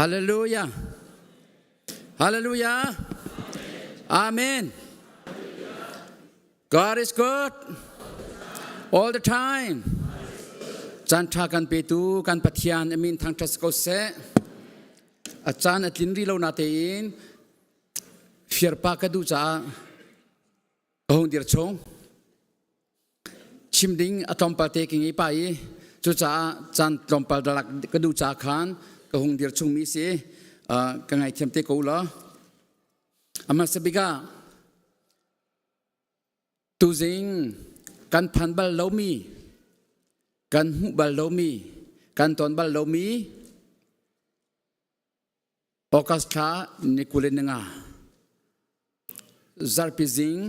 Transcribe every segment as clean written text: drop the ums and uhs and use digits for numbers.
Hallelujah. Hallelujah. Amen. God is good all the time. Caan ṭha kan petu kan Pathian amin thangṭhat ko seh. A caan a tlin rih lo na tein firpa ka duh caah ka hung dir chung. Chim ding a tlawmpal te ka ngei pa i cucaah caan tlawmpal lak ka duh ca khan ka hung dir chungmi si ka ngaithiam te ko law. A hmasa bik ah tuzing kan phan bal lomi kan hmuh bal lomi kan ton bal lomi August thla ni 25 zarhpi zing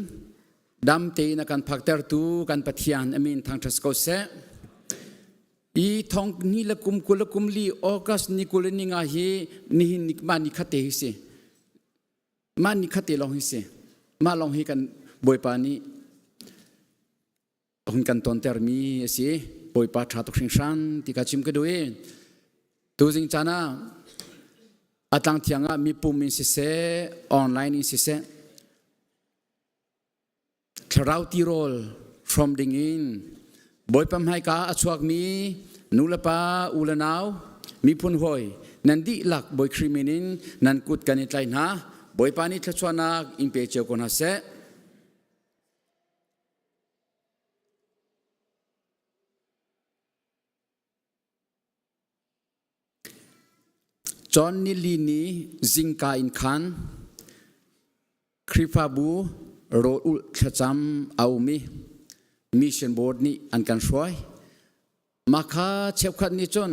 dam tein a kan phaktertu kan Pathian amin thangṭhat ko seh. I thong ni le kum 20 le kum li August ni 25 hi nihin ni ma ni khat te hi si. Mah ni khat te lawng hi si. Mah lawng hi kan Bawipa nih hun kan tontermi a si. Bawipa ṭha tuk hringhran ti ka chim ka duh i tuzing caan ah a tlang thiang ah mipum in siseh online in siseh thlarau tirawl hrawm ding in Bawipa hmaika a chuakmi nulepa u le nau miphun hawi nan dihlak Bawi Khrih min in nan kut kan i tlai hna. Bawipa nih thluachuahnak in pe cio ko hna seh. John nili ni zingka in khan Khrihfabu rawl ulh thlacam a um i mission board nih an kan hruai. Mah kha cheukhat nih cun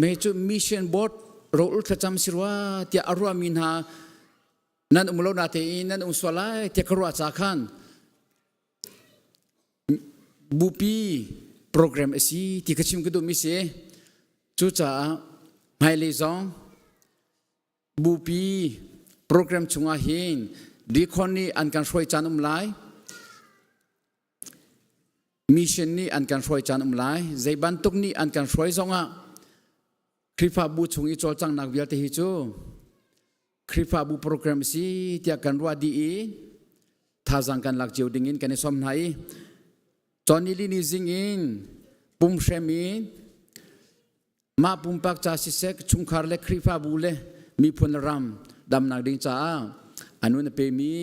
me cu mission board rawl ulh thlacam si rua tiah a ruahmi hna nan um lo natein nan um sual lai tiah ka ruah ca khan bupi program a si ti ka chim ka duhmi si. Cucaah hmailei zong bupi program chungah hin deacon nih an kan hruai caan um lai. Mission nih an kan hruai caan um lai. Zei bantuk nih an kan hruai zongah Khrihfabu chung i cawlcanghnak vialte hi cu Khrihfabu program si tiah kan ruah dih i thazaang kan lak cio ding in kan i sawm hna i Johnny Lee ni zing in pumhrem in mah pumpak ca siseh chungkhar le Khrihfabu le miphun le ram damnak ding caah anu na pemi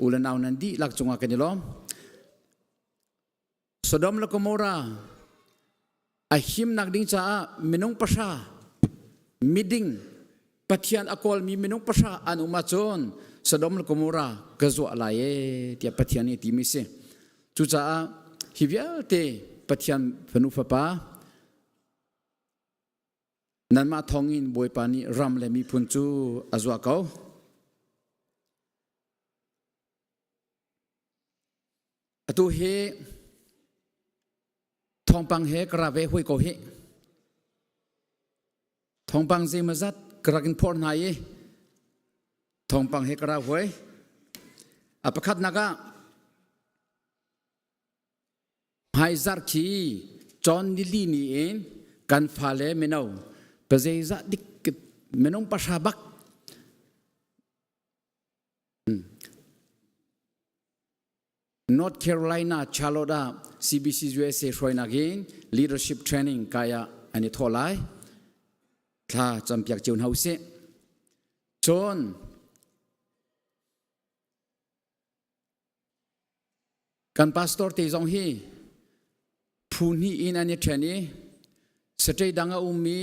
u le nau nan dihlak cungah kan i lawm. Sodom le Gomorrah a himnak ding caah minung pahra miding Pathian a kawlmi minung pahra an um ahcun Sodom le Gomorrah ka zuah lai e tiah Pathian nih a timi si. Cucaah hi vialte Pathian fanu fapa nanmah thawngin Bawipa nih ram le miphun cu a zuah ko. Atu hi thawngpang he ka ra ve hui ko hi. Thawngpang zeimazat ka rak in phorh hna i thawngpang he ka ra huai. A pakhatnak ah hmaizarh khi John nili ni in kan fale mino pazeizah dik minung pahra bak North Carolina Charlotte ah CBC USA hruainak in leadership training kai ah an i thawh lai. Thla campiak cio hna usih. Cun kan pastor te zong hi phu hnih in an i ṭhen i state dang a ummi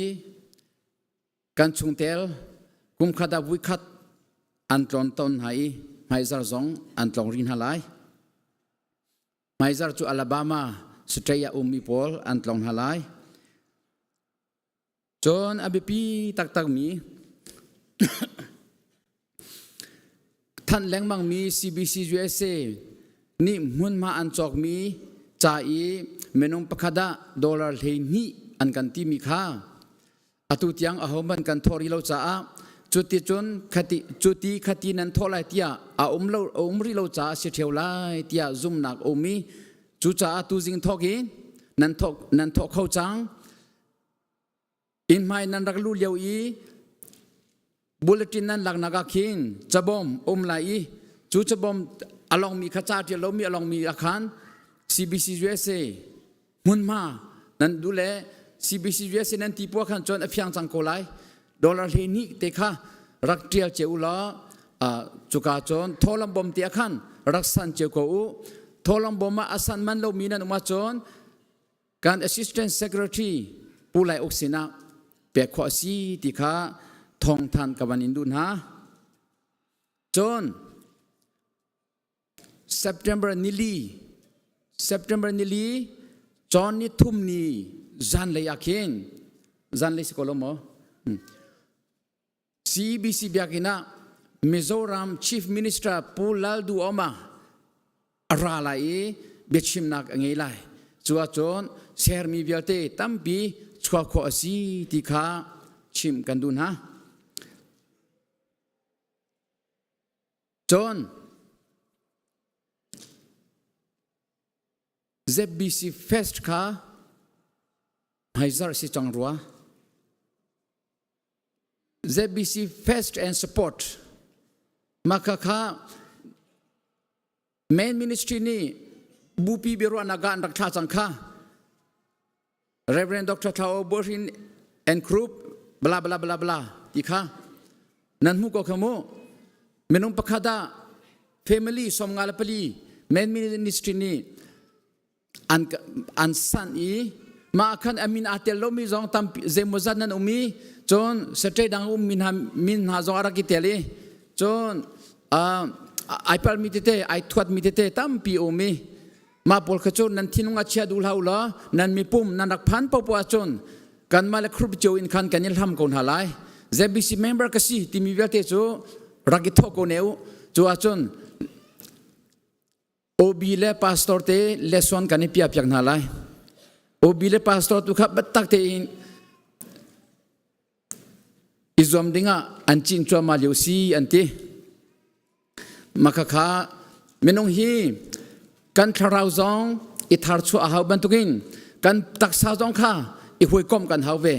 Kan chungtel kumkhat ah vuikhat an tlawn tawn hna i hmaizar zong an tlawng rih hna lai. Hmaizar cu Alabama state ah ummi pawl an tlawng hna lai. Cun a biapi taktakmi thanh lengmangmi CBC USA nih hmunhma an cawkmi ca i minung pakhat ah dollar 12 an kan timi kha Atu tiang ahohmanh kan thawh rih lo caah cuticun khati cuti khati nan thawh lai tiah a um lo a um rih lo caah si ṭheo lai tiah zumhnak a um i cucaah tuzing thawk in nan thawk nan thawh kho cang. Inn hmai nan rak luh lio i Bulletin nan laknak ah khin cabawm um lai i cu cabawm a longmi kha ca ṭial lomi a longmi ah khan CBC USA hmunhma nan duh le CBC USA nan ti puah khan cun a fiang cang ko lai. Dollar hle hnih te kha rak ṭial cio u law cuka cun thawlawm bawm te ah khan rak san cio ko u. Thawlawm bawm ah a san man lomi nan um ahcun kan assistant secretary Pu Lai Uk sinah pek khawh a si ti kha thawngthan ka van in duh hna. Cun September nili September nili cawn ni thum ni zanlei ah khin zanlei si ko lo maw? CBC biakinn ah Mizoram Chief Minister Pu Lal Duhoma a ra lai i biachimnak a ngei lai. Cu ahcun sermi vialte tampi chuah khawh a si ti kha chim kan duh hna. Cun ZBC Fest kha hmaizarh si cang rua. ZBC Fest and Support mah kha main ministry nih bupi biaruahnak ah an rak thlah cang kha Reverend Dr. Thao Bohrin and group bla bla bla bla ti kha nan hmu ko kha mu minung pakhat ah family 54 main ministry nih an an san i mah khan a min aa tel lomi zong tampi zeimawzat nan um i cun state dang um min hna min hna zong a rak i tel i cun ai palmi tete ai thuatmi tete tampi um i mah pawl kha cu nan thinlung a chia duh hlah u law nan mipum nan rak phan popo ahcun kanmah le group cio in khan kan i hlam ko hna lai ZBC member ka si timi vialte cu rak i thawh ko ne u cu ahcun OB le pastor te lesson kan i piah piak hna lai. OB le pastor tu kha biatak tein i zuam dingah an cin cuahmah lio si an ti. Maka kha minung hi kan thlarau zong i tharchuah a hau bantukin kan taksa zong kha i huikomh kan hau ve.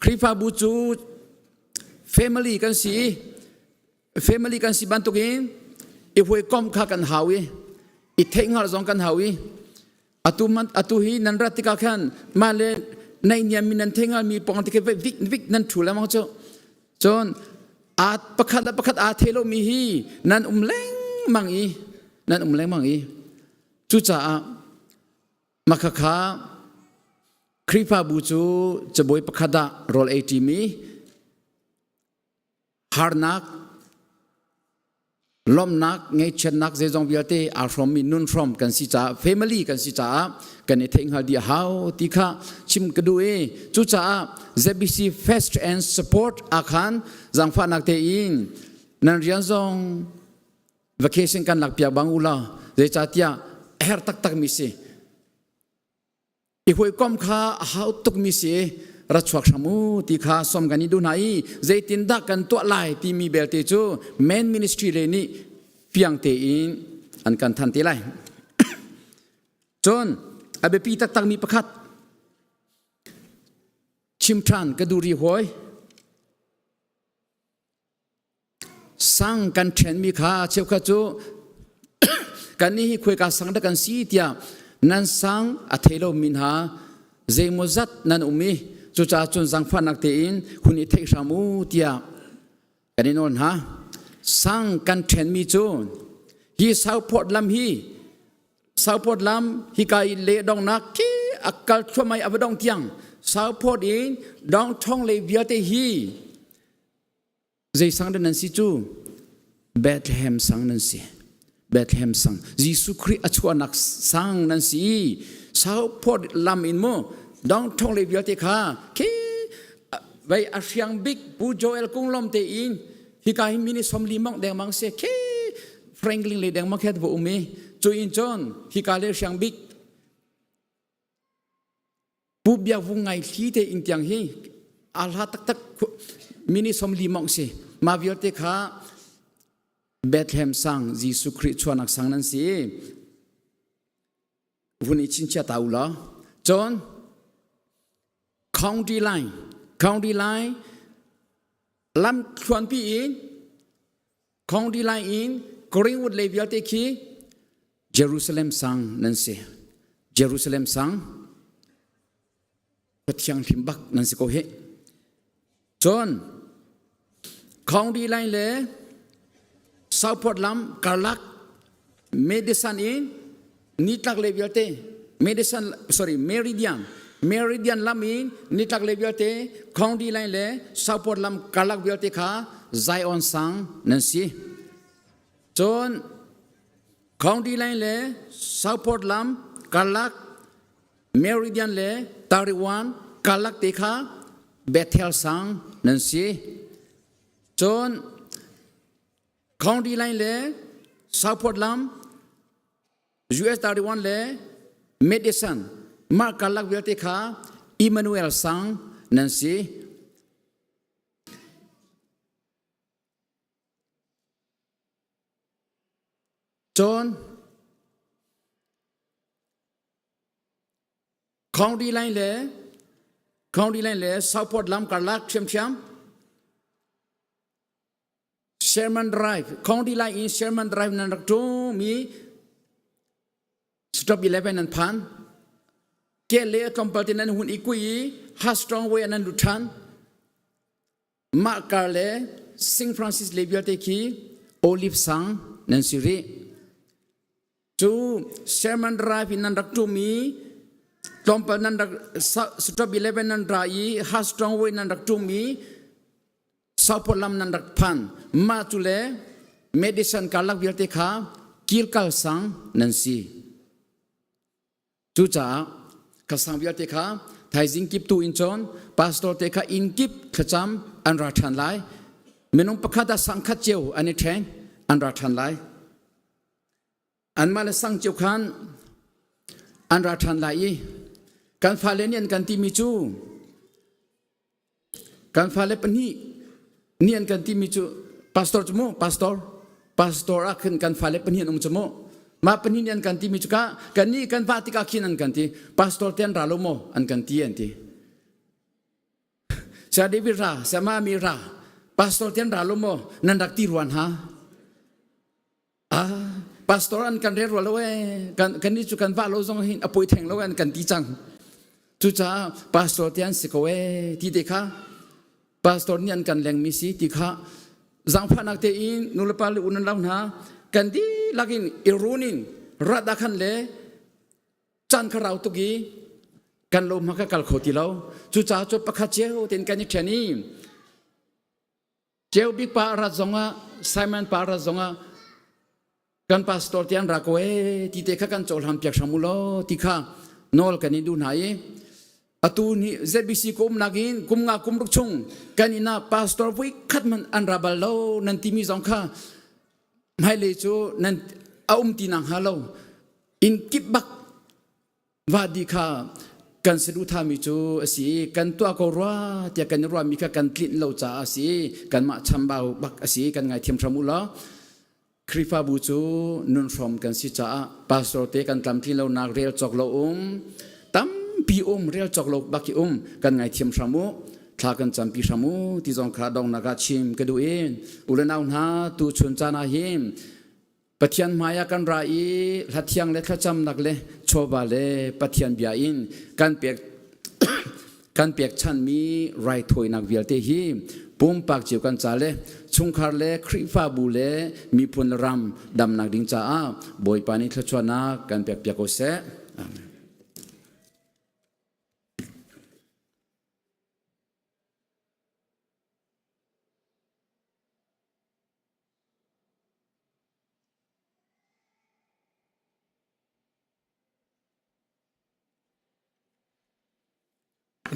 Khrihfabu cu family kan si i family kan si bantukin i hawikom kha kan hau i i theihhngalh zong kan hau i atu man atu hi nan rat tikah khan mah le naihniam mi nan theihhngalh mi pong te vik vik nan thu lengmang cu cun a pakhat le pakhat aa thei lomi hi nan um lengmang i nan um lengmang i cucaah makhakha Khrihfabu cu cabuai pakhat ah rawl ei ṭimi harnak lawmhnak ngaihchiatnak zeizong vialte aa hrawmmi nun hrawm kan si caah family kan si caah kan i theihhngal dih a hau ti kha chim ka duh i cucaah ZBC Fest and Support ahkhan zaangfahnak tein nan rian zong vacation kan lak piak bang u law zeicahtiah a herh taktak mi si I hawikom kha a hau tukmi si ra chuak hram u ti kha som kan i duh hna i zeitindah kan tuah lai timi belte cu main ministry le nih fiang tein an kan than te lai. Cun a biapi taktakmi pakhat chim ṭhan ka duh rih hawi. Sang kan ṭhenmi kha cheukhat cu kannih hi khuaika sang dah kan si tiah nan sang a thei lomi hna zeimawzat nan um i cucaah cun zaangfahnak tein hun i theih hram u tiah kan i nawl hna. Sang kan ṭhenmi cu hi Southport lam hi Southport lam hika i le dongnak khi a kal thluahmah i a va dong tiang Southport in downtown lei vialte hi Zei sang dah nan si cu? Bethlehem sang nan si. Bethlehem sang. Jesuh Khrih a chuahnak sang nan si. Southport lam in mu downtown le vialte kha khi vei a hriang bik Pu Joel Kunglom te in hika hi mini somli mong dengmang se khi Franklin le dengmang khet va um i cu in cun hika le hriang bik Pu Biak Vung ngai thli te in tiang hi a hla taktak mini 40 mong si ma vialte kha Bethlehem sang Jesuh Khrih chuanak sang nan si vun i chinchia ta u law cun county line county line. Lam thluanpi in County line in Greenwood lei vialte khi Jerusalem sang nan si. Jerusalem sang Pathiang hlim bak nan si ko hi. Cun County line le Southport lam karlak Madison in nitlak lei vialte Madison sorry Meridian Meridian lam in nitlak lei vialte County line le Southport lam karlak vialte kha Zion sang nan si. Cun County line le Southport lam karlak Meridian le Tariwan karlak te kha Bethel sang nan si. Cun County line le Southport lam US 31 le Madison mah karlak vialte kha Emmanuel sang nan si. Cun County line le County line le Southport lam karlak ṭhiamṭhiam Sherman Drive, County line in Sherman Drive nan rak ṭum i stop 11 nan phan. Ke le tlawmpal te nan hun i kui i Hastrong way nan lut ṭhan. Mah kar le St. Francis le vialte khi Olive sang nan si rih. Cu Sherman Drive in nan rak ṭum i tlawmpal nan rak stop 11 nan ra i Hastrong way nan rak ṭum i Southport lam nan rak phan. Mah cu le Madison karlak vialte kha kilkal sang nan si. Cucaah ka sang vialte kha thaizing kip tu in cun pastor te kha inn kip thlacam an ra ṭhan lai. Minung pakhat ah sang khat cio an i ṭheng an ra ṭhan lai. Anmah le sang cio khan an ra ṭhan lai i kan fale nih an kan timi cu Kan fale pahnih nih an kan timi cu pastor cu mu pastor pastor ah khin kan fale pahnih an um cu mu mah pahnih nih an kan timi cu ka kan nih kan va tikah khin an kan ti pastor te an ra lo maw an kan ti an ti Saya David ra saya mami ra pastor te an ra lo maw nan rak ti ruan ha ah pastor an kan rel rua lo ee kan kan nih cu kan va lo zong hin a poi theng lo an kan ti cang cucaah pastor te an si ko ee ti te kha pastor nih an kan leng mi si ti kha zaangfahnak te in nulepa le unan lo hna kan dihlak in i run in rat ah khan le caan kha rau tuk i kan lo hma ka kal kho ti lo cucaah cu pakhat cio tein kan i ṭhen i Ceu bik pa a rat zongah Simon pa a rat zongah kan pastor te an ra ko ee ti te kha kan cohlan piak hram u law ti kha nawl kan in duh hna i atu ni ZBC ko umnak in kum nga kum ruk chung kan inn ah pastor voi khat man an ra bal lo nan timi zong kha hmailei cu nan a um ti nak hnga lo inn kip bak Vadi kha kan saduhthahmi cu a si i kan tuah ko rua tiah kan i ruahmi kha kan tlinh lo caah a si i kanmah chambau bak a si kan ngaithiam hram u law Khrihfabu cu nunhrawm kan si caah pastor te kan tlamtlin lonak rel cawk lo um tampi um rel cawk lo bak i um kan ngaithiam hram u thla kan campi hram u ti zong kha donghnak ah chim ka duh i u le nau hna tu chun caan ah hin Pathian hmai ah kan ra i hlathiang le thlacamnak le chawva le Pathian bia in kan pek kan pekchanhmi raithawinak vialte hi pumpak cio kan ca le chungkhar le Khrihfabu le miphun le ram damnak ding caah Bawipa nih thluachuahnak kan pekpiak ko seh. Amen.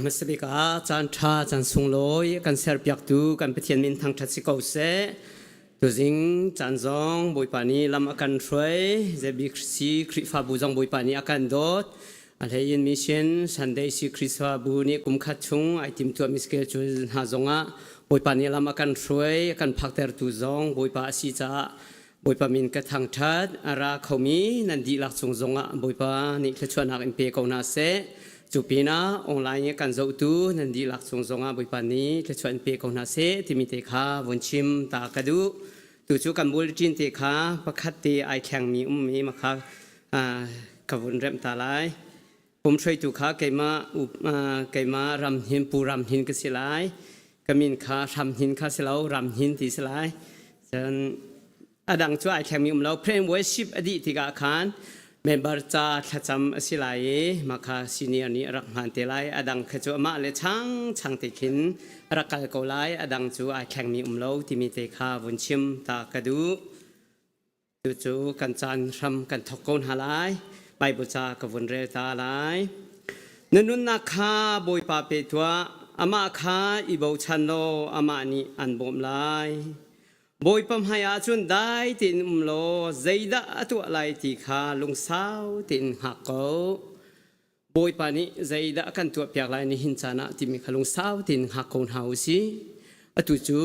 Hmasa bik ah caan ṭha caan sunglawi kan serpiaktu kan Pathian min thangṭhat si ko seh. Tuzing caan zong Bawipa nih lam a kan hruai. ZBC Khrihfabu zong Bawipa nih a kan dawt. A hlei in mission Sunday si Khrihfabu nih kum khat chung ai timtuahmi schedule hna zongah Bawipa nih lam a kan hruai, a kan phaktertu zong Bawipa a si caah Bawipa min ka thangṭhat. A ra khomi nan dihlak cung zongah Bawipa nih thluachuahnak in pe ko hna seh. Cu pinah online i kan zohtu nan dihlak cung zongah Bawipa nih thluachuah in pe ko hna seh timi te kha vun chim ta ka duh. Tu cu kan bulletin te kha pakhat te ai thlengmi ummi makha ka vun remh ta lai. Pumhruaitu kha keimah keimah Ramhin Pu Ramhin ka si lai. Ka min kha Hramhin kha si lo Ramhin ti si lai. Cun a dang cu ai thlengmi um lo. Pray and worship a dih tikah khan member ca thlacam a si lai i mah kha senior nih a rak hmaan te lai. A dang kha cu amah le chang chang te khin a rak kal ko lai. A dang cu ai thlengmi um lo timi te kha vun chim ta ka duh. Cucu kan caan hram kan thawk ko hna lai. Bible ca ka vun rel ta lai. Na nunnak kha Bawipa pe tuah, amah kha i bochan law amah nih an bawmh lai. Bawipa hmaiah cun dai tein um law zeidah a tuah lai ti kha lungsau tein hngak ko. Bawipa nih zeidah a kan tuahpiak lai nihin caan ah timi kha lungsau tein hngak ko hna u sih. Atu cu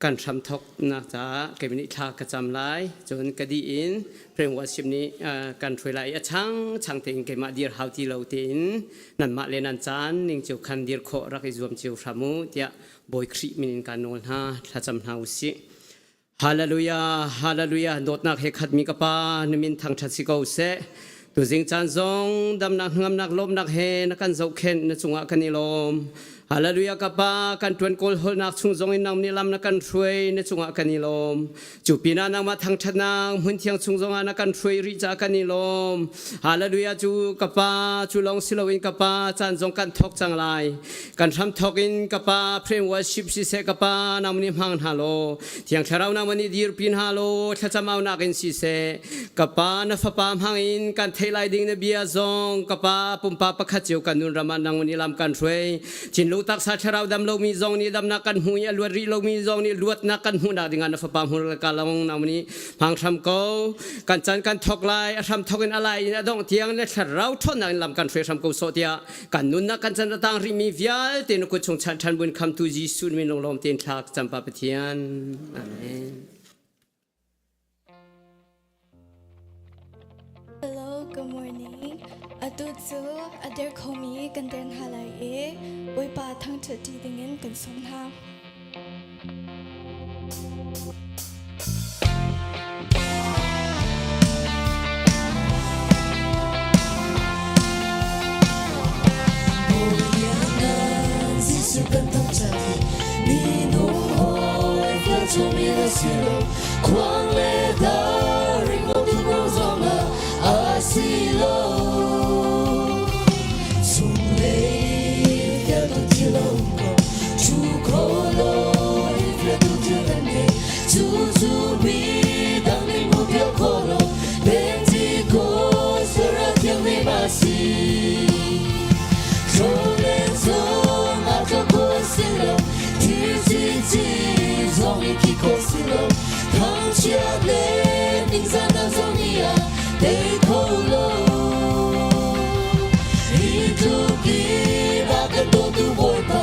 kan hramthawknak caah kei nih thla ka cam lai. Cun ka dih in Prem Worship nih kan hruai lai i a chang chang tein keimah dir hau ti lo tein nanmah le nan caan ning cio khan dir khawh rak i zuam cio hram u tiah Bawi Khrih min in kan nawl hna. Thlacam hna u sih. Hallelujah, hallelujah, dawtnak he khatmi ka pa, na min thangṭhat si ko seh. Tuzing caan zong damnak hngamnak lawmnak he na kan zohkhenh na cungah kan i lawm. Hallelujah ka pa, kan ṭuan kawl holnak chung zong in nang nih lam na kan hruai na cungah kan i lawm. Cu pinah nangmah thangṭhatnak hmun thiang chung zongah na kan hruai rih caah kan i lawm. Hallelujah cu ka pa, cu lawng si loin ka pa, caan zong kan thawk cang lai. Kan hram thawk in ka pa, prayer worship siseh ka pa, nang nih hmang hna law. Thiang Thlarau nangmah nih dirpi hna law thlacam aunak in siseh ka pa na fapa hmang in kan theih lai ding na bia zong ka pa pumpak pakhat cio kan nun ram ah nang nih lam kan hruai thinlung taksa thlarau dam lomi zong nih damnak kan hmu i a luat rih lomi zong nih luatnak kan hmuhnak dingah na fapa hmur ka long nang nih hmang hram ko kan chan kan thok lai a hram thok in a lai in a dongh tiang na thlarau ṭhawnnak in lam kan hruai hram ko sawh tiah Kan nunnak kan chan a tang rihmi vialte na kut chung chan ṭhan buin khamtu Jesuh min lunglawm tein thla ka cam pa Pathian. Amen. Hello, good morning. Atu cu a der khomi kan der hna lai i Bawipa thangṭhat ṭi dingin kan sawm hna. Khuang le dar ring a si lo Chunglei fialtu thil a um ko Chu kho lo in fialtu thil kan ngei Cu cu mi dang nih hmu piak kho lo Pentecost thlarau thianghlim a si Thlawlen zong a tlo kho si lo Thil cici zong in khi kho si lo Thangchiat le ningzahnak zong nih a tei kho lo. Hi tluk in a kan dawtu Bawipa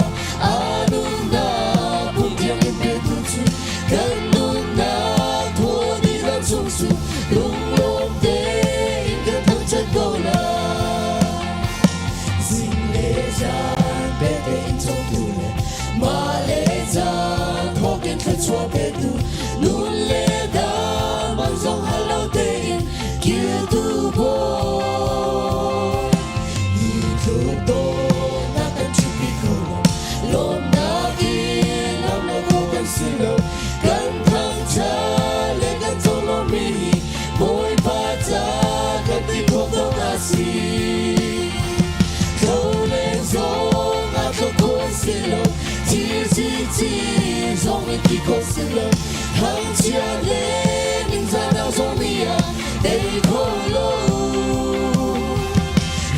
a nunnak phungthiang in petu cu kan nunnak thaw dih lam chung cu lunglawm tein kan thangṭhat ko lai. Zing le zan pete in cawmtu le mah le caan thawkin thluachuah petu nun le dam an zong hal lo tein kiltu bawi. Hi tluk dawtnak kan ṭhutpi kho lo, lawmnak in lam lo kho kan si lo. Kan thangṭhat le kan conglawmhmi hi Bawipa ca kan ti khawh dawk a si. Tho le zong a tlo kho an si lo, thil cici zong in ti kho si lo. Thangchia le ningzahnak zong nih a tei kho lo.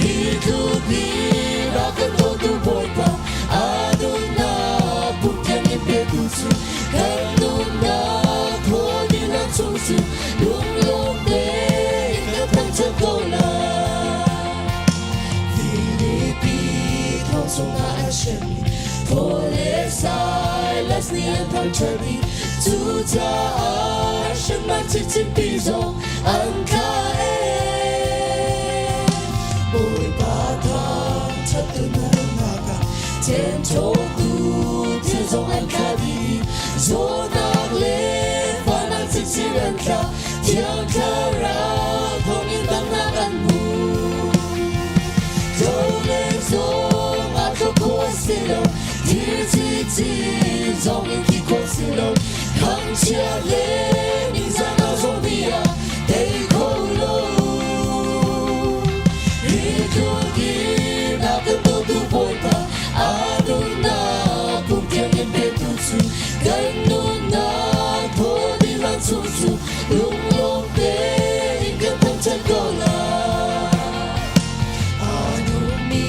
Hi tluk in a kan dawtu Bawipa a nunnak pumthiang in petu cu kan nunnak thaw dihlak chung cu lunglawm tein kan thangṭhat ko lai. Filipi thong chungah an hremmi Paul le Silas nih an thangṭhat i cucaah hremnak chinchinpi zong an tla e. Bawipa thang. Ṭemṭawtu thil zong an tla dih. Zawtnak le fahnak chinchin an tla. Thiang Thlarau thawngin damnak an hmu. Tho le zong aa tluk khawh a si lo. Thil chinchin zong in ti khawh si lo. Thangchiat le ningzahnak zong nih a tei kho lo. Hi tluk in a kan dawtu Bawipa a nunnak kum tiang in petu cu kan nunnak thaw dih hlan chung cu lunglawm tein kan thangṭhat ko lai. A nungmi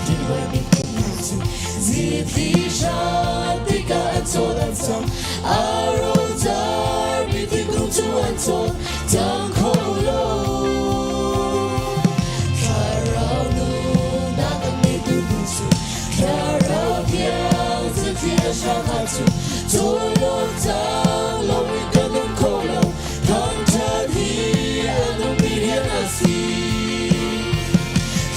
thilhuai minthangnak cu zitli hram tikah an cawl an cang. A rocarmi thingkung cu an cawl cang kho lo. Thlarau nunnak an ngeitu hnu cu Thlarau thiang zitli a hrang ah cu cawl lo cang loin kan um kho lo. Thangṭhat hi a nungmi rian a si.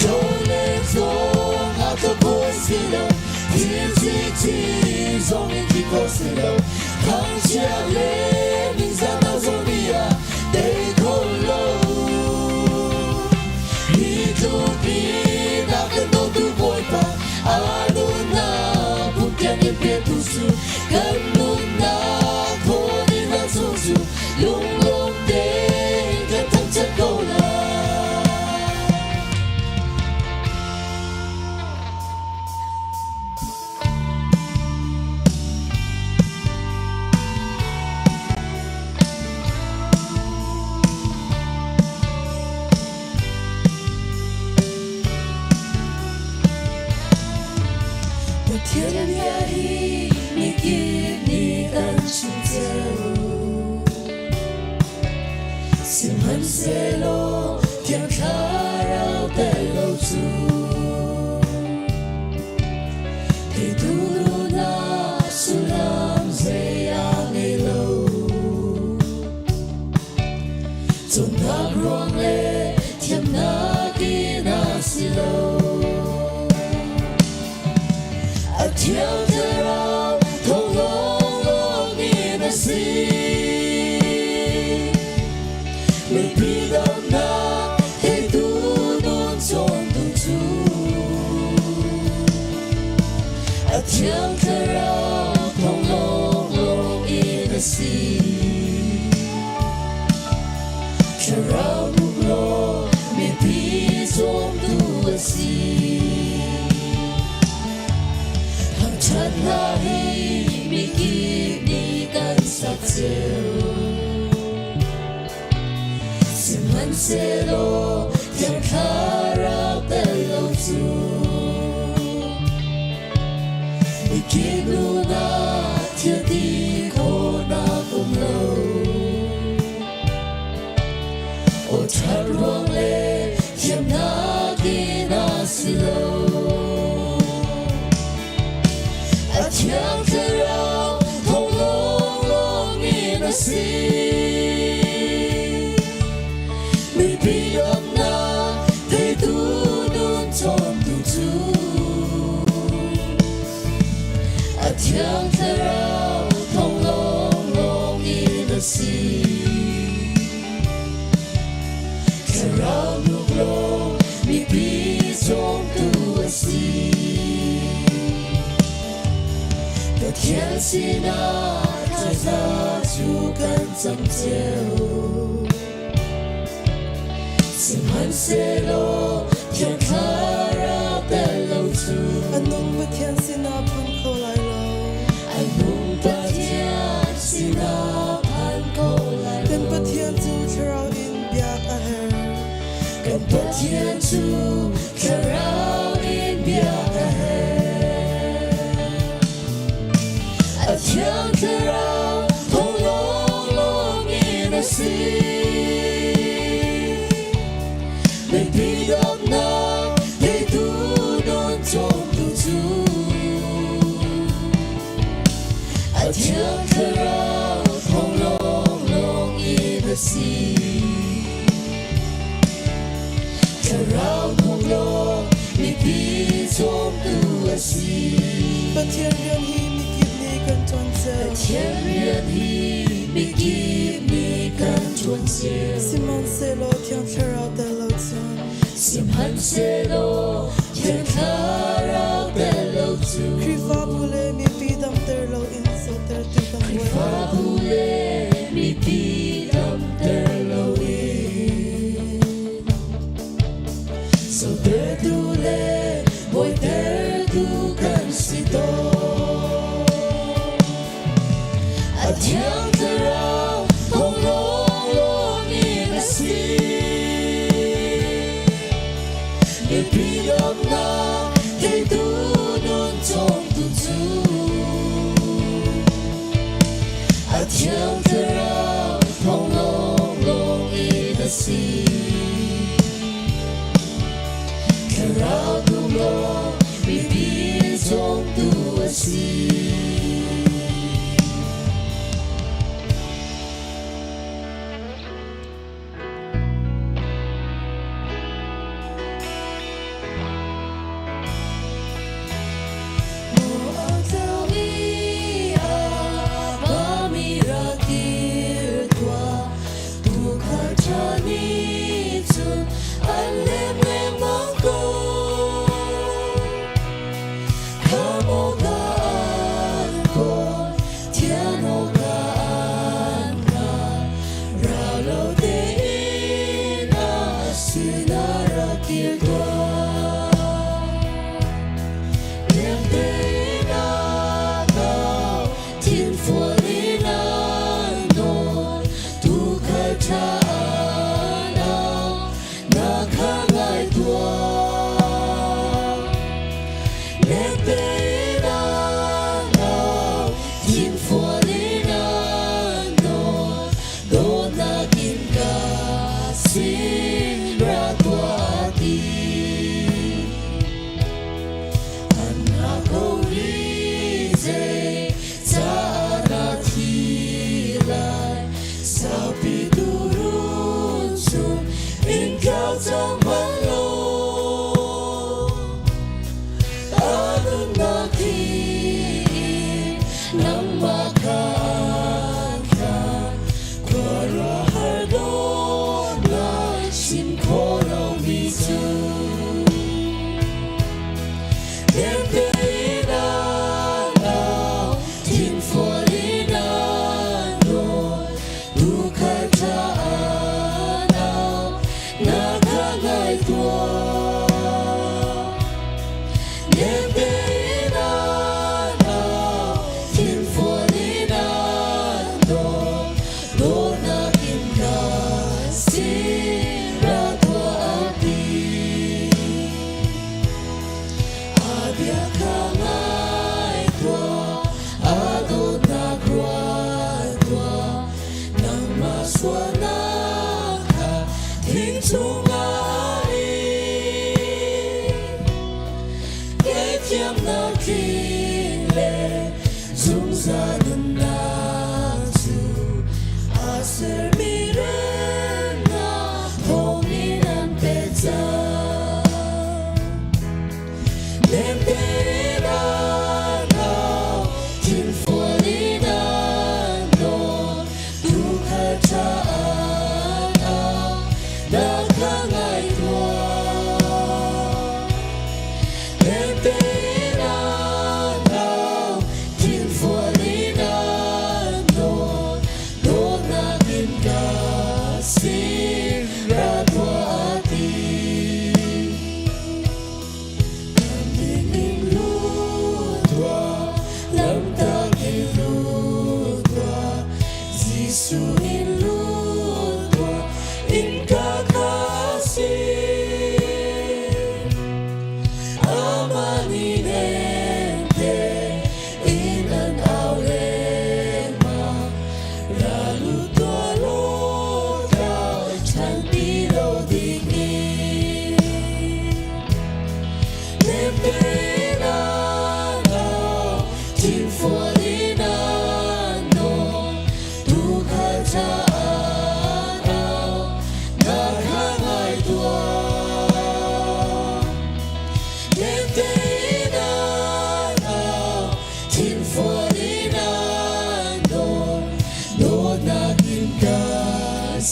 Tho le zong a tlo kho si lo, thil ci zong in thi kho si lo. Thangchiat le ningzahnak zong nih a tei kho lo. Hi tluk in a kan dawtu Bawipa, a nunnak phungkiang in petu cu kan nunnak thaw nih hlan chung cu lunglawm tein kan thangṭhat ko lai. Pathian bia hi mikip nih kan chim cio. Sihmanhsehlaw Thiang Thlarau tel lo cu theitu duhnak sullam zei a ngei lo. Cawnnak ruang le thiamnak in a si lo. A Thiang Thlarau thawng lawnglawng in a si. Mipi damnak theitu nun cawntu cu A Thiang Thlarau thawng lawnglawng in a si. Thlarau tuk law mipi zuamtu a si. Thangṭhat hna hi mikip nih kan sak cio. Sihmanhsehlaw Thiang Thlarau tel lo cu mikip lunak thil ti khawhnak um lo. Aw ṭhat ruang le thiamnak in a si lo. A Thiang Thlarau thawng lawnglawng in a si. Mipi dawtnak theitu nun cawmtu cu A Thiang Thlarau thawng lawnglawng in a si. Thlarau nuk law mipi cawmtu a si. Pathian sinah thlaza cu kan cam cio. Sihmanhsehlaw Thiang Thlarau tel lo cu A nung Pathian sinah phan kho lai lo. A nung Pathian sinah phan kho lai Kan lo. Pathian cu thlarau in biak a herh. Kan Pathian cu thlarau in biak a herh. A Thiang Thlarau thawng lawnglawng in a si. Mipi dawtnak theitu nun cawmtu cu A Thiang Thlarau thawng lawnglawng in a si. Thlarau nung law mipi cawmtu a si. Pathian rian hi mikip nih kan ṭuan cio. Pathian rian hi mikip nih kan ṭuan cio. Sihmanhsehlaw Thiang Thlarau tel lo cun. Sihmanhsehlaw Thiang Thlarau tel lo cun. Khrihfabu le mipi damter loin zawttertu kan buai. Khrihfabu le mipi damter loin zawttertu le bawitertu kan si tawn. A Thiang Thlarau thawng lawnglawng in a si. Mipi damnak theitu nun cawmtu cu a Thiang Thlarau thawng lawnglawng in a si. Thlarau dum lawng mipi cawmtu a si.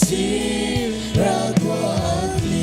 sin ra tuah ti.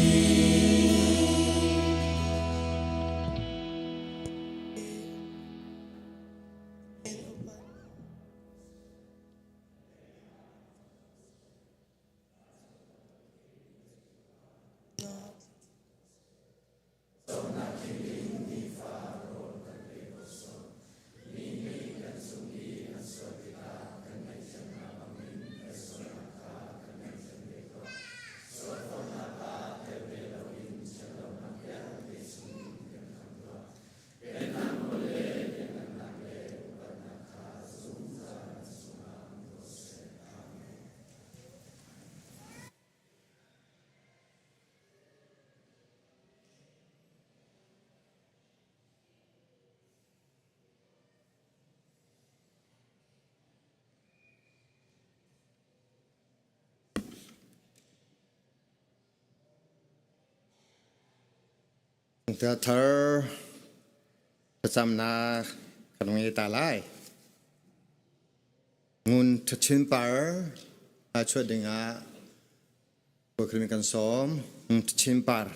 Thar thlacamnak kan ngei ta lai. Ngun Thachin Par aa chuah dingah Bawi kan sawm. Ngun Thachin Par.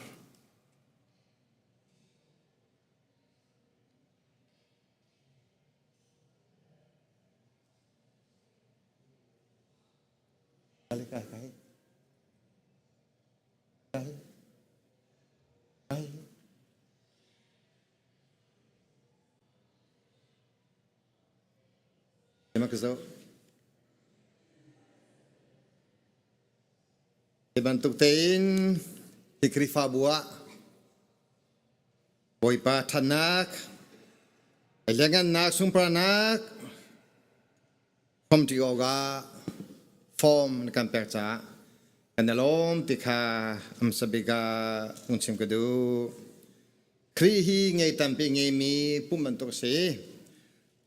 Hi bantuk tein hi Khrihfabu ah Bawipa ṭhatnak, lianngannak, sunparnak Hom ṭi awkah form na kan pek caah kan i lawm ti kha hmasa bik ah hung chim ka duh. Khrih hi ngei tampi ngeimi pum bantuk a si.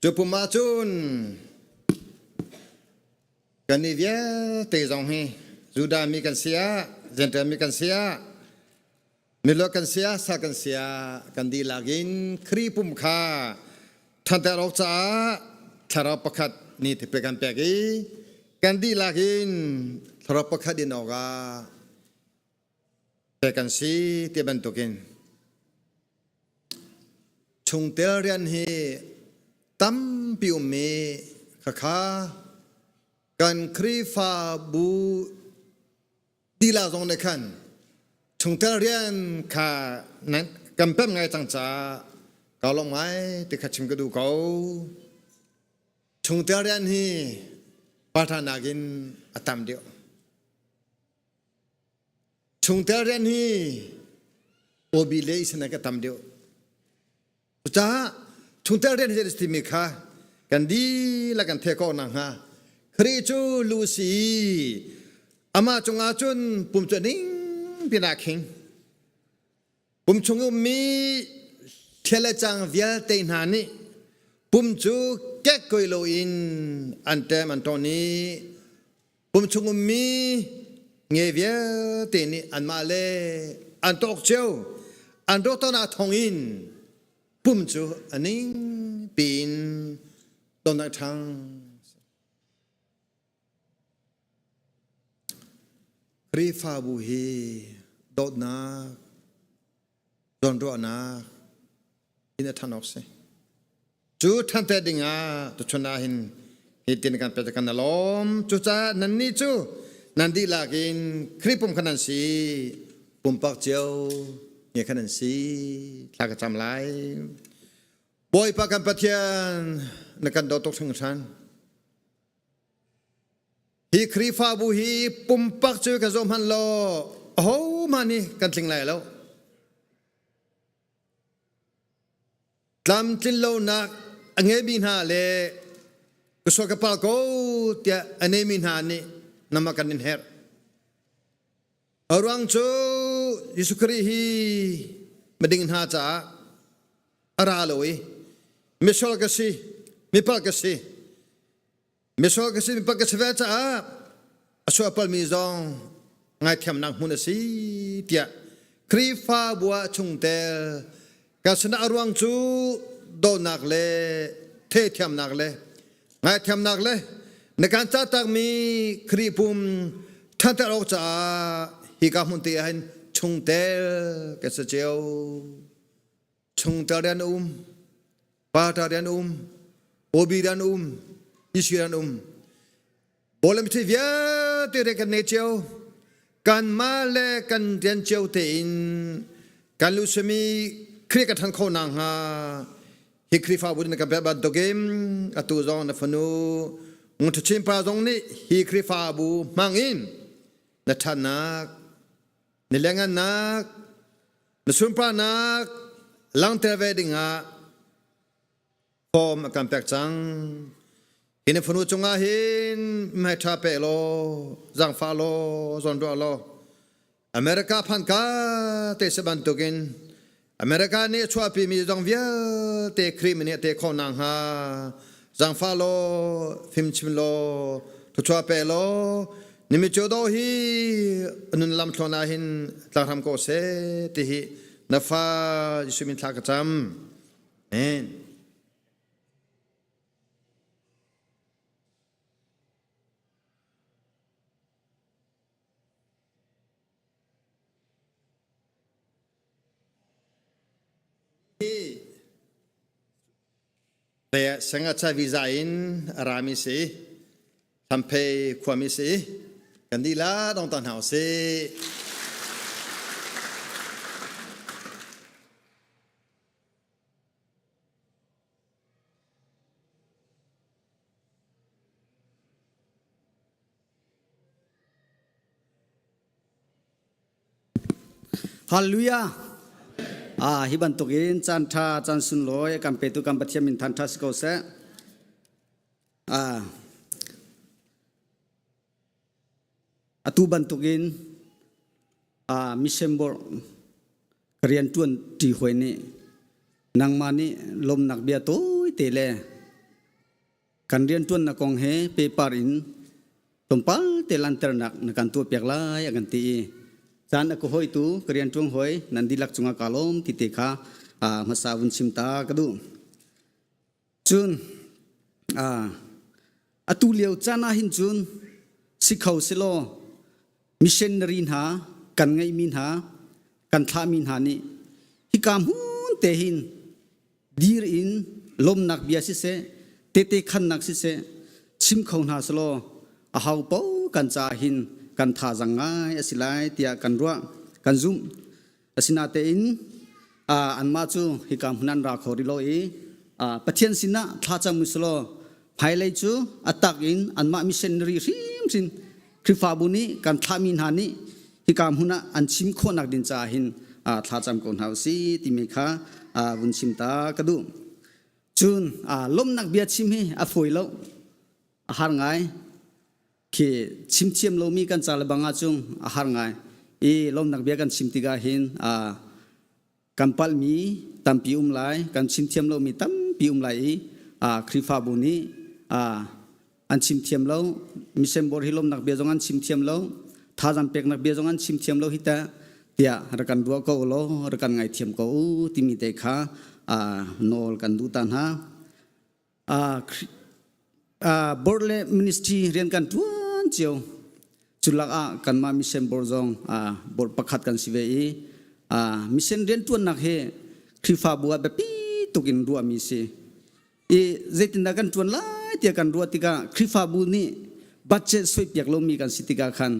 Cu pum ahcun kannih vialte zong hi Judah mi kan si ah, Gentile mi kan si ah, Miluat kan si ah, sa kan si ah, kan dihlak in Khrih pum kha ṭhanter awk caah thlarau pakhat nih tipil kan pek i kan dihlak in thlarau pakhat in awkah pek kan si ti bantukin chungtel rian hi tampi ummi khakha kan Khrihfabu Tila zong nih khan chungtel rian kha nan kan pemh ngai cang caah kaa lawm ngai ti kha chim ka duh ko. Chungtel rian hi parṭha nakin a tam deuh. Chungtel rian hi obi le isan ka tam deuh. Cucaah chungtel rian hi timi kha kan dihlak kan theih khawh nakhnga Khrih cu lu si i amah cungah cun pum cu ning pinah khing. Pum chung i ummi thil le cang vialte hna nih pum cu kekkoi loin an ṭem an ṭawn i pum chung ummi nge vialte nih anmah le an tawk cio an rawhtanak thawngin pum cu a ning piin donnak ṭhang. Khrihfabu hi dawtnak, zawnruahnak in a ṭhan awk si. Cu ṭhanter dingah tuchun ah hin hitin kan pek kan lawm. Cucaah nannih cu nan dihlak in Khrih pum kha nan si, pumpak cio nge kha nan si. Thla ka cam lai. Bawipa kan Pathian na kan dawt tuk hringhran. Hi Khrihfabu hi pumpak cu kan zoh hmanh law ahohmanh nih kan tling lai lo. Tlamtlinlonak a ngeimi hna le ka sual ka pal ko tiah a neimi hna nih nama kan in herh. A ruang cu Jesuh Khrih hi miding hna caah a ra lo i misual ka si, mipal ka si, misual ka si, mipal ka si ve caah a sual palmi zong ngaithiamnak hmun a si tiah Khrihfabu ah chungtel ka sinah a ruang cu dawtnak le theithiamnak le ngaithiamnak le na kan cahtakmi Khrih pum Ṭhanter awk caah hika hmun te ah hin chungtel kan si cio. Chungtel rian a um, pata rian a um, obi rian a um, isi rian a um. Bawlem thi vialte rian kan nei cio. Kanmah le kan rian cio tein kan lusami Khrih ka ṭhan kho nakhnga hi Khrihfabu na kan pek bantukin atu zong na fanu Nguthuchin pa zong nih hi Khrihfabu hmang in na ṭhatnak, na lianhngannak, na sunparnak langhter ve dingah form a kan pek cang. Hi na fanu cungah hin hmai ṭha pe law, zaangfah law, zawnruah law, America phan ka te si bantukin America nih a chuahpimi zong vialte Khrih nih a te khawh nakhnga zaangfah law, fimchim law, thuchuah pe law, nimi cu do hi nun lam thlawn ah hin tlanghram ko seh ti hi na fa Jesuh min thla ka cam. Amen. Sengacha visa in a rami si, Hlamphei khuami si, kan dila dong ta hna usih. Hallelujah. Ah, hi bantukin caan ṭha, caan sunlawi kan petu kan Pathian min than ṭha si ko seh. Ah, atu bantukin ah mission board ka rian ṭuan ṭi hawi nih nangmah nih lawmnak bia tawi te le Kan rianṭuannak kong he pehpar in tlawmpal te lanternak na kan tuahpiak lai a kan ti i caan a ka hawitu ka rianṭuang hawi nan dihlak cungah kaa lawm ti te kha hmasa vun chim ta ka duh. Cun atu lio caan ah hin cun si kho silaw missionary hna kan ngeihmi hna kan thlahmi hna nih hika hmun te hin dir in lawmnak bia siseh tehte khannak siseh chim kho hna selaw a hau po kan caah hin kan thazang ngai a si lai tiah kan ruah kan zumh. Asinatein anmah cu hika hmun an ra kho rih lo i Pathian sinah thlacam usulaw hmailei cu a tak in anmah missionary hrimhrim Khrihfabu nih kan thlahmi hna nih hika hmun ah an chim khawhnak ding caah hin thlacam ko hna usih timi kha vun chim ta ka duh. Cun lawmhnak bia chim hi a fawi lo, a har ngai. Khi chim thiam lomi kan ca le bang ahcun a har ngai. I lawmhnak bia kan chim tikah hin kan palhmi tampi um lai, kan chim thiam lomi tampi um lai i Khrihfabu nih an chim thiam lo, mission board hi lawmnak bia zong an chim thiam lo, thazaang peknak bia zong an chim thiam lo hi teh tiah rak kan ruah ko law rak kan ngaithiam ko u timi te kha nawl kan duh ta hna. Board le ministry rian kan ṭuan cio. Cu lakah kanmah mission board zong board pakhat kan si ve i mission rianṭuannak hi Khrihfabu ah biapi tuk in ruahmi si. I zeitindah kan ṭuan lai tiah kan ruah tikah Khrihfabu nih budget suaipiak lomi kan si tikah khan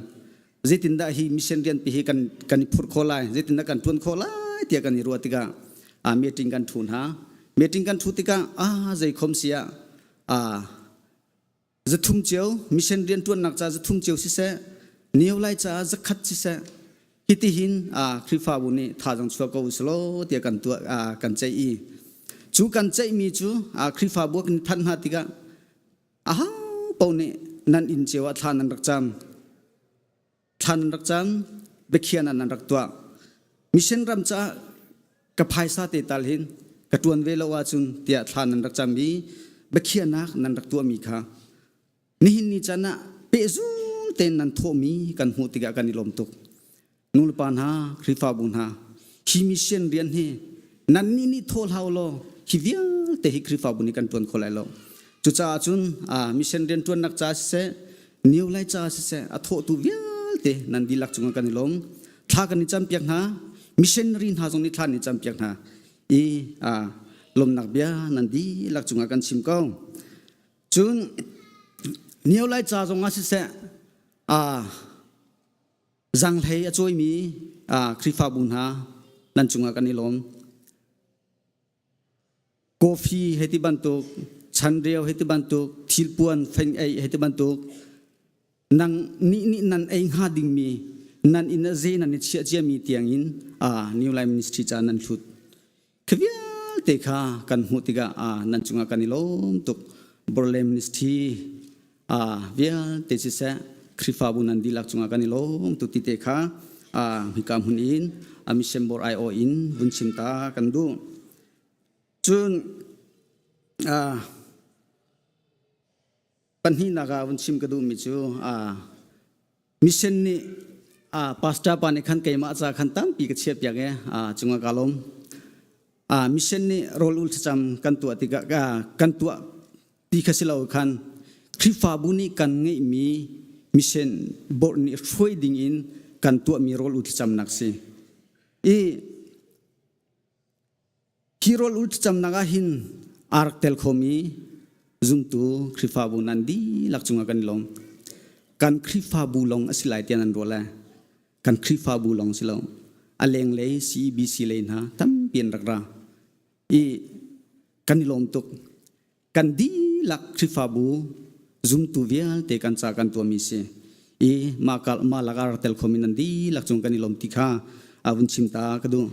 zeitindah hi mission rianpi hi kan kan i phurh khawh lai zeitindah kan ṭuan khawh lai tiah kan i ruah tikah ah meeting kan ṭhu hna meeting kan ṭhu tikah ah zei khom si ah ah zathum cio mission rian ṭuannak ca zathum cio siseh neo lai caah zakhat siseh hitihin ah Khrihfabu nih thazang chuah ko usulaw tiah kan tuah kan ceih i cu kan ceihmi cu Khrihfabu kan thanh hna tikah Aho paoh nih nan inn cio ah thla nan rak cam. Thla nan rak cam, biakhiahnak nan rak tuah. Mission ram caah ka phaisa te tal hin ka ṭuan ve lo ahcun tiah thla nan rak cam i biakhiahnak nan rak tuahmi kha nihin ni caan ah pehzul tein nan thawhmi kan hmuh tikah kan i lawm tuk. Nulepa hna, Khrihfabu hna, hi mission rian hi nannih nih thaw hlah u law hi vialte hi Khrihfabu nih kan ṭuan kho lai lo. Cucaah cun mission rian ṭuannak ca siseh, New Lai ca siseh, a thawhtu vialte. vialte nan dihlak cungah kan i lawm. Thla kan i campiak hna. Missionary hna zong nih thla an i campiak hna. I lawmnak bia nan dihlak cungah kan chim ko. Cun Neo Lai ca zong ah siseh zanghlei a cawimi Khrihfabu hna nan cungah kan i lawm. Coffee hei ti bantuk, chanreu hei ti bantuk, thilpuan feng ei hei ti bantuk, nang nih nih nan ei hnga dingmi nan inn ah ze nan i chiah ciami tiangin New Life Ministry ca nan hlut. Khi vialte kha kan hmuh tikah nan cungah kan i lawm tuk. Borle Ministry vialte siseh Khrihfabu nan dihlak cungah kan i lawm tuk ti te kha hika hmun in a mission board aiawh in vun chim ta kan duh. Cun pahnihnak ah vun chim ka duhmi cu mission nih pastor pa nih khan keimah ca khan tampi ka chiahpiak i cungah ka lawm. Mission nih rawl ul thlacam kan tuah tikah kan tuah ti kha si lo khan Khrihfabu nih kan ngeihmi mission board nih hruai ding in kan tuahmi rawl ul thlacamnak si. I hi rawl ul thlacamnak ah hin aa rak tel khomi zumtu Khrihfabu nan dihlak cungah kan i lawm. Kan Khrihfabu lawng a si lai tiah nan ruah lai. Kan Khrihfabu lawng si lo. A lenglei CEBC lei hna tampi an rak ra. I kan i lawm tuk. Kan dihlak Khrihfabu zumtu vialte kan ca kan tuahmi si i mah kal mah lakah rak tel khomi nan dihlak cung kan i lawm ti kha a vun chim ta ka duh.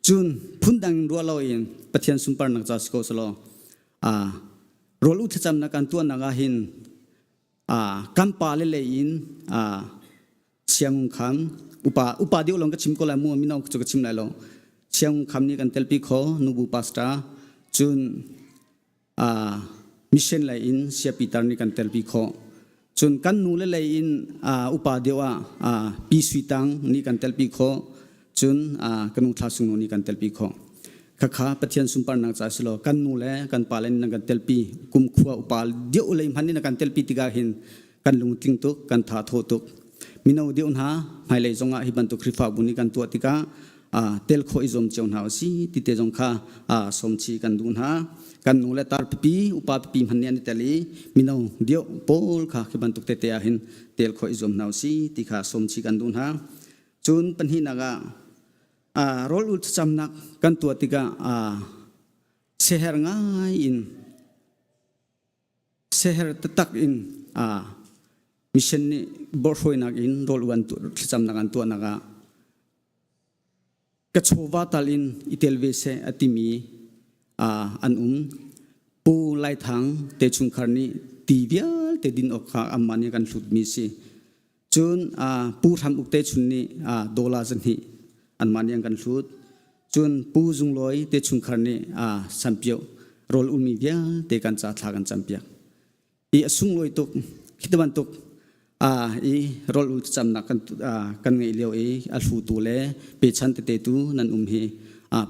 Cun phundang in ruah loin Pathian sunparnak ca si ko selaw rawl u thlacamnak kan tuahnak ah hin kan pale lei in Siang Kham upa upa deuh lawng ka chim ko lai mu mino cu ka chim lai lo. Siang Kham nih kan telpi kho nubu pastor cun mission lei in Sia Peter nih kan telpi kho. Cun kan nu le lei in upa deuh ah Pi Sui Tang nih kan telpi kho. Cun ka nu Thla Sung Nu nih kan telpi kho. Khakha Pathian sunparnak ca si lo kan nu le kan pa le nih nan kan telpi kum khua upa deuh lei hmanh nih na kan telpi tikah hin kan lungtling tuk kan tha tho tuk mino deuh hna hmailei zongah hi bantuk Khrihfabu nih kan tuah tikah tel khawh i zuam cio hna usih ti te zong kha sawmchi kan duh hna kan nu le tar pipi upa pipi hman nih an i tel i mino deuh pawl kha khi bantuk tete ah hin tel khawh i zuam hna usih ti kha sawmchi kan duh hna cun pahnihnak ah rawl ul thlacamnak kan tuah tikah seher ngai in Seher taktak in mission nih bawhhruainak in rawl uan thlacamnak an tuahnak ah ka chawva tal in i tel ve seh a timi an um. Pu Lai Thang te chungkhar nih ti vialte din awk kha amah nih kan hlutmi si. Cun Pu Hram Uk te chun nih dollar zahnih anmah nih an kan hlut. Cun Pu Zung Lawi te chungkhar nih sanpioh rawl ulmi vialte kan ca thla kan campiak. I a sunglawi tuk khi bantuk i rawl ul camnak kan kan ngeih lio i a hlutu le pechan tete tu nan um hi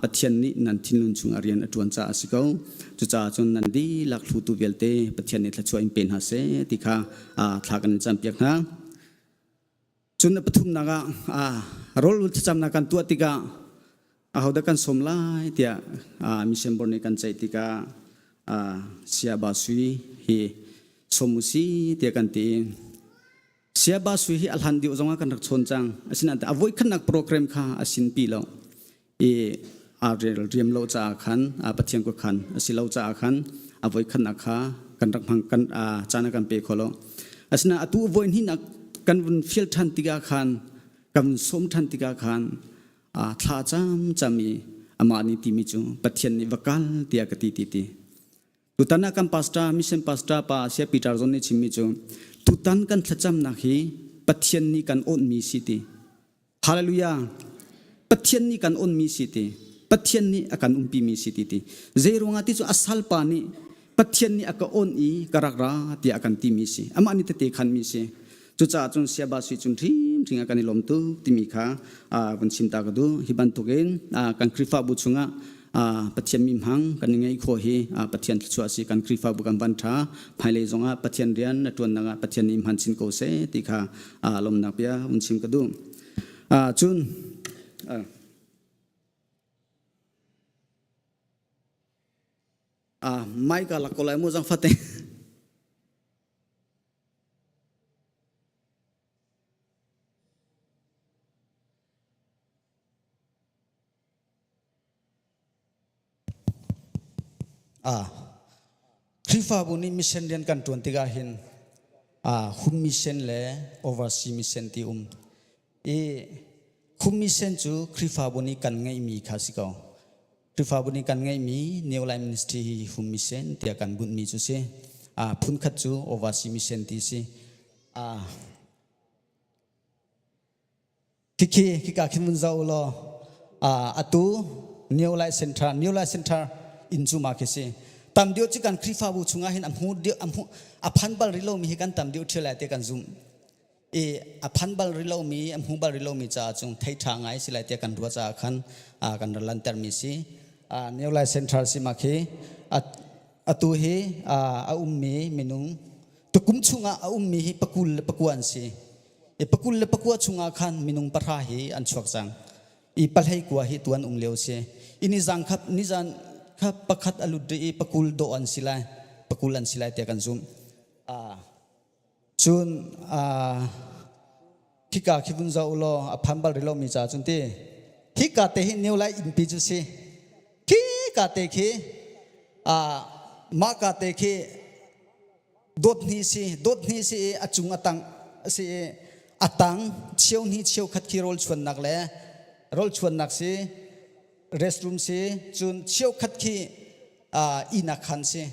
Pathian nih nan thinlung chung a rian a ṭuan caah a si ko. Cucaah cun nan dihlak hlutu vialte Pathian nih thluachuah in pe hna seh ti kha thla kan in campiak hna. Cun a pathumnak ah rawl thlacamnak kan tuah tikah ahodah kan sawm lai tiah mission board nih kan ceih tikah Saya Ba Sui hi sawm u si tiah kan ti. Saya Ba Sui hi a hlan deuh zongah kan rak chawn cang. Asinain a voikhatnak program kha a sin pi lo. I aa rel riam lo caah khan Pathian kut khan a si lo caah khan a voikhatnak kha kan rak hmang kan caan a kan pe kho lo. Asinain atu voi hnihnak kan vun fial ṭhan tikah khan kan vun sawm ṭhan tikah khan thla camcam i amah nih timi cu Pathian nih va kal tiah ka ti ti ti. Tutan ah kan pastor, mission pastor pa Sia Peter zong nih chimmi cu tutan kan thlacamnak hi Pathian nih kan awnhmi si ti. Hallelujah. Pathian nih kan awnhmi si ti. Pathian nih a kan umpimi si ti ti. Zei ruangah ti cu a salpa nih Pathian nih a ka awnh i ka rak ra tiah a kan timi si. Amah nih tete khanmi si. Cucaah cun siaba sui cun hrimhrim ah kan i lawm tuk timi kha vun chim ta ka duh. Hi bantukin kan Khrihfabu chungah Pathian mi hmang kan i ngeih khawh hi Pathian thluachuah si kan Khrihfabu kan van ṭha hmailei zongah Pathian rian na ṭuannak ah Pathian nih hman chin ko seh ti kha lawmnak bia vun chim ka duh. Cun mai ka lak ko lai mu zang fate. Ah, Khrihfabu nih mission rian kan ṭuan tikah hin ah hum mission le overseas mission ti um. I hum mission cu Khrihfabu nih kan ngeihmi kha si ko. Khrihfabu nih kan ngeihmi New Life Ministry hi hum mission tiah kan bunhmi cu si. Ah, phunkhat cu overseas mission ti si. Ah, Khikhi khika khin vun zoh law atu New Life Center New Life Center inn cu ma khi si tam deuh cu kan Khrihfabu chungah hin a hmu deuh a hmu a phan bal rih lomi hi kan tam deuh ṭhial lai te kan zumh i a phan bal rih lomi a hmu bal rih lomi caah cung thei ṭha ngai si lai te kan ruah caah khan kan ra lanter mi si New Life Center si ma khi atu hi a ummi minung tukum chungah a ummi hi pakul le pakua an si I pakul le pakua chungah khan minung pahra hi an chuak cang. I pahlei kua hi tuan um lio si. I nizang khap nizan kha pakhat a lut i pakul dawh an si lai. Pakul an si lai tiah kan zumh. Ah cun ah khika khi vun zoh law a phan bal rih lomi ca cun ti hika te hi New Lai innpi cu si. Khika te khi ah mah ka te khi dawt hnih si dawt hnih si i a cung a tang si i a tang cheu hnih cheu khat khi rawl chuannak le rawl chuannak si restroom si cun cheu khat khi ihnak khan si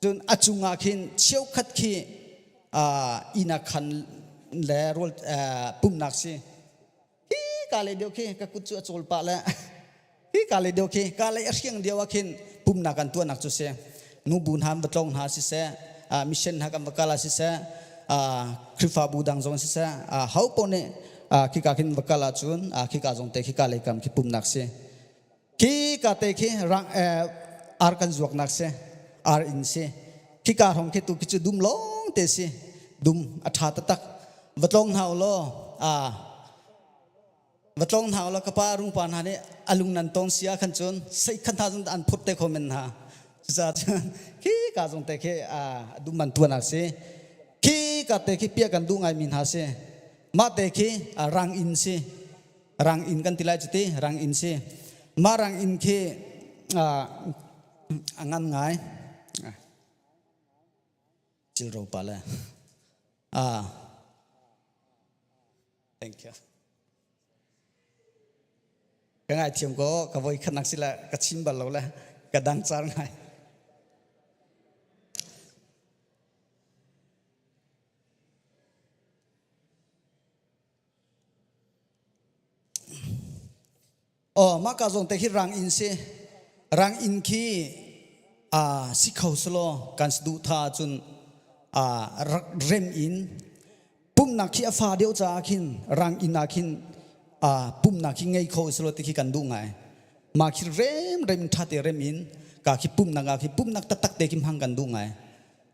cun a cungah khin cheu khat khi ihnak khan le rawl pumnak si hi ka le deuh khi ka kut cu a cawl pah le hi ka le deuh khi ka le a hriang deuh ah khin pumnak kan tuahnak cu si nu bu hna va tlong hna siseh mission hna kan va kal ah siseh Khrihfabu dang zong siseh ho paoh nih khika khin va kal ahcun khika zong te khika lei kam khi pumnak si Khi ka te khi rang ar kan zuaknak si ar inn si khika hrawng khi tu khi cu dum lawng te si dum a ṭha taktak va tlawng hna ulaw a va tlawng hna ulaw ka pa rung pa hna nih a lung nan tong si ah khan cun sei khan hna zong an phut te kho men hna cucaah cun khi ka zong te khi a dum man tuan ah si khi ka te khi pia kan duh ngai mi hna si mah te khi rang inn si Rang inn kan ti lai cu ti rang inn si. Mah rang inn khi a ngan ngai. Cilro pa le. Ah. Thank you. Ka ngai thiam ko ka voi khat nak si la ka chim bal lo le ka dang car ngai. Aw mah ka zawn te khi rang inn si. Rang inn khi aa si kho selaw kan duh tha cun aa rak rem in pumnak khi a fa deuh caah khin rang inn ah khin aa pumnak khi ngei kho selaw ti khi kan duh ngai. Mah khi rem rem tha te rem in ka khi pumnak ah khi pumnak taktak te khi hmang kan duh ngai.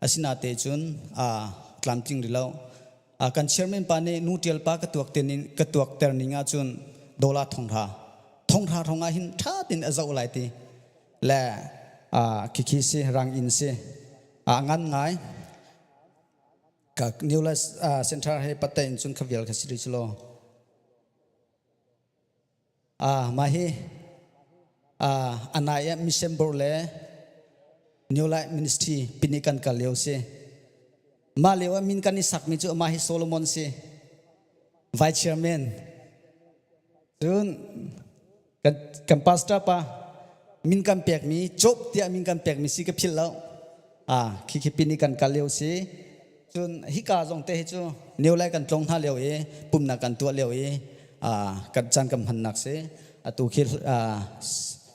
Asinate cun aa tlamtling rih lo. Kan chairman pa nih nu ṭial pa ka tuak tenin ka tuak ter ning ahcun dollar thonghra thonghra rong ah hin ṭha tein a zoh lai ti le khikhi si rang inn si a ngan ngai ka New Life Center he patte in cun kha vial kha si rih law mah hi anai ah mission board le New Life Ministry pini kan kal lio si. Mah lio ah min kan i sakmi cu amah hi Solomon si. Vice Chairman. Cun kan, kan pastor pa min kan pekmi Job tiah min kan pekmi si ka philh lo. Ah, khi khi pini kan kal lio si. Cun hika zong te hi cu New Life kan tlong hna lio i pumnak kan tuah lio i kan caan kan hmannak si. Atu khi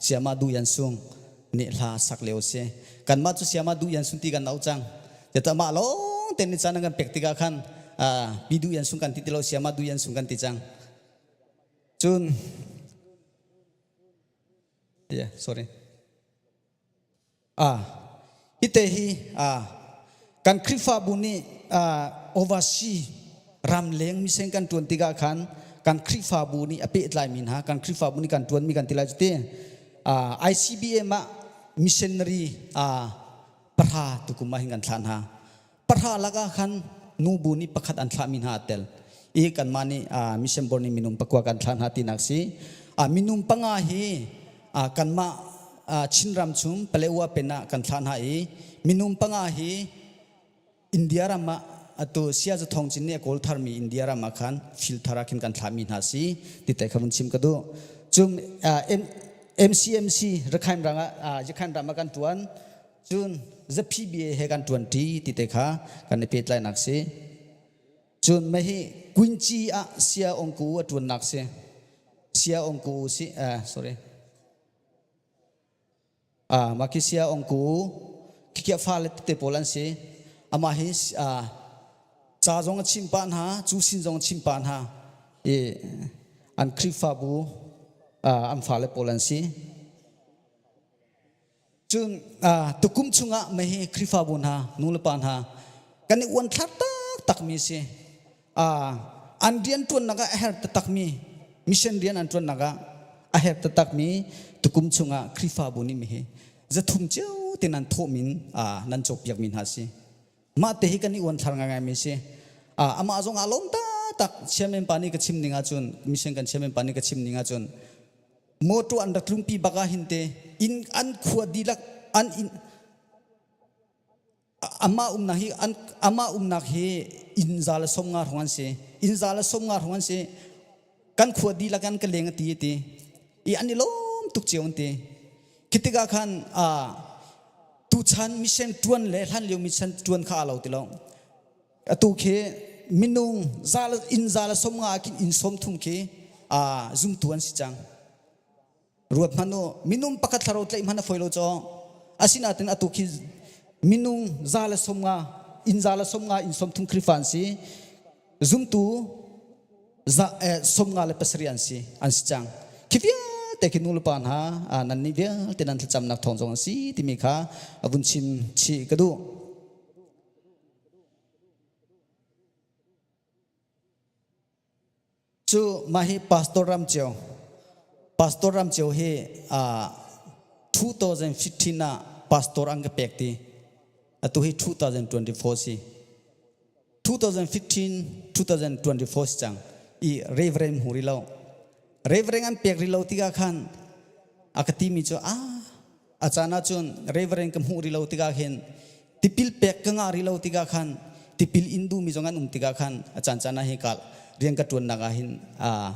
Siama Du Yan Sung nih hla sak lio si. Kanmah cu Siama Du Yan Sung ti kan au cang. Teta mah lawng te ni caan an kan pek tikah khan Pi Du Yan Sung kan ti ti lo Siama Du Yan Sung kan ti cang. Cun. Yeah, sorry. Ah, hite hi ah kan Khrihfabu nih ah oversea ramleng miseng kan tuan tikah khan kan Khrihfabu nih a pehtlai mi hna kan Khrihfabu nih kan tuan mi kan ti lai cu ti. Ah ICBM ah missionary ah pahra tukum ah hin kan thlah hna. Pahra lakah khan nubu nih pakhat an thlahmi hna a tel i kanmah nih mission board nih minung pakua kan thlah hna tinak si. Minung panga hi kanmah Chinram chung Palewa pen ah kan thlah hna i minung panga hi India ram ah atu Sia Zathong Cin nih a kawl tharmi India ram ah khan fil thar ah khin kan thlahmi hna si ti te kha vun chim ka duh. Cum MCMC Rakhine ram ah Rakhine ram ah kan tuan Cun ZPBA he kan ṭuanṭi ti te kha kan i pehtlainak si. Cun mah hi Quincy ah Sia Ongku a ṭuannak si. Sia Ongku si, eh, sorry. Ah, mah khi Sia Ongku khikia fale tete pawl an si. Amah hi ah, ca zong a chim pah hna, cu sin zong a chim pah hna. I an Khrihfabu ah, an fale pawl an si. Cun tukum chungah mei hi Khrihfabu hna, nulepa hna kan i uanthlar taktakmi a si. An rianṭuannak ah a herh taktakmi, mission rian an ṭuannak ah a herh taktakmi tukum chungah Khrihfabu nih mihi zathum cio te nan thawhmin nan cawkpiakmi hna a si. Mah te hi kan i uanthlar ngaingaimi a si. Amah zong aa lawm taktak. Chairman pa nih ka chim ning ahcun, mission kan chairman pa nih ka chim ning ahcun, motor an rak tlungpi bak ah hin te inn an khua dihlak an inn amah umnak hi an amah umnak hi inn za le som nga hrawng an si inn za le som nga hrawng an si kan khua dihlak an ka leng ati ti i an i lawm tuk cio an ti khi tikah khan a tuchan mission tuan le hlan lio mission tuan kha a lo ti lo Atu khi minung inn za le som nga ah khin inn som thum khi zumtu an si cang. Ruat hmanh u, minung pakhat thlarau tlaih hmanh a fawi lo caw. Asinain atu khi minung za le som nga, inn za le som nga, inn som thum Khrihfa an si. Zumtu za, eh, som nga le pasarih an si, an si cang. Khi vialte khi nu le pa hna, nan nih vialte nan thlacamnak thawng zong an si timi kha a vun chim chih ka duh. Cu mah hi Pastor Ram Ceu. Pastor Ram Ceu hi uh, 2015 ah pastor an ka pek ti. Atu hi 2024 si. 2015 2024 si cang. I Reverend hmu rih lo. Reverend an pek rih lo tikah khan a ka timi cu ah A caan ahcun Reverend ka hmuh rih lo tikah khin tipil pek ka ngah rih lo tikah khan tipil in duhmi zong an um tikah khan a caan caan ah hi ka rian ka ṭuannak ah hin aa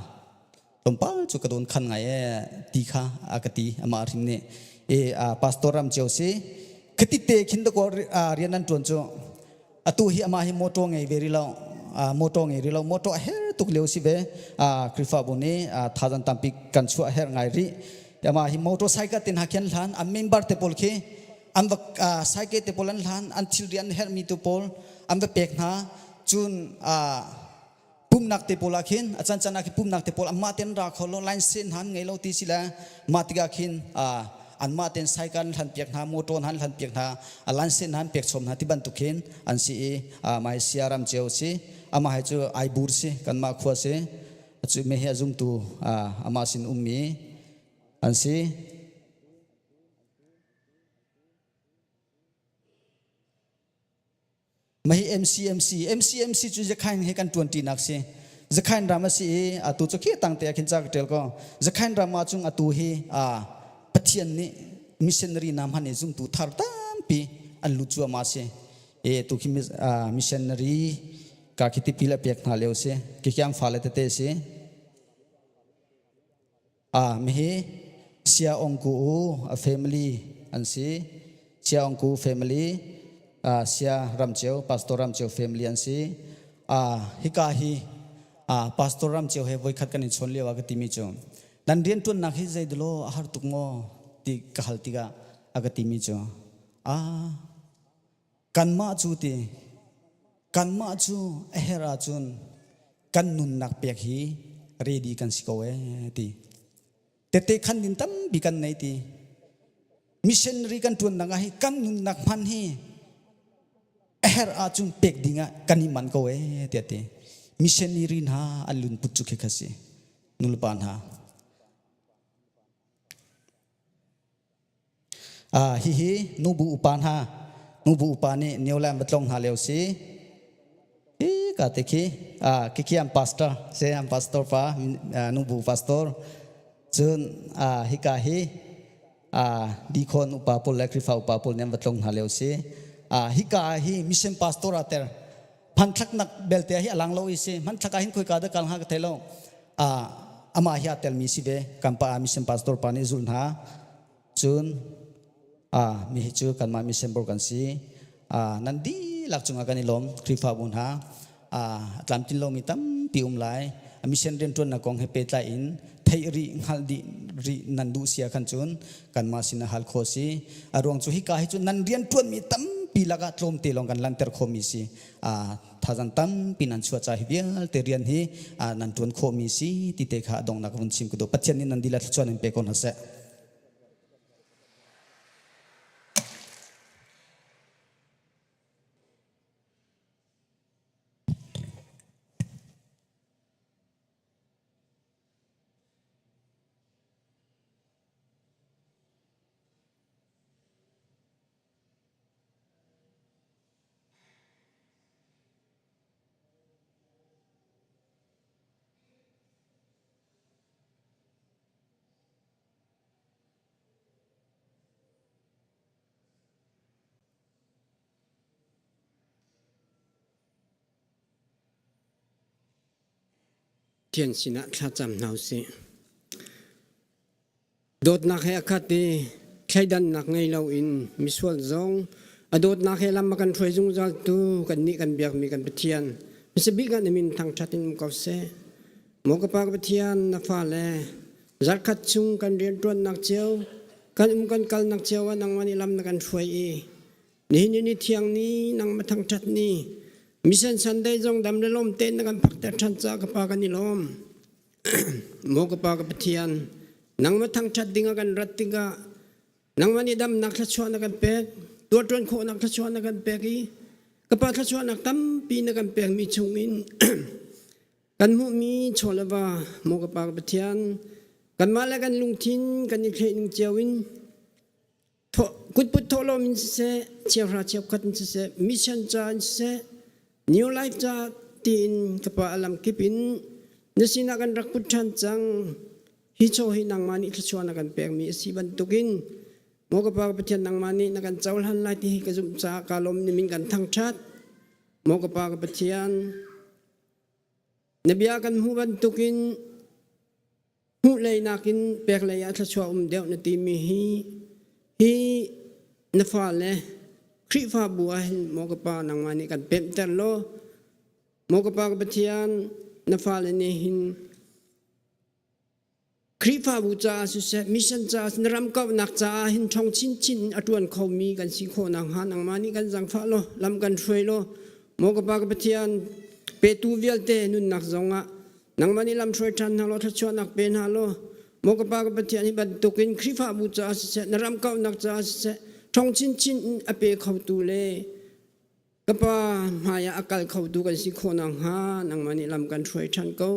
tlawmpal cu ka dawn khan ngai ee ti kha a ka ti amah hrim nih i pastor ram cio si khati te khin dakaw rian an ṭuan cu atu hi amah hi motor ngei ve rih lo motor ngei rih lo motor a her tuk lio si ve Khrihfabu nih thazang tampi kan chuah a herh ngai rih amah hi motorcycle te hna khi an hlan an member te pawl khi an va cycle te pawl an hlan an thilri an herhmi tu pawl an va pek hna cun pumnak te pawl ah khin a can can ah khin pumnak te pawl anmah ten ra kho lo line sen han ngei lo ti si le mah tikah khin anmah ten cycle an hlan piak hna motor han hlan piak hna a line sen han pek chom hna ti bantuk khin an si i mai sia ram cheu si amah hi cu aibur si kanmah khua si cu me hi a zumtu amah sin ummi an si Mah hi MCMC MCMC cu Zakhain he kan ṭuanṭinak si. Zakhain ram a si i atu cu khi tangte ah khin ca ka ṭial ko. Zakhain ram ah cun atu hi Pathian nih missionary hna hmanh i zumtu thar tampi an lut cuahmah a si. E tu khi missionary ka khi tipil a pek hna lio si. Khikiang fale tete si. Ah, mihi Sia Ong Ku U a family an si. Sia Ong Ku family, ah, Sia Ram Ceu, Pastor Ram Ceu family an si. Ah, hika hi ah, Pastor Ram Ceu he voikhat kan in chawn lio ah ka timi cu nan rianṭuannak hi zei delaw a har tuk maw ti ka hal tikah a ka timi cu ah kanmah cu ti kanmah cu a herh ahcun kan nunnak pek hi ready kan si ko ee ti. Tete khan din tampi kan nei ti. Missionary kan tuan nak ah hi kan nunnak hman hi a herh ahcun pek ding ah kan i man ko ee tiah ti. Missionary hna an lunput cu khi kha si. Nulepa hna. Ah, hihi nubu upa hna nubu upa nih Newland va tlong hna lio si. Hi ka te khi ah kiki an pastor se an pastor pa nubu pastor cun ah hika hi ah dikhon upa pawl le Khrihfa upa pawl nih an va tlong hna lio si. Ah hika hi mission pastor a ter hmanthlaknak belte hi alang lo i si hmanthlak ah hin khoika dah kal hnga ka thei lo ah amah hi a telmi si ve kan pa mission pastor pa nih zul hna cun ah mi hi cu kanmah mission board kan si ah nan dihlak cungah kan i lawm Khrihfabu hna ah tlamtlin lomi tampi um lai mission rianṭuannak kong he pehtlai in theih rih hngalh dih rih nan duh sia khan cun kanmah sin ah hal khawh si a ruang cu hika hi cu nan rianṭuanmi tampi lakah tlawmte lawng kan lanter khawhmi si thazang tampi nan chuah ca hi vialte rian hi nan ṭuan khawhmi si ti te kha a donghnak vun chim ka duh Pathian nih nan dihlak thluachuah in pe ko hna seh. Pathian sinah thlacam hna usih. Dawtnak he a khat i thleidannak ngei loin misual zong a dawtnak he lam a kan hruai zungzal tu kannih kan biakmi kan Pathian hmasabik ah na min thangṭhat in um ko seh. Maw ka Pa ka Pathian na fale zarkhat chung kan rianṭuannak cio kan um kan kalnak cio ah nangmah nih lam na kan hruai i Nihin ni thiang ni nangmah thangṭhat ni Mission Sunday zong dam le lawm tein na kan phakter ṭhan caah ka pa kan i lawm. Maw ka pa ka Pathian, nangmah thangṭhat ding ah kan rat tikah nangmah nih damnak thluachuah na kan pek, tuahṭuan khawhnak thluachuah na kan pek i ka pa thluachuahnak tampi na kan pekmi chungin kan hmuhmi chaw le va maw ka pa ka Pathian, kanmah le kan lungthin kan i thleh ning cio in Kutput thawhlawm in siseh, chiahra chiahkhat in siseh, mission ca in siseh, New Life ca tiin ka pa alam kip in na sinah kan rak put ṭhan cang. Hi chaw hi nangmah nih thluachuah na kan pekmi a si bantukin maw ka pa ka Pathian nangmah nih na kan cohlan lai ti hi ka zumh caah kaa lawm nimin kan thangṭhat. Maw ka pa ka Pathian, na bia kan hmuh bantukin Hmuh lei nakin pek lei ah thluachuah um deuh na timi hi hi na fale Khrihfabu ah hin maw ka pa nangmah nih kan pemhter law maw ka pa ka Pathian na fale nih hin Khrihfabu caah siseh mission caah na ram kauhnak caah hin ṭhong chinchin in a ṭuan khomi kan si khawh nakhnga nangmah nih kan zaangfah law lam kan hruai law maw ka pa ka Pathian petu vialte nunnak zongah Nangmah nih lamhruai ṭhan hna law thluachuahnak pe hna law maw ka Pa ka Pathian hi bantukin Khrihfabu caah siseh na ram kauhnak caah siseh ṭhong chinchin in a pe khotu le ka Pa hmaiah a kal khotu kan si khawh nakhnga nangmah nih lam kan hruai ṭhan ko.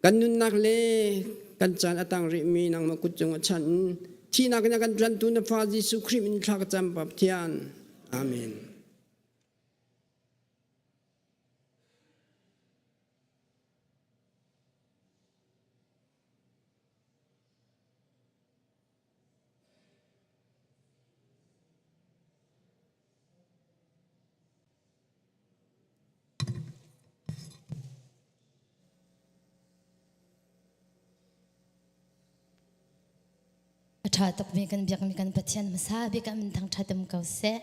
Kan nunnak le kan caan a tang rihmi nangmah kut cung a chan in thihnak in a kan tlantu na Fa Jesuh Khrih min thla ka cam Pa Pathian. Amen. A ṭha tukmi kan biakmi kan Pathian hmasa bik ah min thangṭhat um ko seh.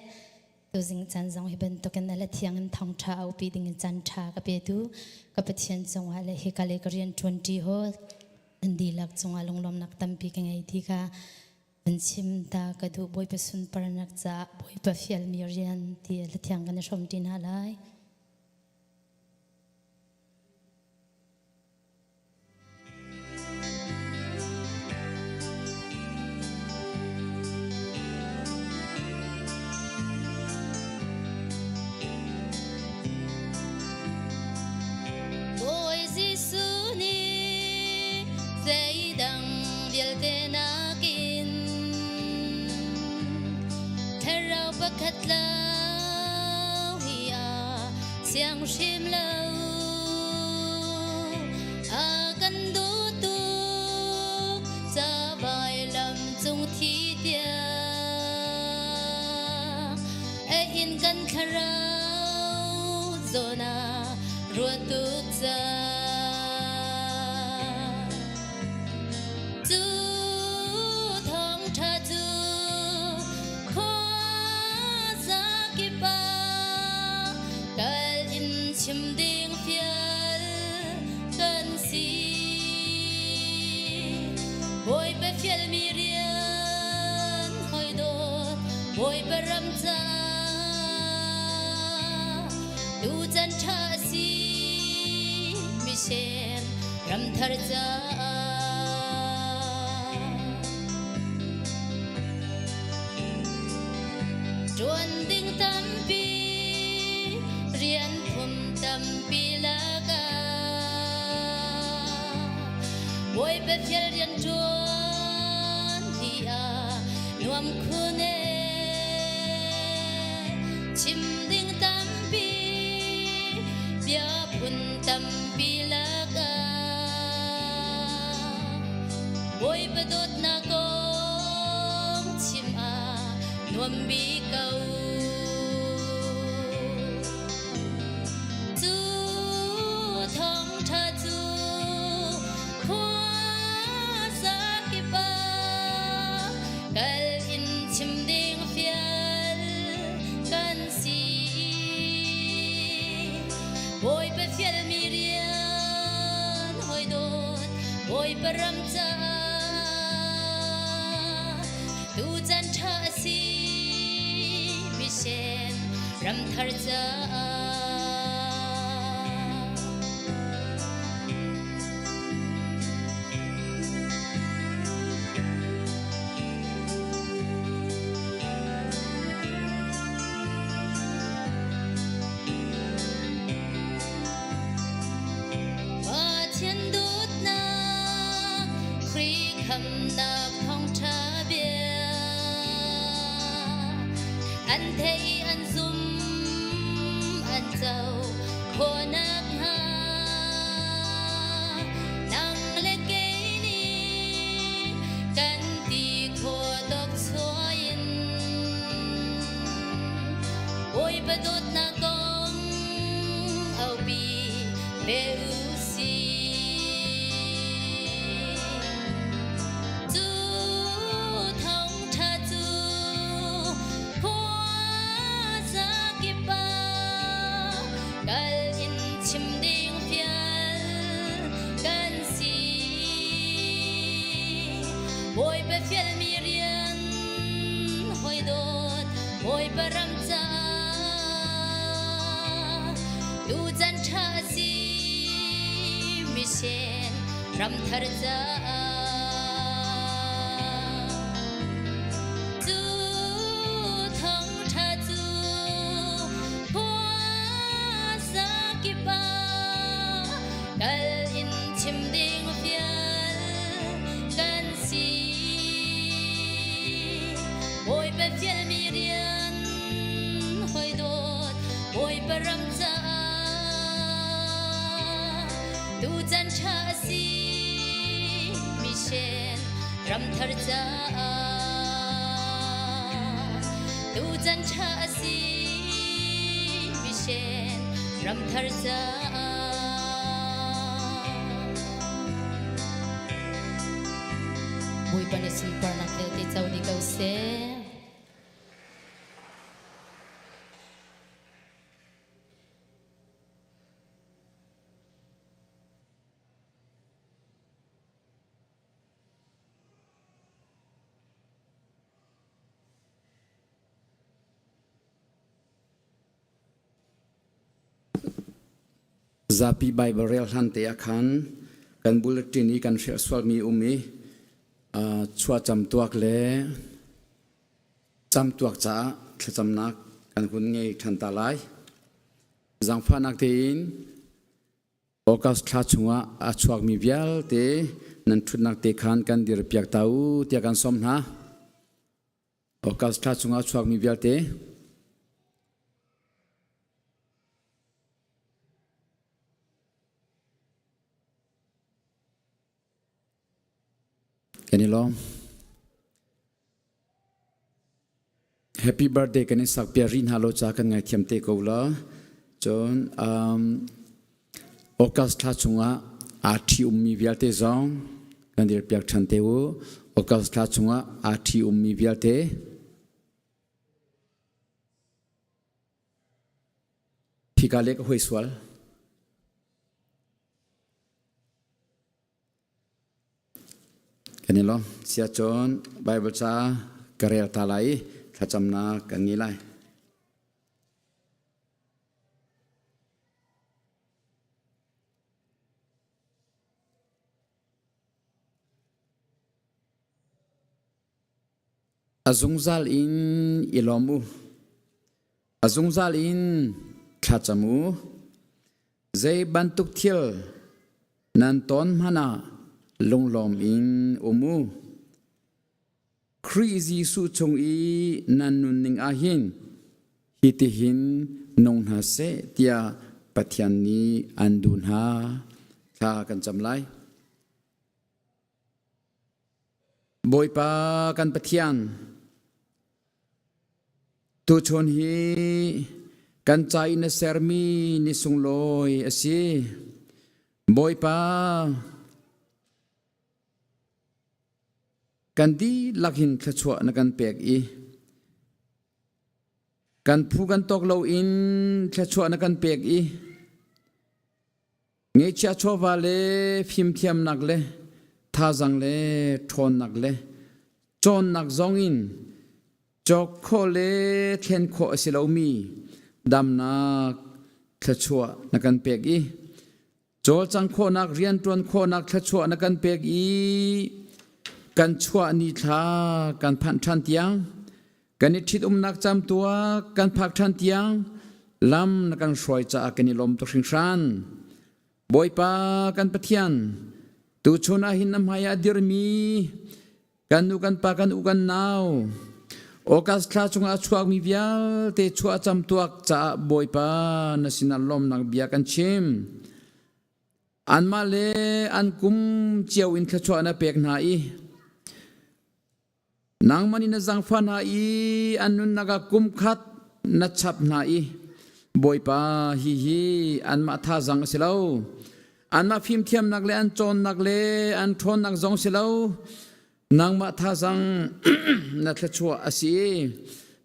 Tuzing caan zong hi bantukin a la thiang in thawngṭha aupi ding in caan ṭha ka petu ka Pathian cungah le hika le ka rian ṭuanṭi haw nan dihlak cungah lunglawmnak tampi ka ngei ti kha an chim ta ka duh Bawipa sunparnak caah Bawipa fialmi rian ti la thiang kan i hrawmṭi hna lai. dong hrim lo. A kan duh tuk ca vailam cung thi tiang a in kan thlarau zawn ah ruat tuk cang. Cu thawngṭha cu khuaza kip ah kal in chim ding fial kan si. Bawipa fialmi rian hoi dawt Bawipa ram caah tuchan ṭha a si mission ramthar caah. Ṭuan ding tampi rian phun tampi lakah Bawipa fial rian ṭuan hi ah nuam khun ee. Chim ding tampi bia phun tampi lakah Bawipa dawtnak kong chim ah nuam bik ko. Cu thawngṭha cu khuaza kip ah kal in chim ding fial kan si. Bawipa fialmi rian hawi dawt Bawipa ram caah tuchan ṭha a si mission ramthar caah. Pathian dawtnak Khrih khamnak thawngṭha bia an thei an zum an co khawhnak hnga nang le kei nih kan ti khawh tawk chuah in Bawipa dawtnak kong aupi ve u sih. Cu thawngṭha cu khuaza kip ah kal in chim ding fial kan si. Bawipa fialmi rian hawi dawt Bawipa ram caah tuchan ṭha a si mission ramthar caah cu thawngṭha cu khuaza kip ah kal in chim ding fial kan si. Bawipa fialmi rian hawi dawt Bawipa ram caah tuchan ṭha a si mission ramthar caah tuchan ṭha a si mission ramthar caah. Bawipa nih sunparnak vialte co dih ko seh. Zapi Baibal rel hlan te ah khan kan bulletin i kan hrial sualmi um i chuahcam tuak le camtuak caah thlacamnak kan hun ngei ṭhan ta lai. Zaangfahnak tein August thla chungah a chuakmi vialte nan ṭhutnak te khan kan dirpiak ta u tiah kan sawm hna. August thla chungah a chuakmi vialte. Kan i lawm. Happy birthday kan in sak piak rih hna lo ca kan ngaithiam te ko la. Cun um, August thla chungah aa ṭhi ummi vialte zong kan dir piak ṭhan te u. August thla chungah aa ṭhi ummi vialte Hika le ka hoi sual. Kan i lawm. Siacun Bible ca ka rel ta lai i thlacamnak kan ngei lai. A zungzal in i lawm u. A zungzal in thlacam u. Zei bantuk thil nan ton hmanh ah lunglawm in um u. Khrih Jesuh chung i nan nunning ah hin hitihin nung hna seh tiah Pathian nih an duh hna. Thla kan cam lai. Bawipa kan Pathian, tuchun hi kan ca i na sermi ni sunglawi a si. Bawipa, kan dihlak hin thluachuah na kan pek i kan phu kan tawk loin thluachuah na kan pek i Ngeihchiah chawva le fimthiamnak le thazaang le ṭhawnnak le cawnnak zong in cawk khawh le thlen khawh a si lomi damnak thluachuah na kan pek i cawlcang khawhnak rianṭuan khawhnak thluachuah na kan pek i kan chuah ni thla kan phanh ṭhan tiang Kan i ṭhitumnak camtuak kan phak ṭhan tiang lam na kan hruai caah kan i lawm tuk hringhran. Bawipa kan Pathian, tuchun ah hin na hmai ah dirmi kan nu kan pa kan u kan nau August thla chungah a chuakmi vialte chuah camtuak caah Bawipa na sinah lawmnak bia kan chim. Anmah le an kum cio in thluachuah na pek hna i Nangmah nih na zaangfah hna i an nunnak ah kum khat na chap hna i Bawipa hihi anmah thazaang a si lo. Anmah fimthiamnak le an cawnnak le an ṭhawnnak zong si lo. Nangmah thazaang na thluachuah a si.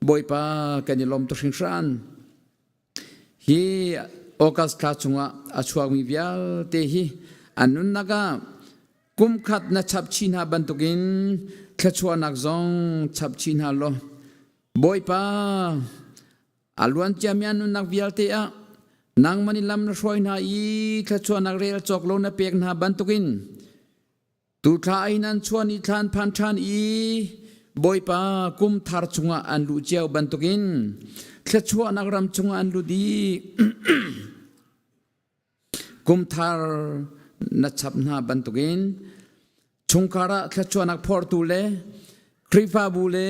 Bawipa kan i lawm tuk hringhran. Hi August thla chungah a chuakmi vialte hi an nunnak ah kumkhat na chap chih hna bantukin thluachuahnak zong chap chih hna law Bawipa a luan ciami an nunnak vialte ah nangmah nih lam na hruai hna i thluachuahnak rel cawk lo na pek hna bantukin Tuthla in an chuan i thlan phan ṭhan i Bawipa kum thar chungah an luh cio bantukin thluachuahnak ram chungah an lut i kum thar na chap hna bantukin chungkhar ah thluachuahnak phortu le Khrihfabu le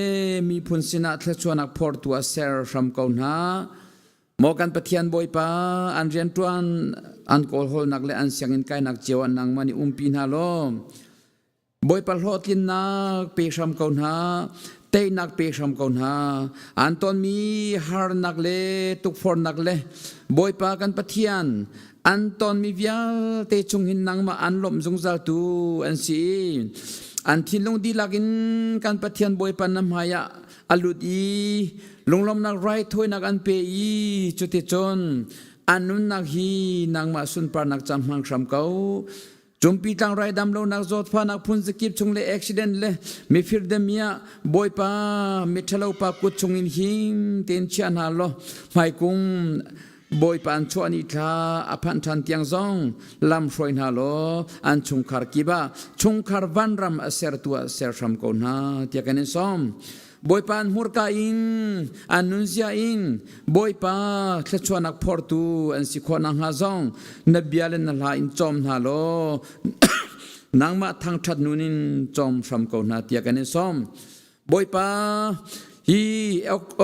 miphun sinah thluachuahnak phortu ah ser hram ko hna. Maw kan Pathian Bawipa, an rianṭuan, an kawlhawlnak le an sianginn kainak cio ah nangmah nih umpi hna law, Bawipa hlawhtlinnak pe hram ko hna, teinak pe hram ko hna. An tonmi harnak le tukforhnak le Bawipa kan Pathian, an tonmi vialte chung hin nangmah an lawmh zungzaltu an si. An thinlung dihlak in kan Pathian Bawipa na hmaiah a lut i lunglawmnak raithawinak an pe i cuticun an nunnak hi nangmah sunparnak ca hmang hram ko Cumpi tlangrai dam lonak zawtfahnak phun zakip chung le accident le mifir demia bawipa miṭhalo pa kut chungin him tein chia hna law hmaikung bawipa an chuah ni thla a phanh ṭhan tiang zong lam hruai hna law an chungkhar kip ah chungkhar vanram a sertu ah ser hram ko hna tiah kan in sawm. Bawipa an hmurka in an nunzia in Bawipa thluachuahnak phortu an si khawh nakhnga zong na bia le na hla in cawm hna law nangmah thangṭhat nun in cawm hram ko hna tiah kan in sawm. Bawipa hi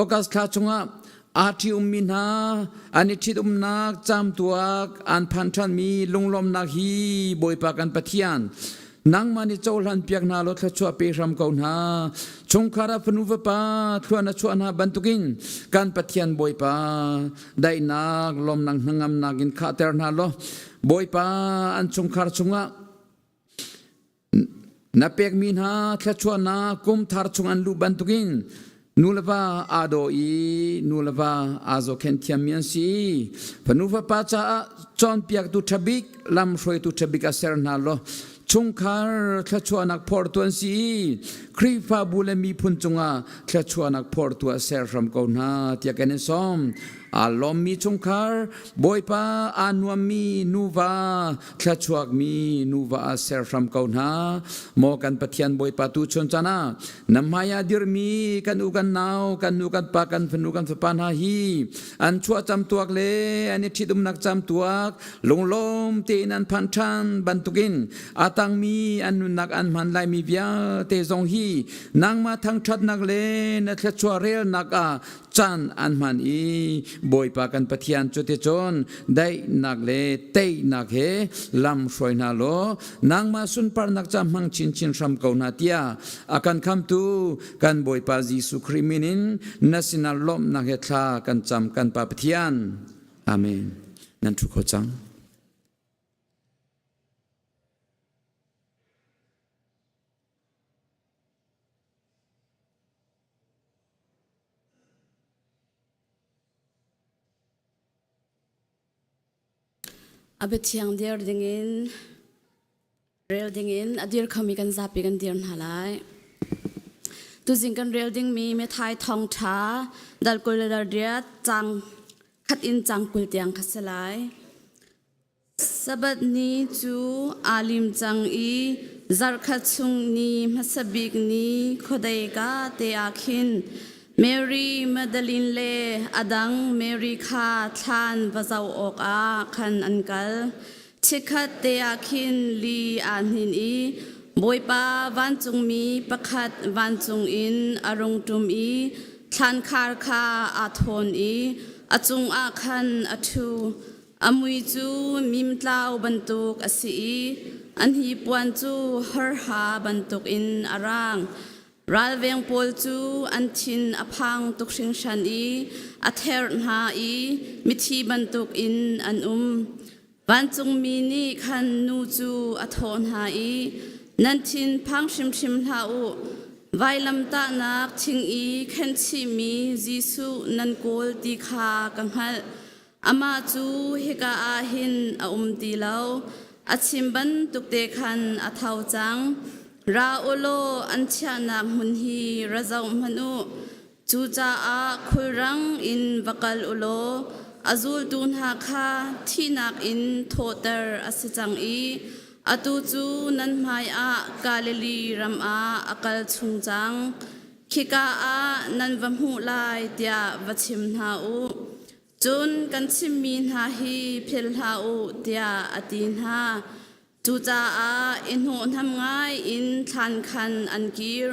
August thla chungah aa ṭhi-ummi hna an i ṭhitumnak caamtuak an phan ṭhanmi lunglawmnak hi Bawipa kan Pathian. Nangmah nih cohlan piak hna law thluachuah pe hram ko hna. Chungkhar ah fanu fapa thluan a chuah hna bantukin kan Pathian Bawipa daihnak lawmnak hnangamnak in khahter hna law Bawipa an chungkhar chungah Na pekmi hna thluachuahnak kum thar chung an luh bantukin nu le va aa daw i nu le va aa zohkhenh thiammi an si. Fanu fapa caah cawnpiaktu ṭha bik, lamhruaitu ṭha bik ah ser hna law chungkhar thluachuahnak phortu an si i Khrihfabu le miphun cungah thluachuahnak phortu ah ser hram ko hna tiah kan in sawm. Aa lawmmi chungkhar, Bawipa aa nuammi nuva thluachuakmi nuva ah ser hram ko hna. Maw kan Pathian Bawipa tu chun caan ah na hmai ah dirmi kan u kan nau, kan nu kan pa, kan fanu kan fapa hna hi an chuah camtuak le an i ṭhitumnak camtuak lunglawm tein an phan ṭhan bantukin a tangmi an nunnak an hman laimi vialte zong hi nangmah thangṭhatnak le na thluachuah relnak ah caan an hman i Bawipa kan Pathian cuticun daihnak le teinak he lam hruai hna law nangmah sunparnak ca hmang chinchin hram ko hna tiah a kan khamtu kan Bawipa Jesuh Khrih min in na sinah lawmhnak he thla kan cam kan Pa Pathian. Amen. Nan thu kho cang. A biathiang dir dingin rel dingin a dir khomi kan zapi kan dir hna lai. Tuzing kan rel dingmi Methai thawngṭha dal 20 le dal riat cang khat in cang 20 tiang kha si lai. Sabbath ni cu aa lim cang i zarhkhat chung ni hmasa bik ni khuadei ka te ah khin Mary Magdalene le a dang Mary kha thlan va zoh awkah khan an kal. Chikkhat te ah khin li aa hnin i Bawipa vancungmi pakhat vancung in a rung ṭum i thlankhar kha aa thawn i a cungah khan a ṭhu. A mui cu mimtlau bantuk a si i an hnipuan cu horha bantukin a raang. Ralveng pawl cu an thin a phang tuk hringhran i a therh hna i mithi bantukin an um. Vancungmi nih khan nu cu a thawh hna i, Nan thin phang hrimhrim hlah u. Vailamtahnak thing i khenhchihmi Jesuh nan kawl ti kha ka hngalh. Amah cu hika ah hin a um ti lo. A chim bantuk te khan a tho cang. Ra u law an chiahnak hmun hi ra zoh hmanh u. Cucaah khulrang in va kal u law a zultu hna kha thihnak in thawhter a si cang i atu cu nan hmaiah Galilee ram ah a kal chung cang. Khika ah nan va hmuh lai tiah va chim hna u. Cun kan chimmi hna hi philh hlah u tiah a ti hna. Cucaah i hnawhhnam ngai in thlan khan an kir.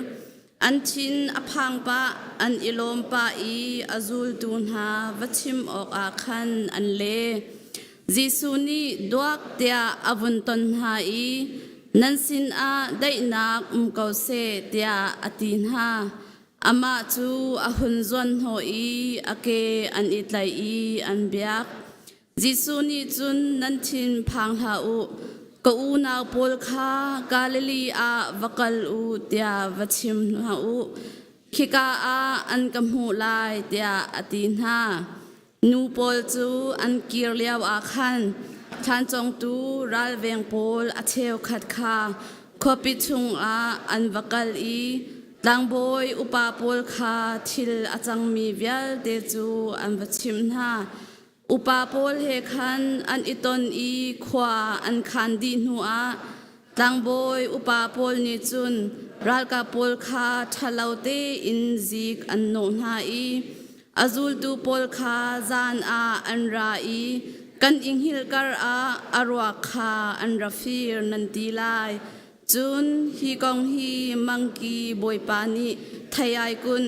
An thin a phang pah, an i lawm pah i a zultu hna va chim awkah khan an le. Jesuh nih duak tiah a vun ton hna i nan sinah daihnak um ko seh tiah a ti hna. Amah cu a hun zuanhnawh i a ke an i tlaih i an biak. Jesuh nih cun nan thin phang hlah u, ka unau pawl kha Galilee ah va kal u tiah va chim hna u. Khika ah an ka hmuh lai tiah a ti hna. Nu pawl cu an kir lio ah khan thlan-congtu ralveng pawl a cheukhat kha khuapi chungah an va kal i tlangbawi upa pawl kha thil a cangmi vialte cu an va chimh hna. Upa pawl he khan an i ton i khua an khan dih hnuah tlangbawi upa pawl nih cun ralkap pawl kha ṭhalo tein zik an nawh hna i A zultu pawl kha zan ah an ra i kan i hngilh kar ah a ruak kha an ra fir nan ti lai. Cun hi kong hi mangki bawipa nih thei ai kun.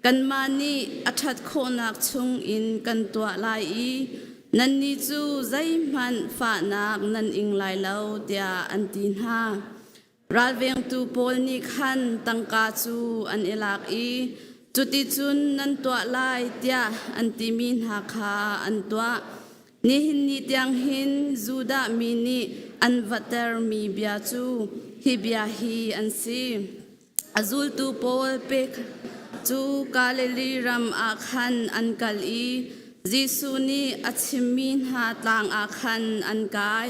Kanmah nih a ṭhat khawhnak chung in kan tuah lai i nannih cu zeihmanh fahnak nan ing lai lo tiah an ti hna. Ralvengtu pawl nih khan tangka cu an i lak i cuticun nan tuah lai tiah an timi hna kha an tuah. Nihin ni tiang hin Judah mi nih an vatermi bia cu hi bia hi an si. A zultu pawl pek cu Galilee ram ah khan an kal i Jesuh nih a chimmi hna tlang ah khan an kai.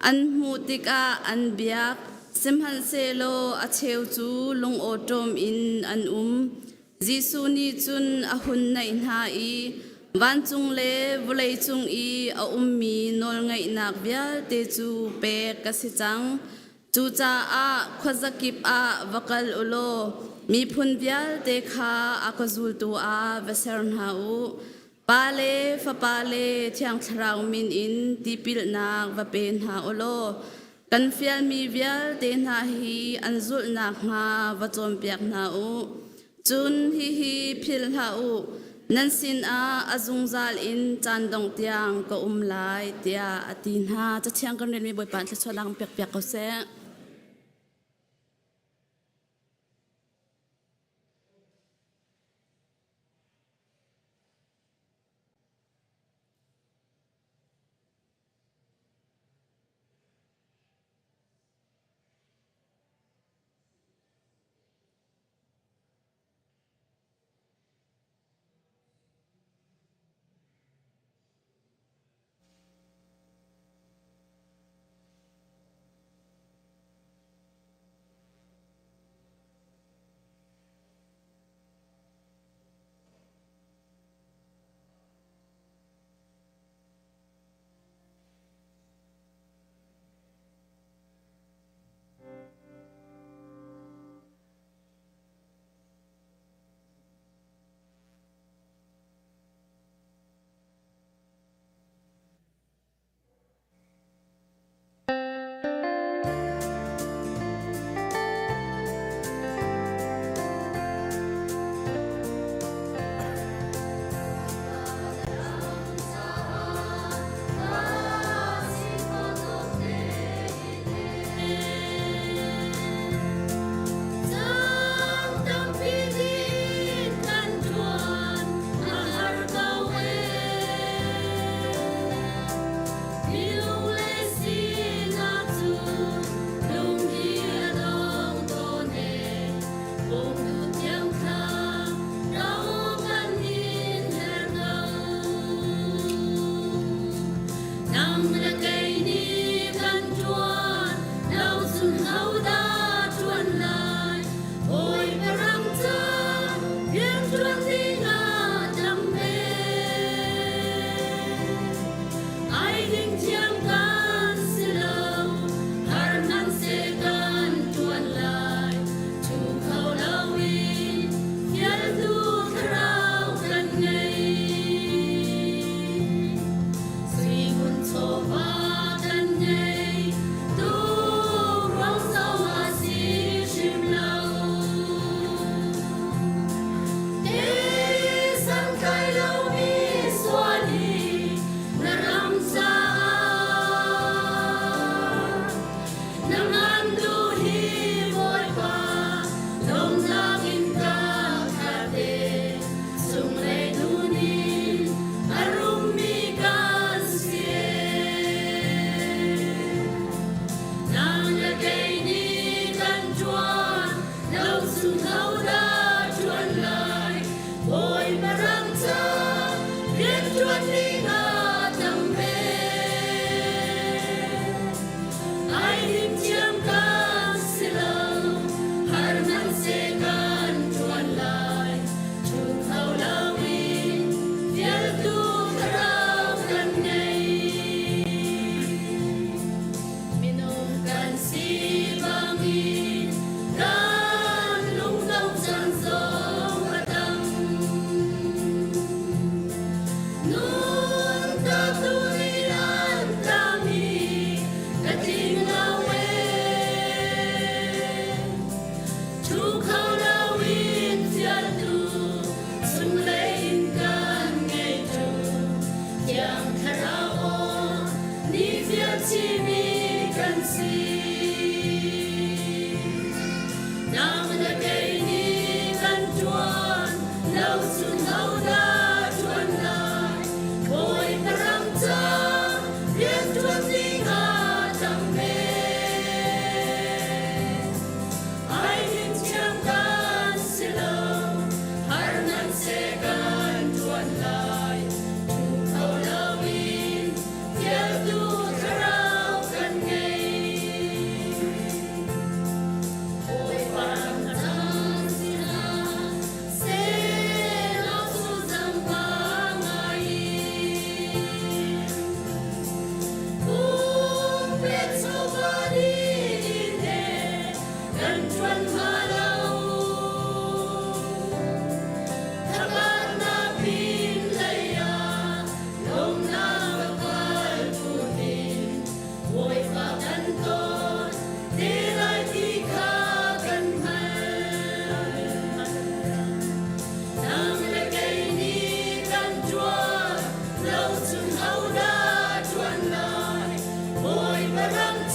An hmuh tikah an biak, sihmanhsehlaw a cheu cu lungawṭawm in an um. Jesuh nih cun a hun naih hna i vancung le vawleicung i a ummi nawlngeihnak vialte cu pek ka si cang. Cucaah khuazakip ah va kal u law miphun vialte kha a ka zultu ah va ser hna u. Pa le Fapa le Thiang Thlarau min in tipilnak va pe hna u law kan fialmi vialte hna hi an zulh nakhnga va cawnpiak hna u. Cun hihi philh hlah u, nan sinah a zungzal in caan dongh tiang ka um lai, tiah a ti hna. Cathiang kan relmi Bawipa thluachuahnak in pekpiak ko seh.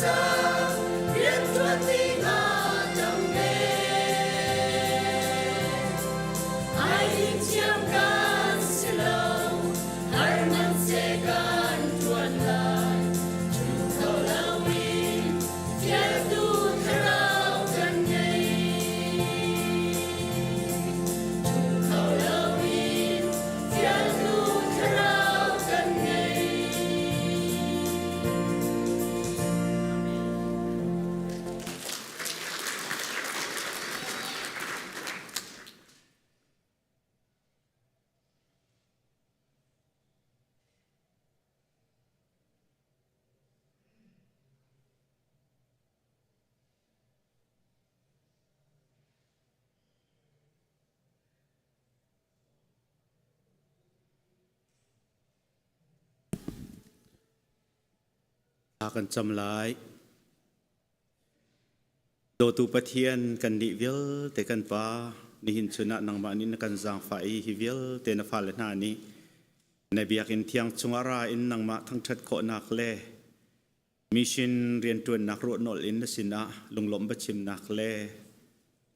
cang, rianṭuan ding ah tam ve. Ai ding thiam kan si lo, har hmanhseh kan ṭuan lai. Ṭhu kho loin fialtu thlarau kan ngei. Ṭhu kho loin fialtu thlarau kan ngei. Thla kan cam lai. Dawtu Pathian kan nih vialte kan Pa, nihin chun ah nangmah nih na kan zaangfah i hi vialte na fale hna nih na biakinn thiang chungah ra in nangmah thangṭhat khawhnak le mission rianṭuannak ruahnolh in na sinah lunglawmh biachimnak le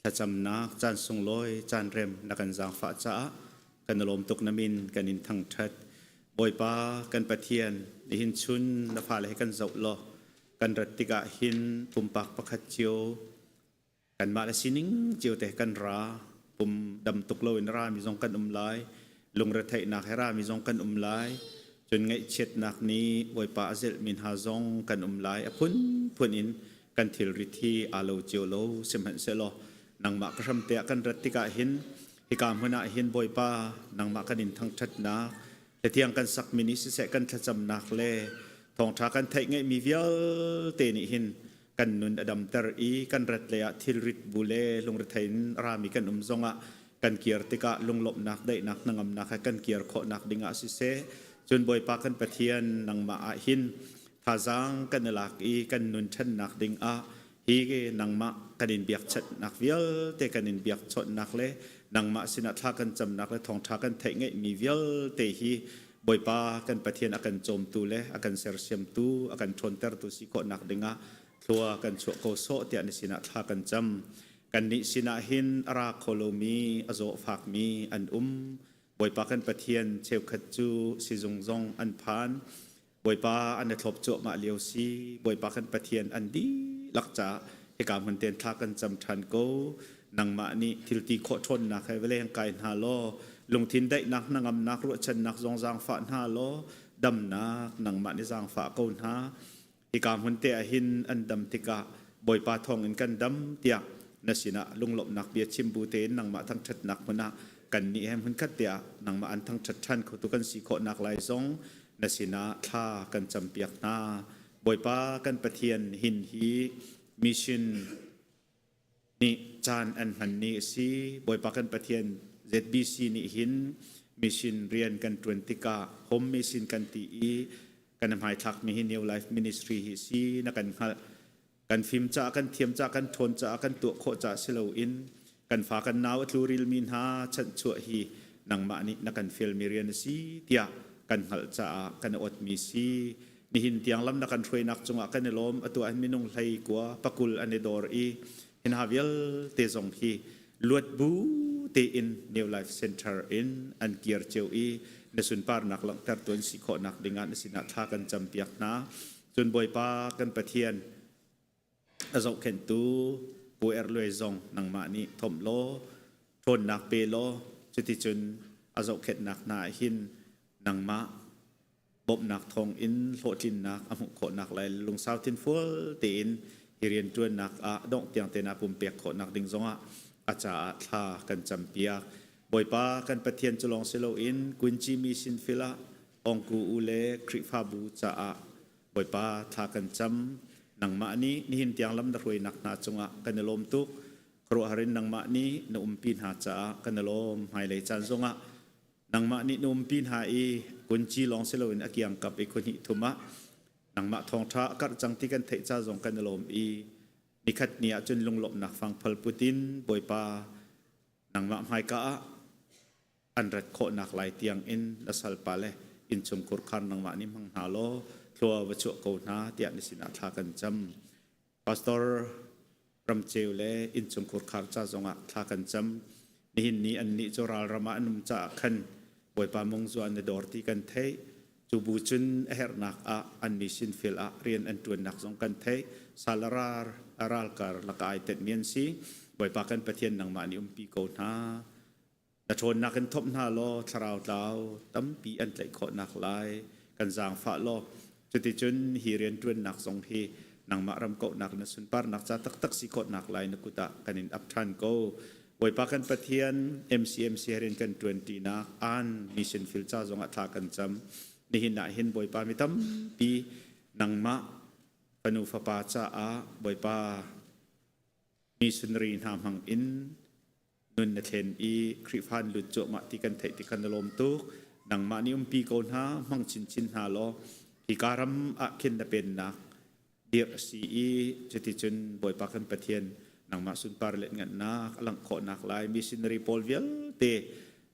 thlacamnak caan sunglawi caan rem na kan zaangfah caah kan i lawm tuk na min kan in thangṭhat. Bawipa kan Pathian, nihin chun na fale he kan zoh law kan rat tikah hin pumpak pakhat cio kanmah le sining cio te kan ra pum dam tuk loin ra mi zong kan um lai lungretheihnak he ra mi zong kan um lai cun ngaihchiatnak nih Bawipa a zelh mi hna zong kan um lai a phunphun in kan thilrit hi aa lo cio lo sihmanhsehlaw nangmah ka hram te ah kan rat tikah hin hika hmun ah hin Bawipa nangmah kan in thangṭhatnak Hitiang kan sakmi nih siseh kan thlacamnak le thawngṭha kan theih ngeihmi vialte nih hin kan nun a damter i kan rat lei ah thilrit bu le lungrethei in rami kan um zongah kan kir tikah lunglawmhnak daihnak hnangamnak he kan kir khawhnak dingah siseh cun Bawipa kan Pathian nangmah ah hin thazaang kan i lak i kan nun ṭhannak dingah hi nangmah kan in biakchanhnak vialte kan in biakchawnhnak le nangmah sinah thla kan camnak le thawngṭha kan theih ngeihmi vialte hi Bawipa kan Pathian a kan cawmtu le a kan sersiamtu a kan ṭhawntertu si khawhnak dingah thlua kan chuah ko sawh tiah na sinah thla kan cam. Kannih sinah hin a ra kho lomi a zaw fakmi an um. Bawipa kan Pathian cheukhat cu sizung zong an phan. Bawipa an i thlop cuahmah lio si. Bawipa kan Pathian an dihlak caah hika hmun ten thla kan cam ṭhan ko. Nangmah nih thilti khawh ṭhawnnak he va leng kai hna law lungthin daihnak hnangamnak ruahchannak zong zaangfah hna law damnak nangmah nih zaangfah ko hna. Hika hmun te ah hin an dam tikah Bawipa thawngin kan dam tiah na sinah lunglawmhnak bia chim bu tein nangmah thangṭhatnak hmun ah kannih he hmunkhat te ah nangmah an thangṭhat ṭhan khotu kan si khawhnak lai zong na sinah thla kan campiak hna. Bawipa kan Pathian hin hi mission nih caan an hman ni a si. Bawipa kan Pathian ZBC nih hin mission rian kan ṭuan tikah home mission kan ti i kan hmaithlakmi hi New Life Ministry hi si na kan hngalh. Kan fim caah, kan thiam caah, kan ṭhawn caah, kan tuah khawh caah si loin kan fa kan nau a tluril-mi hna chanhchuah hi nangmah nih na kan fialmi rian a si tiah kan hngalh caah kan i awtmi si. Nihin tiang lam na kan hruainak cungah kan i lawm. Atu ah hin minung hlei kua pakul an i dor i hi hna vialte zong hi luat bu tein New Life Center in an kir cio i na sunparnak langhtertu an si khawhnak dingah na sinah thla kan campiak hna. Cun Bawipa kan Pathian a zohkhenhtu Pu Er Luai zong nangmah nih thomh law ṭhawnnak pe law cuticun a zohkhenhnak hna ah hin nangmah bawmhnak thawngin hlawhtlinnak a hmuh khawhnak lai lungsau thinfual tein hi rianṭuannak ah dongh tiang te naa pumpek khawhnak ding zongah a caah thla kan campiak. Bawipa kan Pathian cu lawng si loin Kunci Mission Field ah Ongku u le Khrihfabu caah Bawipa thla kan cam. Nangmah nih nihin tiang lam na hruainak hna cungah kan i lawm tuk. Khuaruahhar in nangmah nih na umpi hna caah kan i lawm. Hmailei caan zongah nangmah nih na umpi hna i kunci lawng si loin a kiangkap i khuahnih thum ah nangmah thawngṭha a karh cang ti kan theih ca zong kan i lawm i nikhat ni ah cun lunglawmhnak fangphal put in Bawipa nangmah hmaika ah an rat khawhnak lai tiangin na salpa le innchungkhur khar nangmah nih hmang hna law thlua va chuah ko hna tiah na sinah thla kan cam. Pastor Ramceu le innchungkhur khar ca zongah thla kan cam. Nihin ni annih cu ralram ah an um caah khan Bawipa mungzu an i dor ti kan theih. Cu bu cun a herhnak ah an mission field ah rian an ṭuannak zong kan theih. Salarar ralkar lakah ai tenhmi an si. Bawipa kan Pathian nangmah nih umpi ko hna. Na ṭhawnnak in thomh hna law thlarau tlau tampi an tlaih khawhnak lai kan zaangfah law cuticun hi rianṭuannak zong hi nangmah ram kauhnak na sunparnak ca taktak si khawhnak lai na kut ah kan in ap ṭhan ko. Bawipa kan Pathian MCMC he rian kan ṭuanṭinak aan mission field ca zongah thla kan cam. Nihin ah hin Bawipa mi tampi nangmah fanu fapa caah Bawipa missionary hna hmang in nun na thlen i Khrihfa an lut cuahmah ti kan theih ti khan na lawm tuk. Nangmah nih umpi ko hna, hmang chinchin hna law hika ram ah khin na pennak dirh a si i cuticun Bawipa kan Pathian nangmah sunpar le ngannak a langh khawhnak lai missionary pawl vialte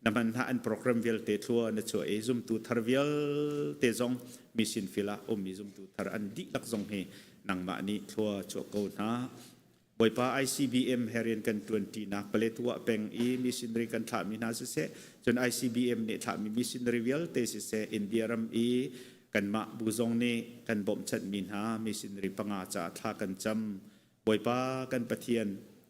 na hman hna an program vialte thlua na chuah i zumtu thar vialte zong mission field ah ummi zumtu thar an dihlak zong hi nangmah nih thlua chuah ko hna. Bawipa ICBM he rian kan ṭuanṭinak Paletwa peng i missionary kan thlahmi hna siseh, cun ICBM nih thlahmi missionary vialte siseh, India ram i kanmah bu zong nih kan bawmhchanhmi hna missionary panga caah thla kan cam. Bawipa kan Pathian,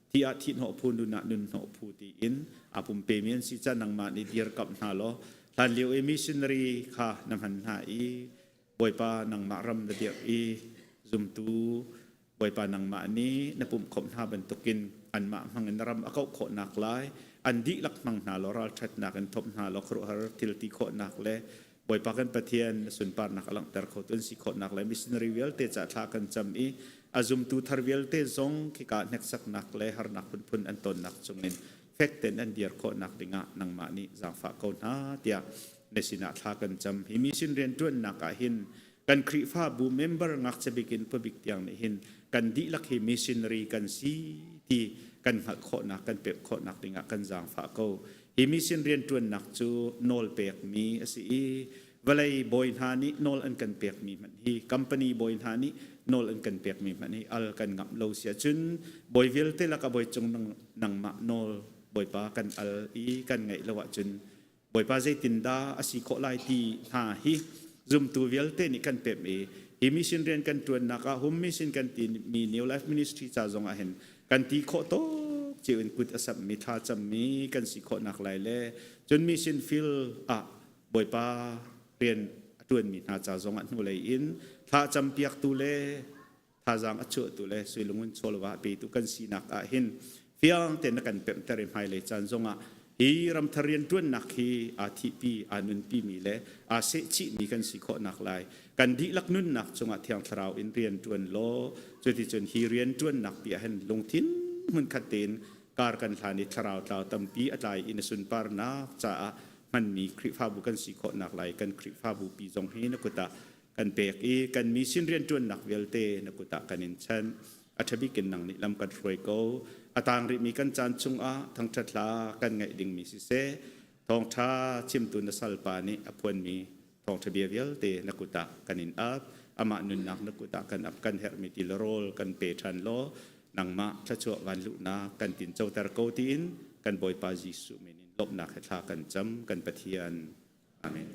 thi ah thihhnawh phu, nun ah nunhnawh phu tiin aa pumpemi an si ca nangmah nih dirkamh hna law hlanlio i missionary kha na hman hna i Bawipa nangmah ram na dirh i zumtu Bawipa nangmah nih na pumhkhawmh hna bantukin anmah hmangin na ram a kauh khawhnak lai an dihlak hmang hna law ralṭhatnak in thawp hna law khuaruahhar thil ti khawhnak le Bawipa kan Pathian na sunparnak a langhter khotu an si khawhnak le missionary vialte ca thla kan cam i a zumtu thar vialte zong khika hneksaknak le harnak phunphun an tonnak chungin fek tein an dir khawhnak dingah nangmah nih zaangfah ko hna tiah na sinah thla kan cam. Hi mission rianṭuannak ah hin kan Khrihfabu member ngakchia bik in pabik tiang nih hin kan dihlak hi missionary kan si ti kan hngalh khawhnak kan pek khawhnak dingah kan zaangfah ko. Hi mission rianṭuannak cu nawl pekmi a si i vawlei bawi hna nih nawl an kan pekmi hmanh hi company bawi hna nih nawl an kan pekmi hmanh hi al kan ngamh lo si ahcun bawi vialte lakah bawi cung nangmah nawl bawipa kan al i kan ngaih lo ahcun Bawipa zeitindah a si khawh lai ti hna hi zumtu vialte nih kan pemh i hi mission rian kan ṭuannak ah home mission kan ti mi New Life Ministry ca zong ah hin kan ti khawh tuk cio in kut a samhmi thla cammi kan si khawhnak lai le cun mission field ah Bawipa rian a ṭuanmi hna ca zong ah hnulei in thla campiaktu le thazaang a chuahtu le suilungun chawlva a petu kan sinak ah hin fiang tein na kan pemhter i hmailei caan zongah hi ramthar rianṭuannak hi aa thihpi aa nunpimi le aa sehchihmi kan si khawhnak lai kan dihlak nunnak cungah Thiang Thlarau in rianṭuan law cuticun hi rianṭuannak pi ah hin lungthin hmunkhat tein kar kan hlan i thlarau tlau tampi a tlai i na sunparnak caah hmanmi Khrihfabu kan si khawhnak lai kan Khrihfabu pi zong hi na kut ah kan pek i kan mission rianṭuannak vialte na kut ah kan in chanh. A ṭha bik in nang nih lam kan hruai ko. A tang rihmi kan caan chungah thangṭhat hla kan ngaih dingmi siseh, thawngṭha chimtu na salpa nih a phuanmi thawngṭha bia vialte na kut ah kan in ap. Amah nunnak na kut ah kan ap kan herhmi ti le rawl kan pe ṭhan law nangmah thluachuah van luhnak kan tin coter ko tiin kan Bawipa Jesuh min in lawmhnak he thla kan cam kan Pathian. Amen.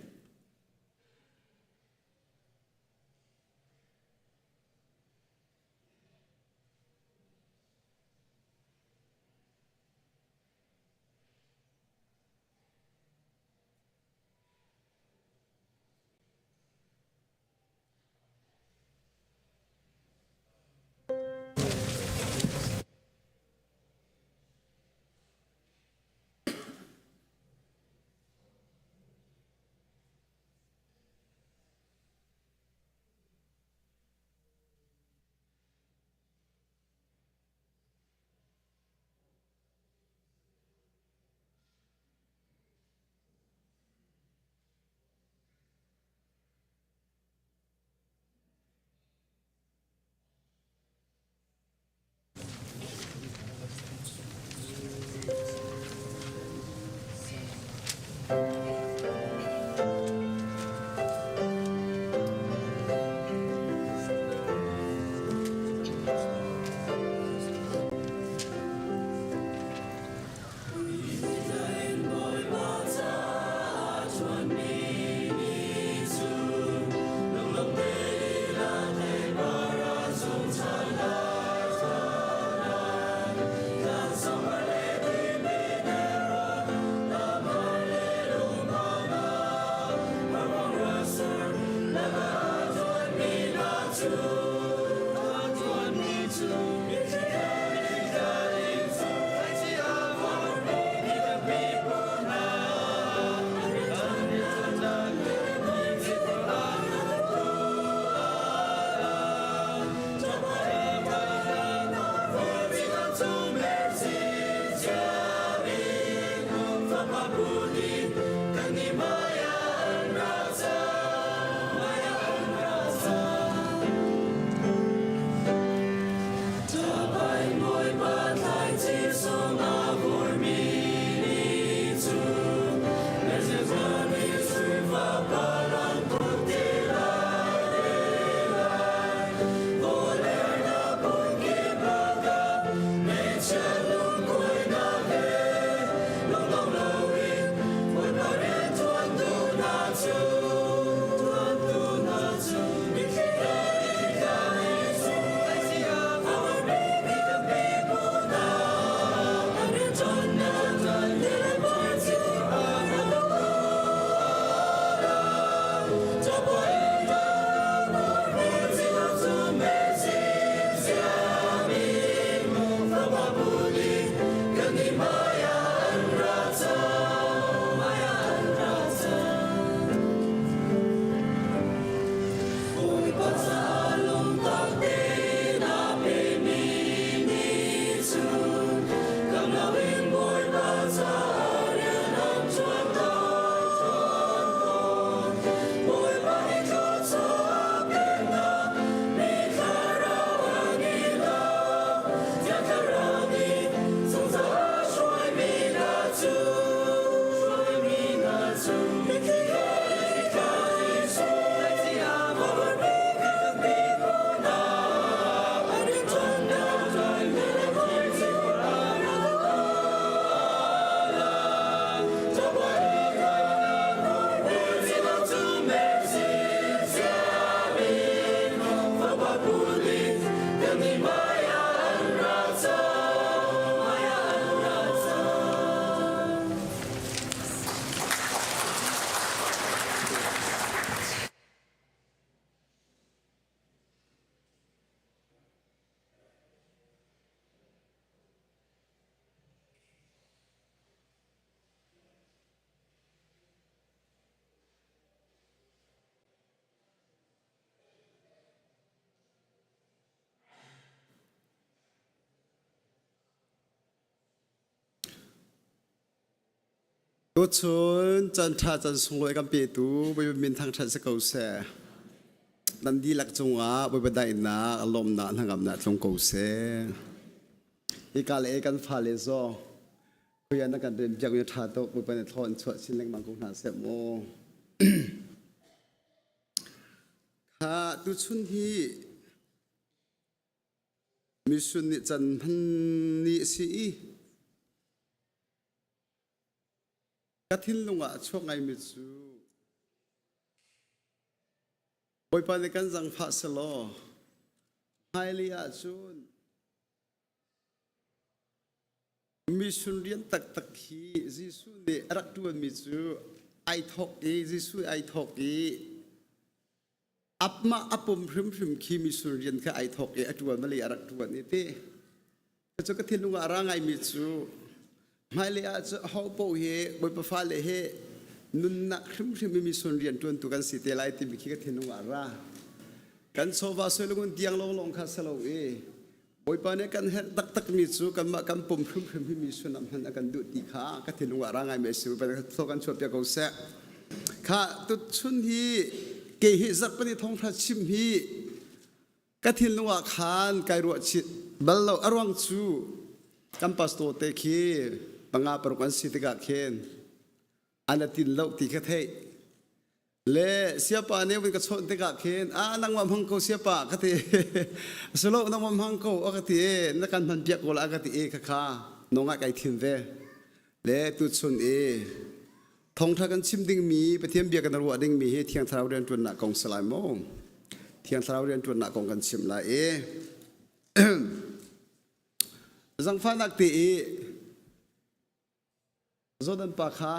Tuchun caan ṭha caan sunglawi kan petu Bawipa min thangṭhat si ko seh. Nan dihlak cungah Bawipa daihnak, lawmnak, hnangamnak tlung ko seh. Hika le kan fale zong khuia na kan rian piak mi ṭha tuk Bawipa nih thaw in chuah chin lengmang ko hna seh mu. Kha tuchun hi mission nih can hman ni a si i Ka thinlung ah a chuak ngaimi cu Bawipa nih kan zangfah selaw hmailei ahcun mission rian taktak hi Jesuh nih a rak ṭuanmi cu ai thawk i Jesuh ai thawk i Amah a pum hrimhrim khi mission rian kha ai thawk i a ṭuan malei a rak ṭuan i ti. Cu ka thinlung ah a ra ngaimi cu hmailei ah cu aho paoh hi Bawipa fale hi nunnak hrimhrim i mission rian ṭuantu kan si te lai timi khi ka thinlung ah a ra. Kan chawva suilungun tiang lawnglawng kha si lo i Bawipa nih kan herh taktakmi cu kanmah kan pum hrimhrim hi mi sun ah hman a kan duh ti kha ka thinlung ah ra ngaimi a si. Bawipa nih kan chuahpiak ko seh. Kha tuchun hi kei hi zarhpini thawngṭha chim hi ka thinlung ah khan kai ruah chih bal lo. A ruang cu kan pastor te khi panga paruk an si tikah khin an a tin lo ti ka theih. Le siapa nih vun ka chawnh tikah khin a nangmah hmang ko siapa ka ti. Silo nangmah hmang ko a ka ti i na kan hman piak ko la a ka ti i khakha nongah kai thim ve. Le tuchun i thawngṭha kan chim dingmi Pathian bia kan ruah dingmi hi Thiang Thlarau rianṭuannak kong si lai maw? Thiang Thlarau rianṭuannak kong kan chim lai i zangfahnak te i Jordan pa kha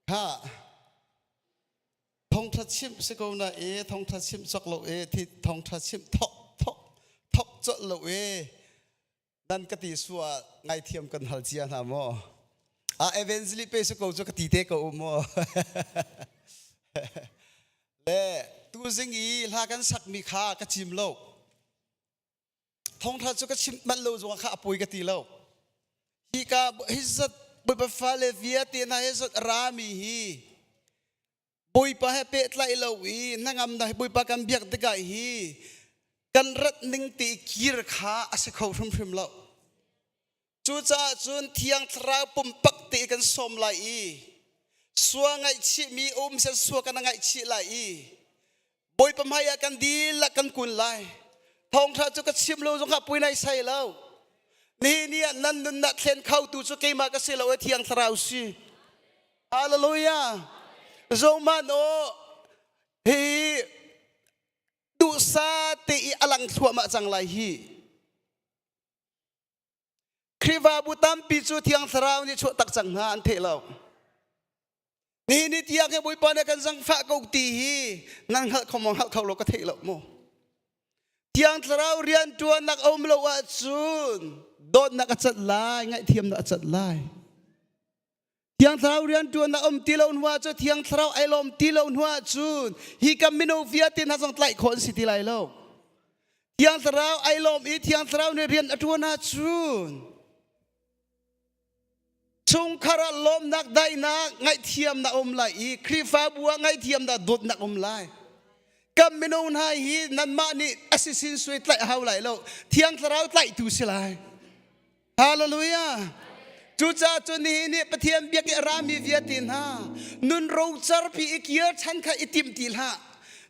Kha thongtha chimh si ko na e thongtha chimh cawk lo e thi thongtha chimh thok thok thok colh lo e nan ka ti sua ngaithiam kan hal cia hna maw a evangelist pe si ko cu ka ti te ko um maw le tuzing i hla kan sakmi kha ka cim lo thongtha cu ka chim manh lo zongah kha a poi ka ti lo hi ka hi zat bawipa fale vialte hna hi zat rami hi bawipa he pehtlaih lo i hnangamnak hi bawipa kan biak tikah hi kan rat ning te kir kha a si kho hrimhrim lo Cucaah cun Thiang Thlarau pumpak te kan sawm lai i sua ngaihchihmi um seh sua kan ngaihchih lai i Bawipa hmai ah kan dihlak kan kun lai. Thawngṭha cu ka chim lo zongah pui nai sai lo. Nihin ni ah nan nunnak thlen khotu cu keimah ka si lo i Thiang Thlarau si. Hallelujah. Zohmanh u, hi duhsa te i a lang thluahmah cang lai hi. Khrihfabu tampi cu Thiang Thlarau nih chuah tak cang hna an theih lo. Nihin ni tiang hi Bawipa nih kan zangfah ko ti hi nan hngalh kho maw hngalh kho lo ka theih lo mu. Thiang Thlarau rianṭuannak a um lo ahcun dawtnak a cat lai, ngaihthiamnak a cat lai. Thiang Thlarau rianṭuannak um ti lo hnu ah cu Thiang Thlarau ai lawm ti lo hnu ah cun hi kan mino vialte hna zong tlaih khawh an si ti lai lo. Thiang Thlarau ai lawm i Thiang Thlarau nih rian a ṭuan ahcun chungkhar ah lawmnak daihnak ngaihthiamnak um lai i Khrihfabu ah ngaihthiamnak dawtnak um lai. Kan mino hna hi nanmah nih a sisin suai tlaih a hau lai lo. Thiang Thlarau tlaihtu si lai. Hallelujah. Cucaah cun nihin ni Pathian biak i a rami vialte hna nun rocarpi i kir chan kha i tim ti hlah.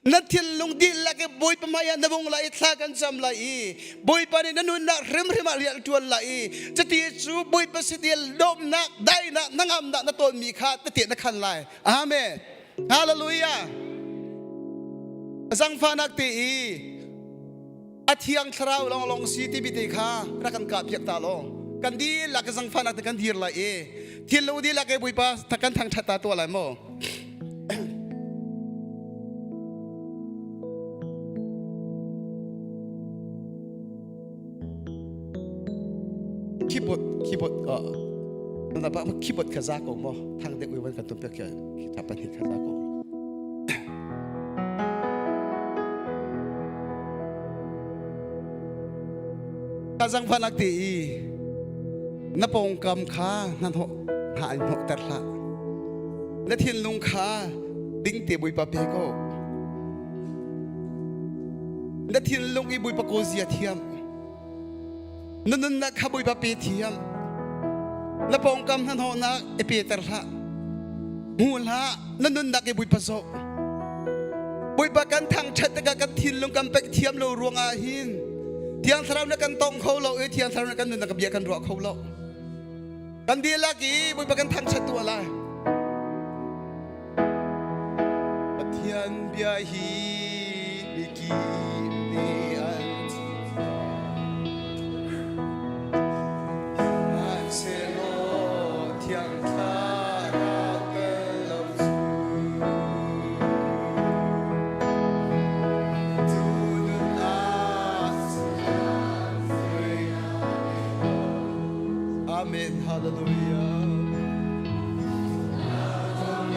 Na thinlung dihlak i Bawipa hmai ah na vung lai i thla kan cam lai i Bawipa nih na nunnak hrimhrim ah rian ṭuan lai i cuti cu Bawipa sin i lawmhnak, daihnak, hnangamnak na tawnmi kha tete na khan lai. Amen. Hallelujah. Zangfahnak te i a thiang thlarau lawnglawng si timi te kha rak kan kah piak ta law kan dihlak zangfahnak te kan dir lai i thil lo dihlak e Bawipa kan thangṭhat ta tuah lai maw keyboard keyboard uh na ba keyboard kha za ko mo thang deuh wi kan tum piak khi tha pan hi kha za ko Zangfahnak te i na pawngkam kha hnahnawh hna in hnawhter hlah. Na thinlung kha ding te Bawipa pe ko. Na thinlung i Bawipa kawl zia thiam. Na nunnak kha Bawipa pe thiam. Na pawngkam hnahnawhnak i peter hlah. Hmu hlah, na nunnak i Bawipa zoh. Bawipa kan thangṭhat tikah kan thinlung kan pek thiam lo ruangah hin Thiang Thlarau na kan tong kho lo i Thiang Thlarau na kan nunnak bia kan ruah kho lo. Kan dihlak i Bawipa kan thangṭhat tuah lai. Pathian bia hi mikip nih an Sihmanhsehlaw Thiang Thlarau tel lo cu cu nun ah Amen. Hallelujah. Amen.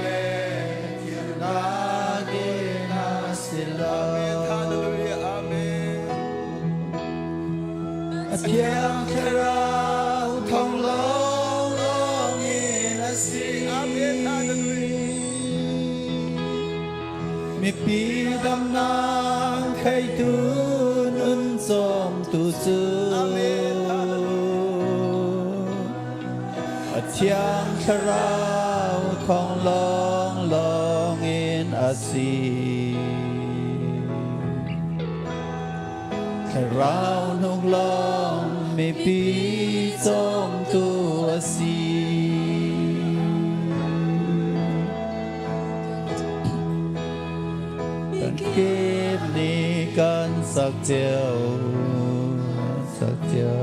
Hallelujah. Amen. Thiang Thlarau thawng lawnglawng in a si. Amen. Hallelujah. Mipi damnak theitu nun cawmtu cu Amen. A Thiang Thlarau thawng lawnglawng in a si. Thlarau nung lawng mipi cawmtu a si. Kan kip nih kan sak cio, sak cio.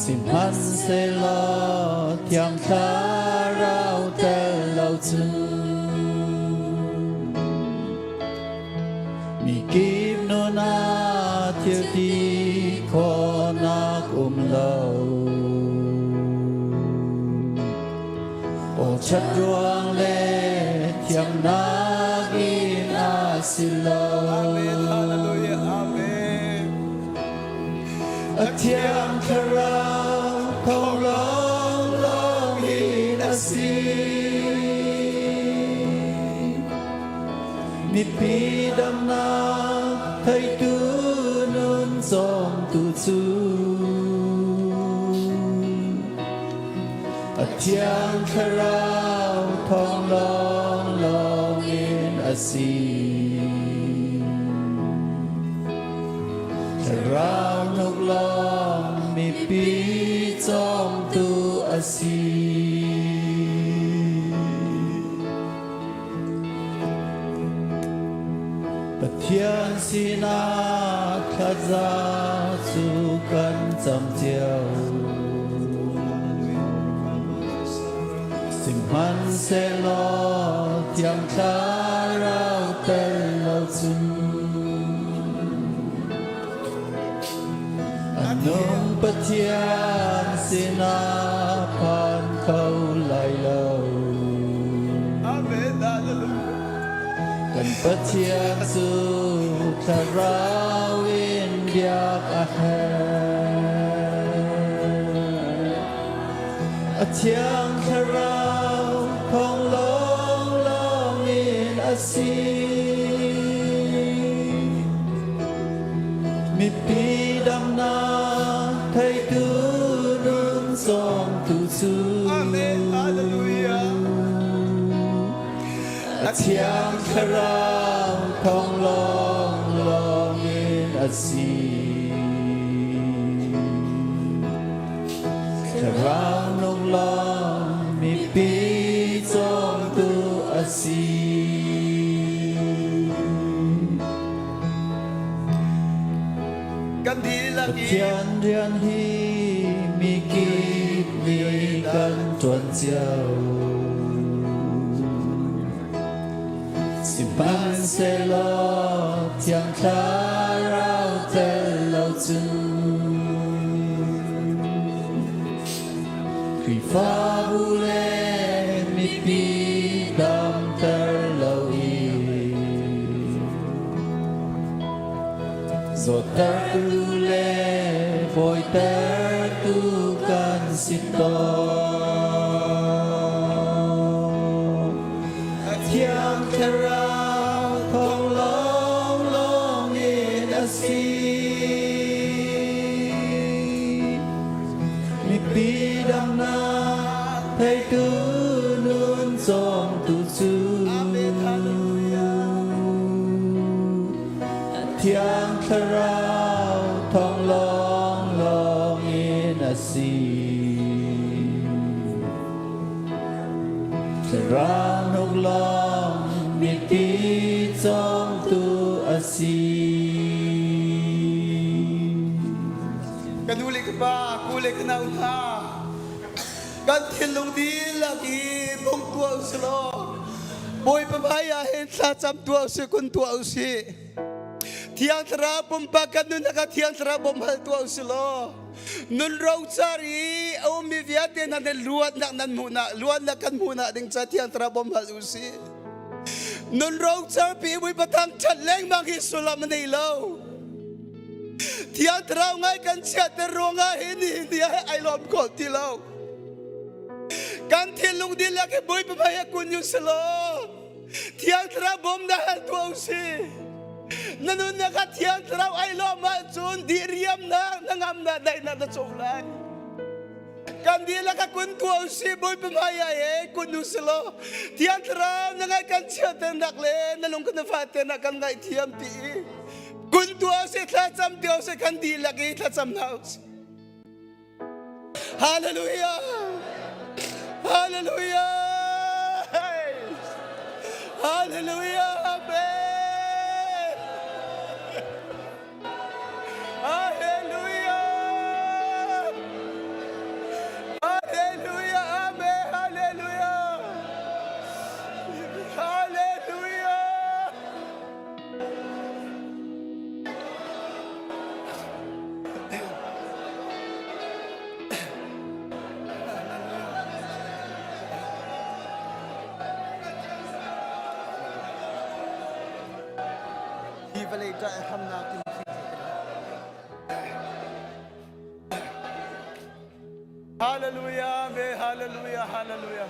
Sihmanhsehlaw Thiang Thlarau tel lo cu mikip nun ah thil ti khawhnak um lo. Aw ṭhat ruang le thiamnak in a si lo. Amen. Hallelujah. Amen. A Thiang Thlarau thawng lawnglawng in a si. Mipi damnak theitu nun cawmtu cu A Thiang Thlarau thawng lawnglawng in a si. Thlarau nuk lawng mipi cawmtu a si. Pathian sinah thlaza cu kan cam cio. Sihmanhsehlaw Thiang Thlarau tel lo cu a nung Pathian sinah phan kho lai lo. Amen. Hallelujah. Kan Pathian cu thlarau in biak a herh. A thiang thlarau thawng lawnglawng in a si. Mipi damnak theitu nun cawmtu cu Amen. Hallelujah. A thiang thlarau thawng lawnglawng in a si. Thlarau nung lawng mipi cawmtu a si. Kan dihlak i Pathian rian hi mikip nih kan ṭuan cio. Sihmanhsehlaw Thiang Thlarau tel lo cun Khrihfabu le mipi damter lo i. Zawttertu le fawitertu kan si tawn. Thiang Thlarau thawng lawnglawng in a si. Mipi damnak theitu nun cawmtu cu. Amen. Hallelujah. Thiang Thlarau thawng lawnglawng in a si. Thlarau nuk lawng mipi cawngtu a si. Ka nu le ka pa, ku le ka nau hna, kan thinlung dihlak i bung tuah usih law Bawipa hmai ah hin thlacam tuah usih, kun tuah usih. Thiang Thlarau pumpak kan nunnak ah Thiang Thlarau bawm hal tuah usih law nun rocar i a ummi vialte hna nih luatnak nan hmuhnak luatnak kan hmuhnak ding ca Thiang Thlarau bawm hal usih. Nun rocar pi Bawipa thangṭhat lengmang hi sullam a nei lo. Thiang Thlarau ngai kan chiahter ruangah hi nihin ni ah ai lawm khawh ti lo. Kan thinlung dihlak hi Bawipa hmai ah kun u selaw Thiang Thlarau bawmnak hal tuah u sih. Na nunnak ah Thiang Thlarau ai lawm ahcun diriamnak, hnangamnak, daihnak na co lai. Kan dihlak a kun tuah u sih Bawipa hmai ah he kun u selaw Thiang Thlarau na ngaih kan chiahternak le na lung kan fahternak kan ngaihthiam ti i kun tuah usih thlacam ti usih kan dihlak i thlacam hna usih. Hallelujah! Hallelujah! Hallelujah! Amen! Hallelujah! Hallelujah! Amen! Hallelujah! Hallelujah! Hi vawlei ṭah hramnak in Hallelujah, me hallelujah, hallelujah.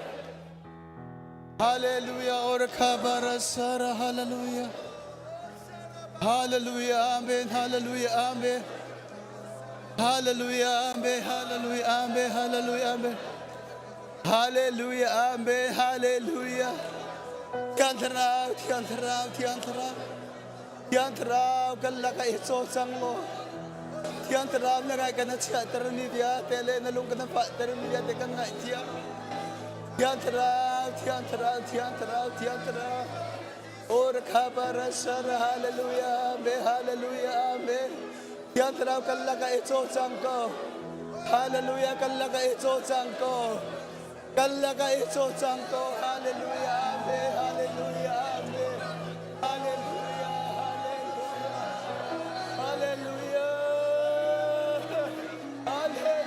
Hallelujah, or khabara sara hallelujah. Hallelujah, amen, hallelujah, amen. Hallelujah, amen, hallelujah, amen, hallelujah, amen. Hallelujah, amen, hallelujah. Thiang Thlarau, Thiang Thlarau, Thiang Thlarau. Thiang Thlarau kan lakah i caw cang law. Thiang Thlarau na ngai kan chiahter mi vialte le na lung kan fahter mi vialte kan ngaihthiam. Thiang Thlarau, Thiang Thlarau, Thiang Thlarau, Thiang Thlarau. Or khabara sara hallelujah, amen, hallelujah, amen. Thiang Thlarau kan lakah i caw cang ko. Hallelujah kan lakah i caw cang ko. Kan lakah i caw cang ko. Hallelujah, amen, hallelujah, amen. Hallelujah, hallelujah. Hallelujah. Hallelujah.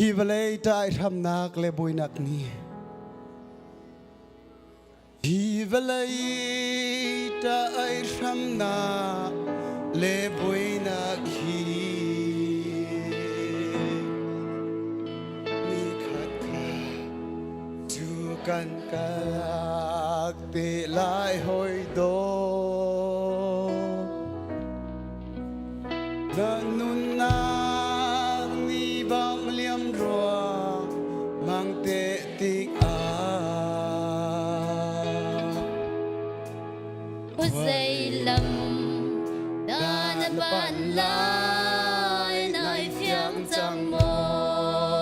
Hi vawlei ṭai hramnak le buainak nih Hi vawlei ṭai hramnak le buainak hi ni khat kha cu kan kalak te lai hoi daw. Na nunnak ni bang liam ruang mang te tik ah. Zei lam dah na pan lai nai fiang cang maw?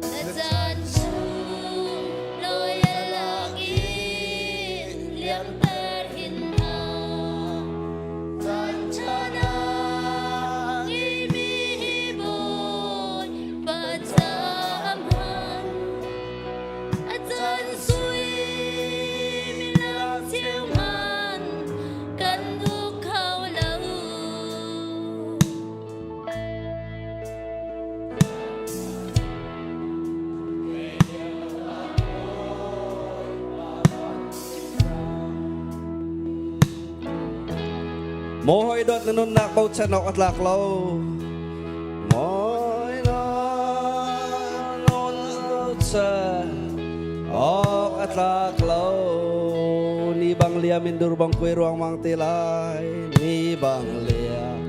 Na caan chung lawi a lak in liamter hin hna. Caan ṭha na ngeimi hi Bawipa caah hman. A caan suimilam cheu hman kan uk kho lo. Maw hoi dawt na nunnak bochan awk a tlak lo. Mawi na nun bochan awk a tlak lo. Ni bang liam in dur bang kuai ruang mang te lai. Ni bang liam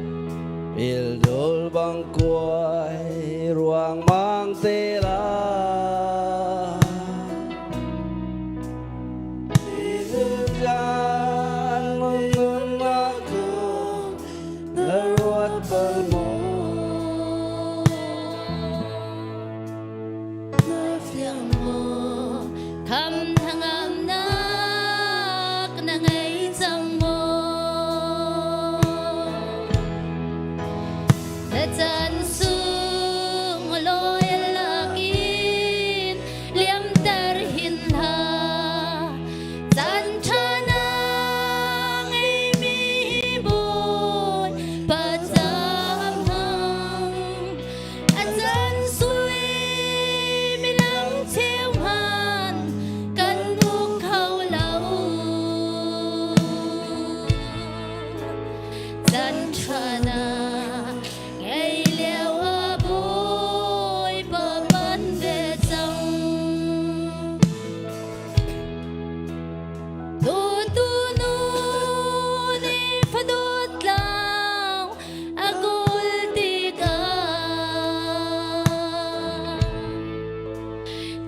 Ildul bang kuai ruang mang te la. Jan nun aku na ruat bal maw. Na fiang maw kham hnangamnak na ngei cang maw? Na caan sung lawi lakin liamter hin hlah. Caan ṭha na ngeimi Bawipa caah hmang. A caan suimilam cheu hman kan uk kho lo. Caan ṭha na ngei lio ah Bawipa pan ve cang. Tutu nu nih fadawt tlau a kawl tikah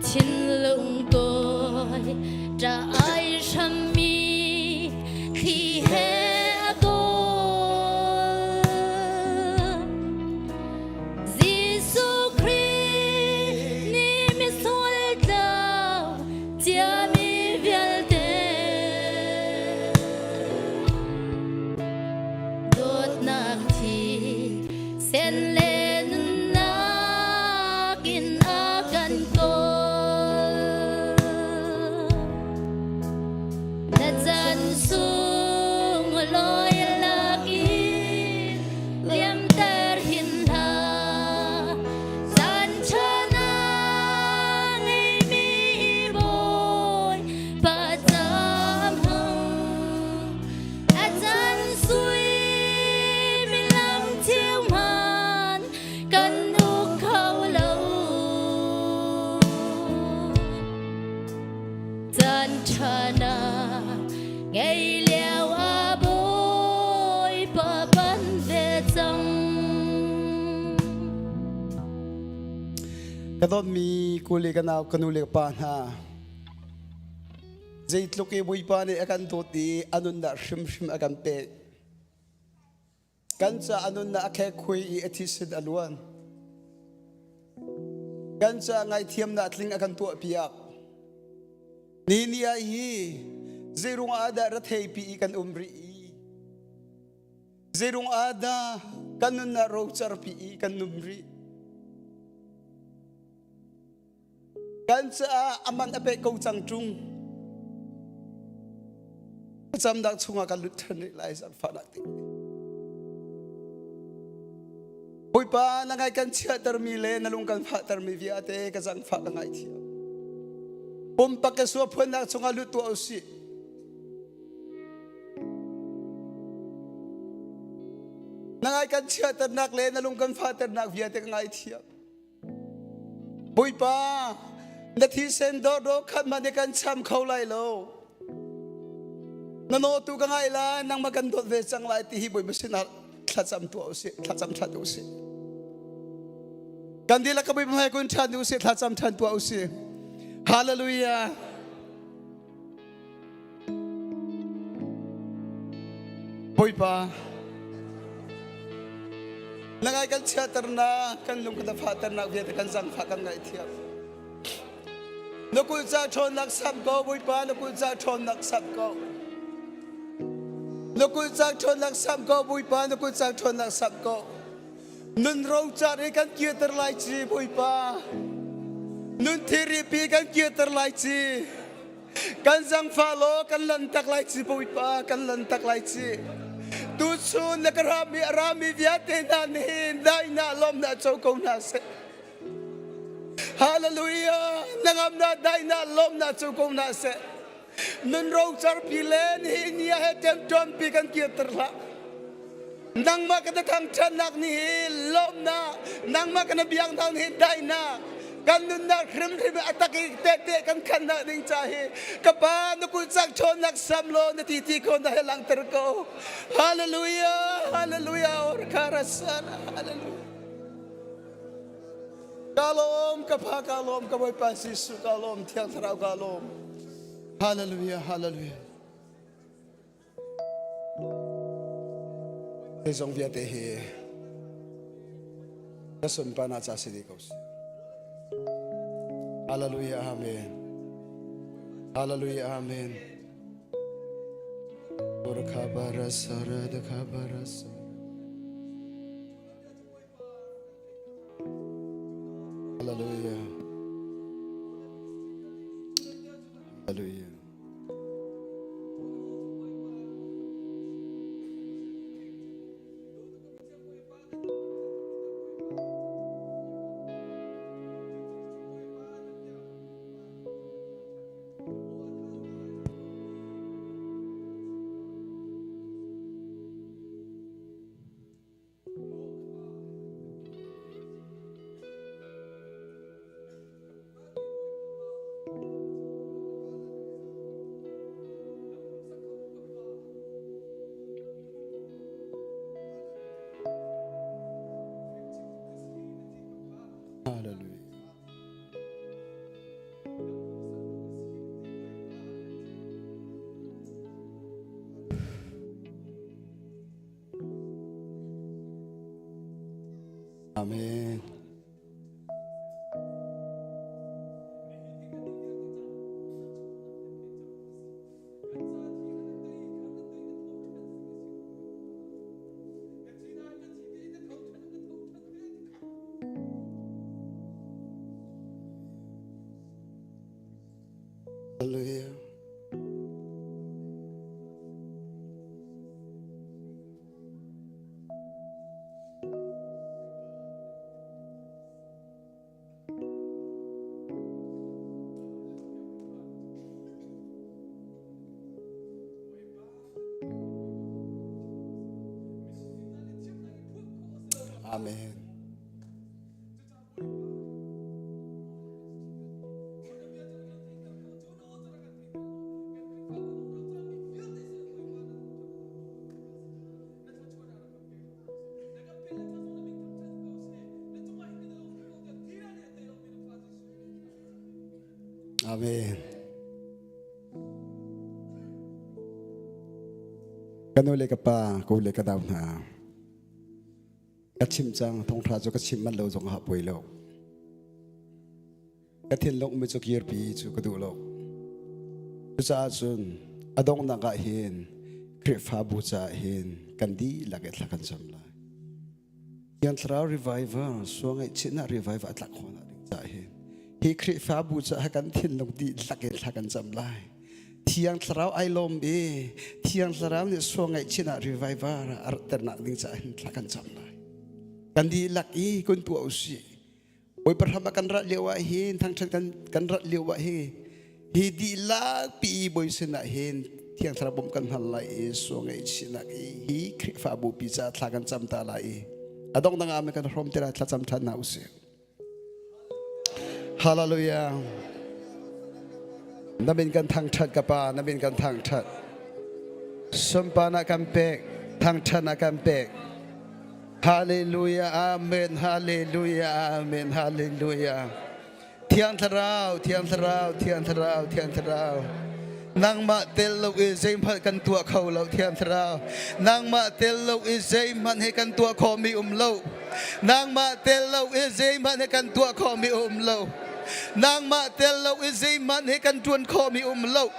thinlung kawi ṭah ai hrammi thli he a kawl. Jesuh Khrih nih misual tlau ciami vialte dawtnak thi sen le nunnak in a kan kawl. Na chan sung lawi lak in liamter hin hlah. Caan ṭha na ngeimi Bawipa caah hmang. A caan suimilam cheu hman kan uk kho lo. Caan ṭha na ngei lio ah Bawipa pan ve cang. Ka dawtmi kule ka nau ka nu le ka pa hna zeitluk i Bawipa nih a kan dawt i a nunnak hrimhrim a kan pek kan ca a nunnak a khekhui i a thisen a luan kan ca ngaithiamnak tling a kan tuahpiak ni ni ah hi zeirung ah dah retheipi i kan um rih i zeirung ah dah kan nunnak rocarpi i kan num rih Kan caah a man a pek ko cang ṭung. Thlacamnak chungah kan lut ṭhan rih lai zaangfahnak te. Bawipa na ngai kan chiahtermi le na lung kan fahtermi vialte ka zangfah ka ngaithiam. Pumpak ka sua phuannak chungah lut tuah usih. Na ngai kan chiahternak le na lung kan fahternak vialte ka ngaithiam. Bawipa, na thisen dawdawh khat hmanh nih kan cham kho lai lo. Na nawtu ka ngai lai, nangmah kan dawt ve cang lai ti hi Bawipa sinah thlacam tuah usih, thlacam ṭhan usih. Kan dihlak ka Bawipa hmai kun ṭhan usih, thlacam ṭhan tuah usih. Hallelujah. Bawipa, na ngai kan chiaternak, kan lung kan fahternak vialte kan zangfah kan ngaihthiam. Na kulh ca ṭhawnnak samh ko, Bawipa, na kulh ca ṭhawnnak samh ko. Na kulh ca ṭhawnnak samh ko, Bawipa, na kulh ca ṭhawnnak samh ko. Nun rocar i kan kirter lai ci, Bawipa. Nun thiripi kan kirter lai ci. Kan zangfah law kan lantak lai ci Bawipa kan lantak lai ci. Tuchun na ka rami a rami vialte hna nih daihnak lawmnak co ko hna seh. Hallelujah! Na ngamnak daihnak lawmnak co ko hna seh. Nun rocar pi le nihin ni ah he ṭemṭuampi kan kirter hlah. Nangmah kan thangṭhatnak nih hi lawmnak, nangmah kan biaknak nih daihnak, kan nunnak hrimhrim a tak i tehte kan khannak ding ca hi ka pa na kulcak ṭhawnnak sam law na ti ti ko na he langhter ko. Hallelujah, hallelujah, or kharasana, hallelujah. Ka lawm, ka pa ka lawm, ka Bawipa Jesuh ka lawm, Thiang Thlarau ka lawm. Hallelujah, hallelujah. Zeizong vialte hi ka sunparnak ca si dih ko seh. Hallelujah, amen. Hallelujah, amen. Hallelujah. Hallelujah. Hallelujah. Amen. Hallelujah. Amen. Amen. Ka nu le ka pa, ka u le ka dau hna. Ka chim cang thongtha cu ka chim man lo zong ah poi lo. Ka thinlung mi cu kirpi cu ka duh lo. Cucaah cun a donghnak ah hin Khrihfabu caah hin kan dihlak i thla kan cam lai. Thiang Thlarau revival, suangaihchihnak revival a tlak khawhnak ding caah hin hi Khrihfabu caah kan thinlung dihlak in thla kan cam lai. Thiang Thlarau ai lawm i Thiang Thlarau nih suangaihchihnak revival a ratternak ding caah hin thla kan cam lai. Kan dihlak i kun tuah usih. Bawipa hram ah kan rat lio ah hin thangṭhat kan kan rat lio ah hi hi dihlak pi Bawi sinah hin Thiang Thlarau bawmh kan hal lai i sual ngaihchihnak i hi Khrihfabu pi caah thla kan cam ta lai i a dongh dang ah kan hrawm te lai thlacam ṭhan hna usih. Hallelujah. Na min kan thangṭhat ka pa, na min kan thangṭhat. Sunparnak kan pek, thangṭhatnak kan pek. Hallelujah, Amen, Hallelujah, Amen, Hallelujah. Thiang Thlarau, Thiang Thlarau, Thiang Thlarau, Thiang Thlarau. Nangmah tel lo i zeihmanh kan tuah kho lo, Thiang Thlarau. Nangmah tel lo i zeihmanh he kan tuah khawhmi um lo. Nangmah tel lo i zeihmanh he kan tuah khawhmi um lo. Nangmah tel lo i zeihmanh he kan ṭuan khawhmi um lo.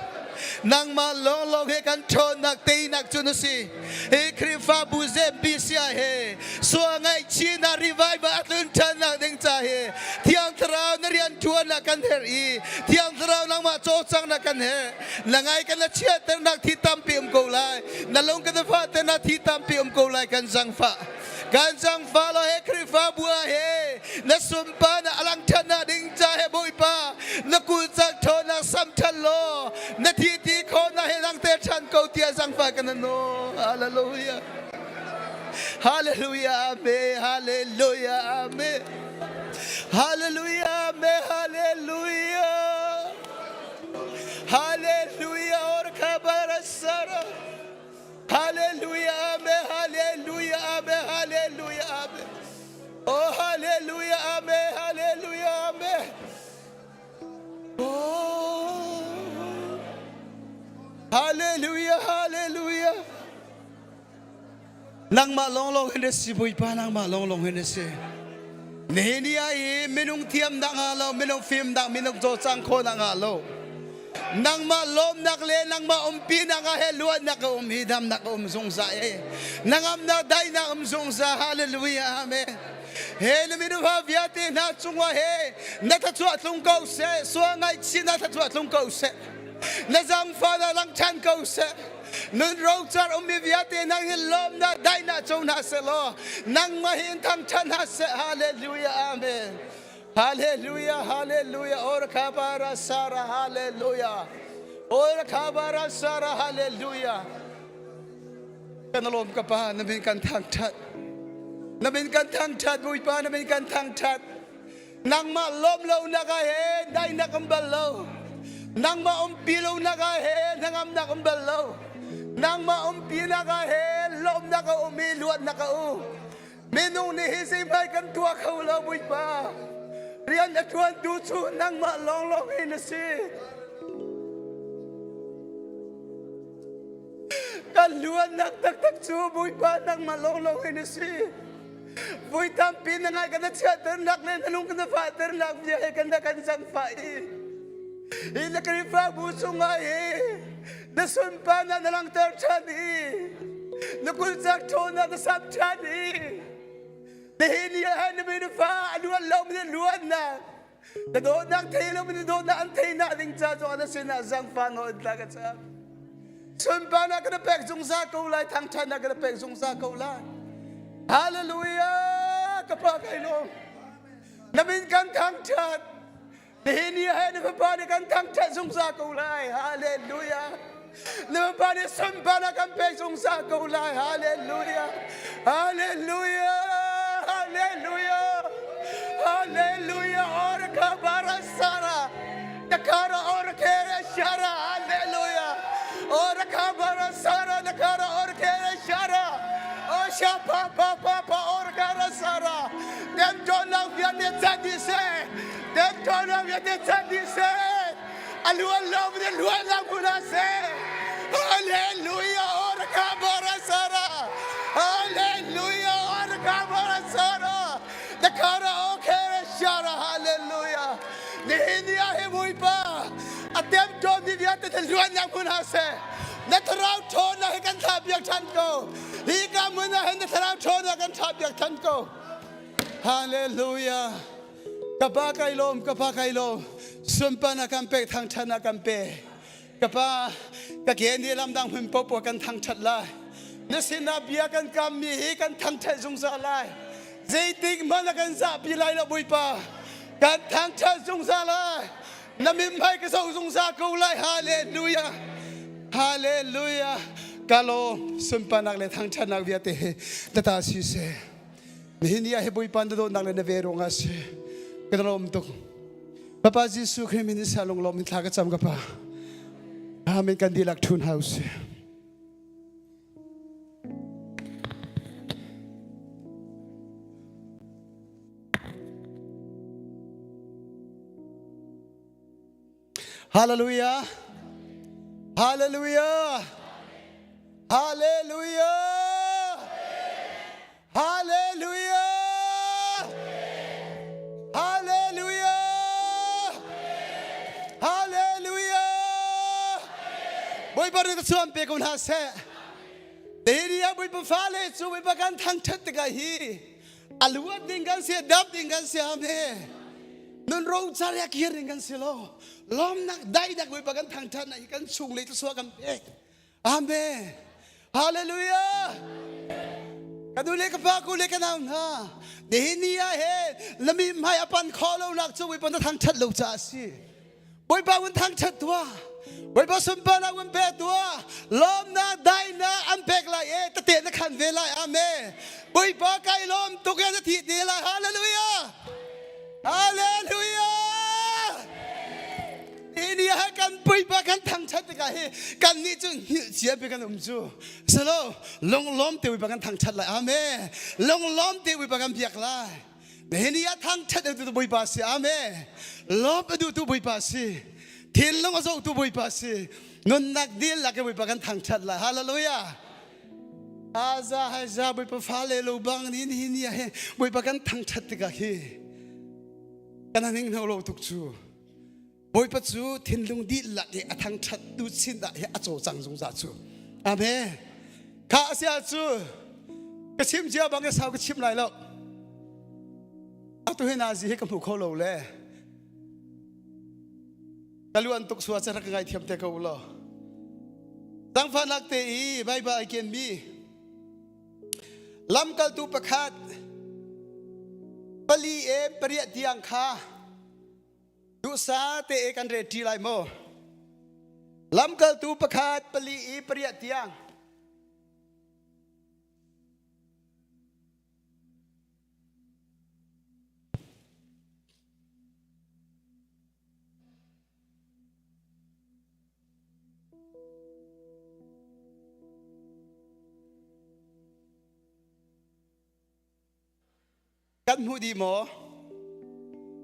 Nangmah lawnglawng he kan ṭhawnnak teinak cu na si. Hi Khrihfabu ZBC ah he sual ngaihchihnak revival a tlun ṭhannak ding ca hi Thiang Thlarau na rian ṭuannak kan herh i Thiang Thlarau nangmah cawlcanghnak kan herh. Na ngai kan na chiatternak thi tampi um ko lai. Na lung kan na fahternak thi tampi um ko lai kan zangfah. Kan zangfah lo he Khrihfabu ah he na sumpa na alang ṭhannak ding ca he Bawipa na kulcak ṭhawnnak sam ṭhan law na thi ti khawhnak he langter ṭhan ko tiah zangfah kan nawl. Hallelujah. Hallelujah. Amen. Hallelujah. Amen. Hallelujah. Amen. Hallelujah. Hallelujah. Or khabar Hallelujah, amen, hallelujah, amen, hallelujah, amen. Oh, hallelujah, amen, hallelujah, amen. Oh, hallelujah, hallelujah. Nangmah lawnglawng hin na si Bawipa nangmah lawnglawng hin na si. Nihin ni ah hi minung thiam dah nga lo, minung fim dah, minung cawlcang kho dah nga lo. Nangmah lawmnak le nangmah umpinak ah he luatnak a um hi damnak a um zungzal e. Nangamnak daihnak um zungzal hallelujah amen. He na minuha vialte hna cungah he na thluachuah tlung ko seh, sual ngaihchih na thluachuah tlung ko seh. Na zangfah na lang ṭhan ko seh. Nun rocar ummi vialte nang hi lawmnak daihnak co hna seh law nangmah hi in thangṭhat hna seh. Hallelujah amen. Hallelujah hallelujah or khabara sara hallelujah. Or khabara sara hallelujah. Kan lawm ka pa na min kan thangṭhat. Na min kan thangṭhat Bawipa na min kan thangṭhat. Nangmah lawm lo nak ah he daihnak um bal lo. Nangmah umpi lo nak ah he hnangamnak um bal lo. Nangmah umpi nak ah he lawmnak a um i luatnak a um. Minung nih hi zeihmanh kan tuah kho lo Bawipa. Rian a ṭuantu cu nangmah lawnglawng hi na si. Kan luatnak taktak cu Bawipa nangmah lawnglawng hi na si. Vui tampi na ngai kan chiahternak le na lung kan fahternak bia he kan kan zangfah i hi na Khrihfabu chungah hi na sunparnak na langhter ṭhan i na kulcak ṭhawnnak na samh ṭhan i nihin ni ah na mi fa a luan lo mi luannak na dawtnak thei lo mi dawtnak an theinak ding ca cu na sinah zangfah nawl in tla ka cam sunparnak ka pek zungzal ko lai thangṭhatnak ka pek zungzal ko lai hallelujah ka pa kai lawm na min kan thangṭhat nihin ni he na fapa nih kan thangṭhat zungzal ko lai hallelujah na fapa nih sunparnak kan pek zungzal ko lai hallelujah hallelujah hallelujah hallelujah or khabara sara Nakara or kere shara hallelujah or khabara sara nakara or kere shara o sha pa pa pa pa or kara sara dem to lang vian ne chandi se dem to lang vian ne chandi se aluan lo ne luan lang puna se hallelujah or khabara sara hallelujah or khabara sara nakara o kere shara hallelujah Nihin ni ah hi Bawipa a temṭawmmi vialte cu luatnak hmun ah seh. Na thlarau ṭhawnnak hi kan thlahpiak ṭhan ko. Hi ka hmun ah hin na thlarau ṭhawnnak kan thlahpiak ṭhan ko. Hallelujah. Ka pa kai lawm, ka pa kai lawm. Sunparnak kan pek, thangṭhatnak kan pe. Ka pa, ka ke nih lamdang hmun popo kan thangṭhat lai. Na sinah bia kan kammi hi kan thangṭhat zungzal lai. Zeitik hmanh a kan zahpi lai lo Bawipa. Kan thangṭhat zungzal lai. Na mithmai ka zoh zungzal ko lai. Hallelujah. Hallelujah. Ka lawm sunparnak le thangṭhatnak vialte he na ta si seh. Nihin ni ah hi Bawipa na dawtnak le na ve ruangah si. Ka lawm tuk. Papa Jesuh Khrih min in sa lunglawm in thla ka cam ka pa. Amen kan dihlak ṭhun hau si. Hallelujah. Hallelujah. Hallelujah. Hallelujah. Hallelujah. Hallelujah. Bawipa nih chuan pe ko hna seh. Teria Bawipa fale cu Bawipa kan thangthat tikah hi a luat ding kan si dap ding kan si ame nun ro char ya kir ding kan si lo lawmnak daidak Bawipa kan thangthat na hi kan chung le thluachuah kan pek Amen. Hallelujah. Ka nu le ka pa ku le ka nau hna. Nihin ni ah he lami hmai apan kho lo nak cu Bawipa na thangthat lo caah a si. Bawipa un thangthat tuah. Bawipa sunparnak un pe tuah. Lawmnak daihnak an pek lai e tete na khan ve lai. Amen. Bawipa kai lawm tuk e na thi te lai. Hallelujah. Hallelujah. Ni ah kan puipa kan thangthat tikah hi kan nih cu hngilh cia pe kan um cu salo lunglawm te puipa kan thangthat lai amen lunglawm te puipa kan biak lai nihin ni ah thangthat tu Bawipa si amen lawm a duh tu Bawipa si thinlung a zoh tu Bawipa si nunnak dil lak Bawipa kan thangthat lai hallelujah Aza haiza Bawipa fale lo bang ni ni ni ah hi Bawipa kan thangthat tikah hi kan hning hno lo tuk cu Bawipa cu thinlung dihlak i a thangṭhat tu sin ah hi a cawcang zungzal cu. Amen. Kha a si ahcu ka chim cia bang ka sau ka chim lai lo. Atu hi nazi hi ka hmu kho lo le. Ka luan tuk sua ca rak ka ngaithiam te ko law. Zangfahnak te i Baibal ai ken mi lamkaltu pakhat pali em pariat tiang kha Duhsa te kan re ṭi lai maw? Lamkaltu pakhat pali i pariat tiang. Kan hmu dih maw?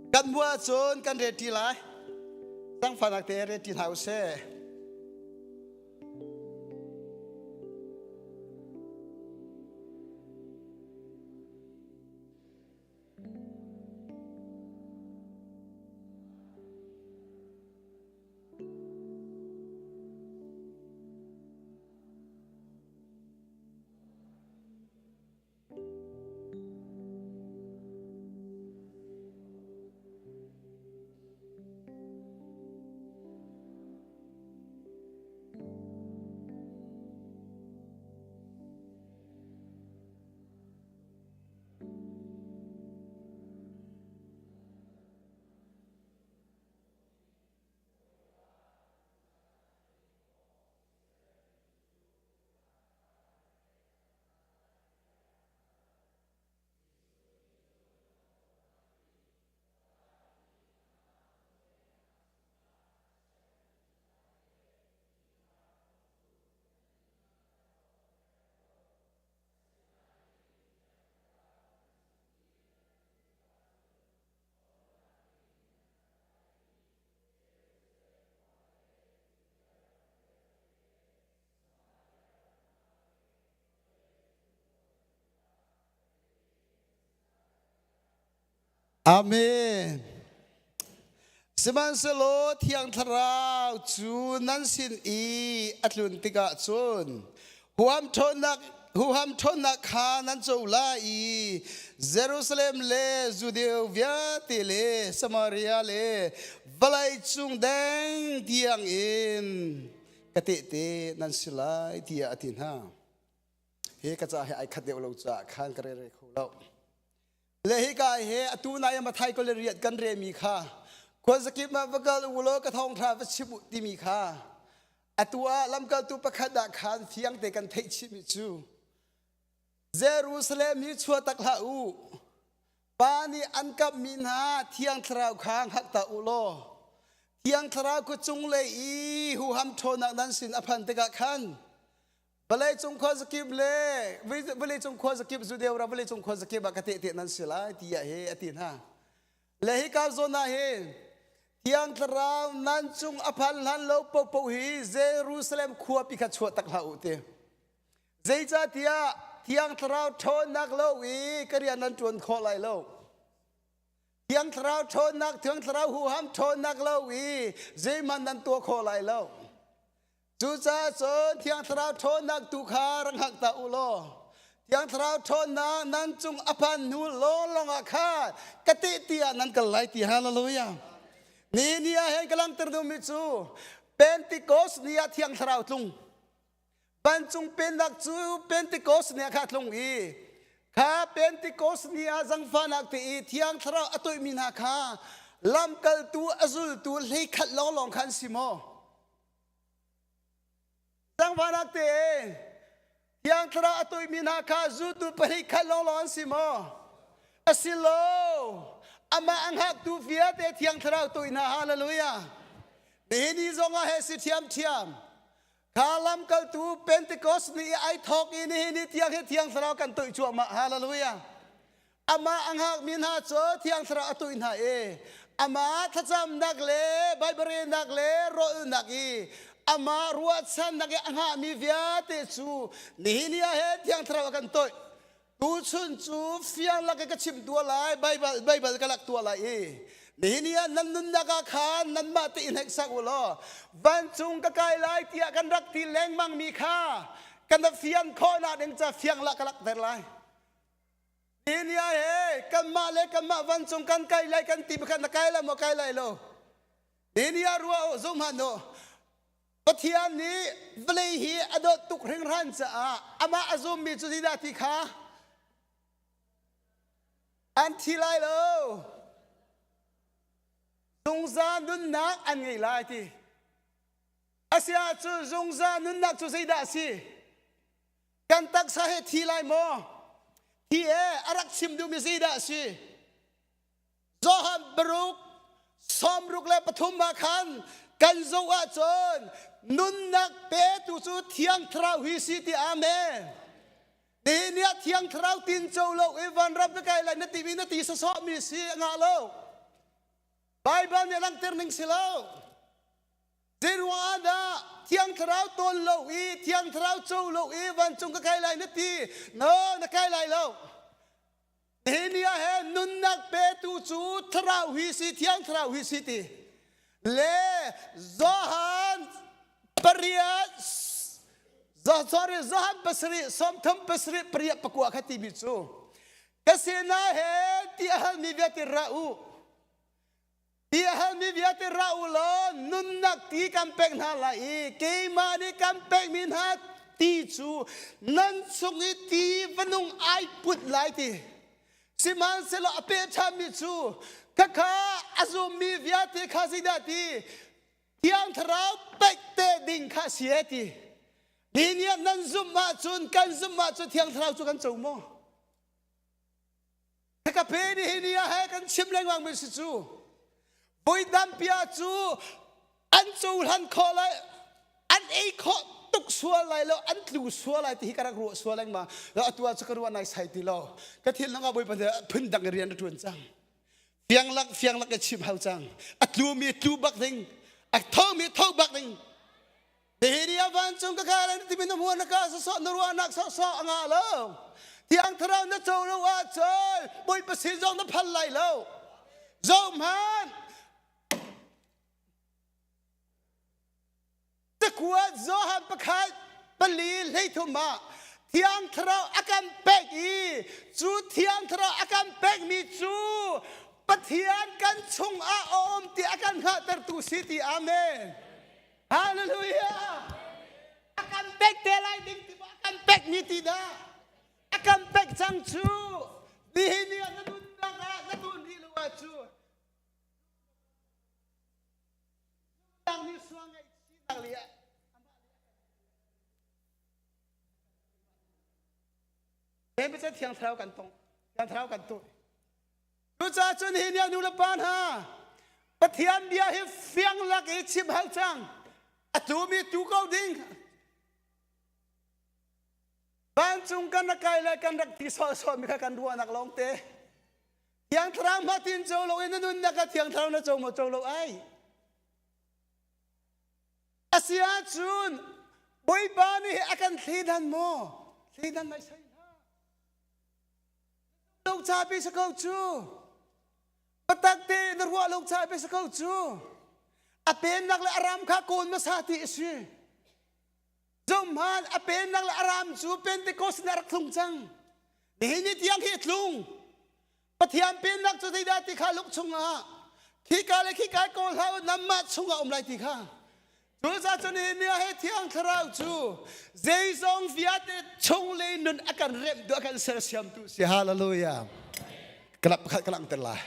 Kan hmuh ahcun kan reti lai. Zangfahnak te reti hna usih. Amen. Sihmanhsehlaw Thiang Thlarau cu nan sin i a tlun tikah cun huham ṭhawnnak huham ṭhawnnak kha nan co lai i Jerusalem le Judea vialte le Samaria le vawlei cung deng tiangin ka tehte nan si lai tiah a ti hna. Hi ka ca he ai khat deuh lo caah khan ka rere kho lo. Le hika he atu nai Mathai kol riat kan remi kha khuazakip ah va kal u law ka thawngṭha va chim u timi kha atu ah lamkaltu pakhat ah khan fiang te kan theih chihmi cu Jerusalem hi chuah tak hlah u Pa nih an kamhmi hna Thiang Thlarau kha hngalh ta u law Thiang Thlarau khu cunglei i huham ṭhawnnak nan sin a phan tikah khan vawleicung khuazakip le vawleicung khuazakip Judeo ram vawleicung khuazakip ah ka tehte nan si lai tiah hi a ti hna. Le hika zawn ah hin Thiang Thlarau nan cung a phan hlan lo paohpaoh hi Jerusalem khuapi kha chuah tak hlah u ti. Zeicahtiah Thiang Thlarau ṭhawnnak lo i ka rian nan ṭuan khawh lai lo. Thiang Thlarau ṭhawnnak, Thiang Thlarau huham ṭhawnnak lo i zeihmanh nan tuah khawh lai lo. Cucaah cun Thiang Thlarau ṭhawnnak tu kha rak hngak ta u law Thiang Thlarau ṭhawnnak nan cung a phan hnu lawnglawng ah khan ka tehte ah nan kal lai ti hallelujah. Ni ni ah hin ka langhter duhmi cu Pentecost ni ah Thiang Thlarau tlung. Vancung pennak cu Pentecost ni ah kha tlung i kha Pentecost ni ah zangfahnak te i Thiang Thlarau a toihmi hna kha lamkaltu a zultu hleikhat lawnglawng kha an si maw? Zangfahnak te Thiang Thlarau a toihmi hna kha zultu pahnih khat lawnglawng an si maw? A si lo. Amah a hngaktu vialte Thiang Thlarau toih hna. Hallelujah. Nihin ni zong ah he si ṭhiamṭhiam. Kha lamkaltu Pentecost ni i ai thawk i nihin ni tiang hi Thiang Thlarau kan toih cuahmah. Hallelujah. Amah a hngakmi hna cu Thiang Thlarau a toih hna i amah thlacamnak le Baibal relnak le rawlnak i amah ruahchannak i a hngahmi vialte cu nihin ni ah hin Thiang Thlarau a kan toih. Tuchun cu fiang lak i ka chim tuah lai, Baibal, Baibal ka lak tuah lai i nihin ni ah nan nunnak ah khan nanmah tein hneksak u law vancung ka kai lai tiah kan rak ti lengmang mi kha kan fian khawhnak ding ca fiang lak ka lakter lai. Nihin ni ah he kanmah le kanmah vancung kan kai lai kan ti pakhat na kai lai maw kai lai lo. Nihin ni ah ruah u zum hmanh u. Pathian nih vawlei hi a dawt tuk hringhran caah amah a zummi cu zeidah ti kha an thi lai lo. Zungzal nunnak an ngei lai ti. Asiahcun zungzal nunnak cu zeidah a si? Kan taksa he thi lai maw? Thi e a rak chim duhmi zeidah a si? Johan paruk 63 ah khan kan zoh ahcun nunnak petu cu Thiang Thlarau hi si ti amen. Nihin ni ah Thiang Thlarau tin co lo i vanram ka kai lai na timi na ti sawsawh mi si a ngah lo. Bible nih langhter ning si lo. Zeiruang ah dah Thiang Thlarau tawl lo i Thiang Thlarau co lo i vancung ka kai lai na ti? No, na kai lai lo. Nihin ni ah hin nunnak petu cu Thlarau hi si, Thiang Thlarau hi si ti. Le Johan pariat sorry Johan pasarih sawmthum pasarih pariat pakua kha timi cu ka sinah he ti a halmi vialte ra u Ti a halmi vialte ra u law nunnak ti kan pek hna lai i keimah nih kan pekmi hna ti cu nan chung i ti va nung ai put lai ti. Sihmanhsehlaw a peh ṭhanmi cu khakha a zummi vialte kha zeidah ti Thiang Thlarau pek te ding kha si e ti. Ni nih nan zumh ahcun kan zumh ahcun Thiang Thlarau cu kan co maw? Ka pe ni hi ni ah he kan chim lengmang mi si cu voi tampi ah cu an cohlan khawh lai an ei khawh tuk sual lai lo an tlu sual lai ti hi ka rak ruah sual lengmang atu ah cu ka ruah nai sai ti lo ka thil nang bawipa nih phun dang rian a tuan cang fiang lak fiang lak ka chim hau cang a tlu mi tlu bak ding a tho mi tho bak ding Nihin ni ah vancung ka kai lai na timi na hmuh na ka sawsawh na ruahnak sawsawh a ngah lo. Thiang Thlarau na co lo ahcun Bawipa sin zong na phal lai lo. Zoh hmanh. Cakuat Johan pakhat pali hleithum ah Thiang Thlarau a kan pek i cu Thiang Thlarau a kan pekmi cu Pathian kan chungah a um ti a kan hngalhtertu si ti amen. Hallelujah! A kan pek te lai ding ti a kan pek mi ti dah? A kan pek cang cu. Nihin ni ah na nunnak. Bawipa cu dang nih sual ngaihchihnak le amah le Thiang Thlarau kan tong Thiang Thlarau kan tuh. Cucaah cun hi nia nu le pa hna Pathian bia hi fiang lak i chim hal cang a tumi tu ko ding vancung kan rak kai le kan rak ti sawhsawh mi kha kan ruahnak lawng te Thiang Thlarau hma tin co lo in na nunnak ah Thiang Thlarau na co maw co lo ai a si ahcun Bawipa nih a kan thleidan maw thleidan nai sai hlah lo cha pi sa ko cu patak te na ruah lo cha pi sa ko cu a pennak le a ram kha kawl hmasa ti a si Zohhmanh, a pennak le a ram cu Pentecost in a rak tlung cang. Nihin ni tiang hi a tlung. Pathian pennak cu zeidah ti kha luk chungah khika le khika kawl hlah u nanmah chungah um lai ti kha. Cucaah cun nihin ni ah hi Thiang Thlarau cu zeizong vialte chung le nun a kan remhtu a kan sersiamtu si. Hallelujah. Kalak pakhat ka langhter lai.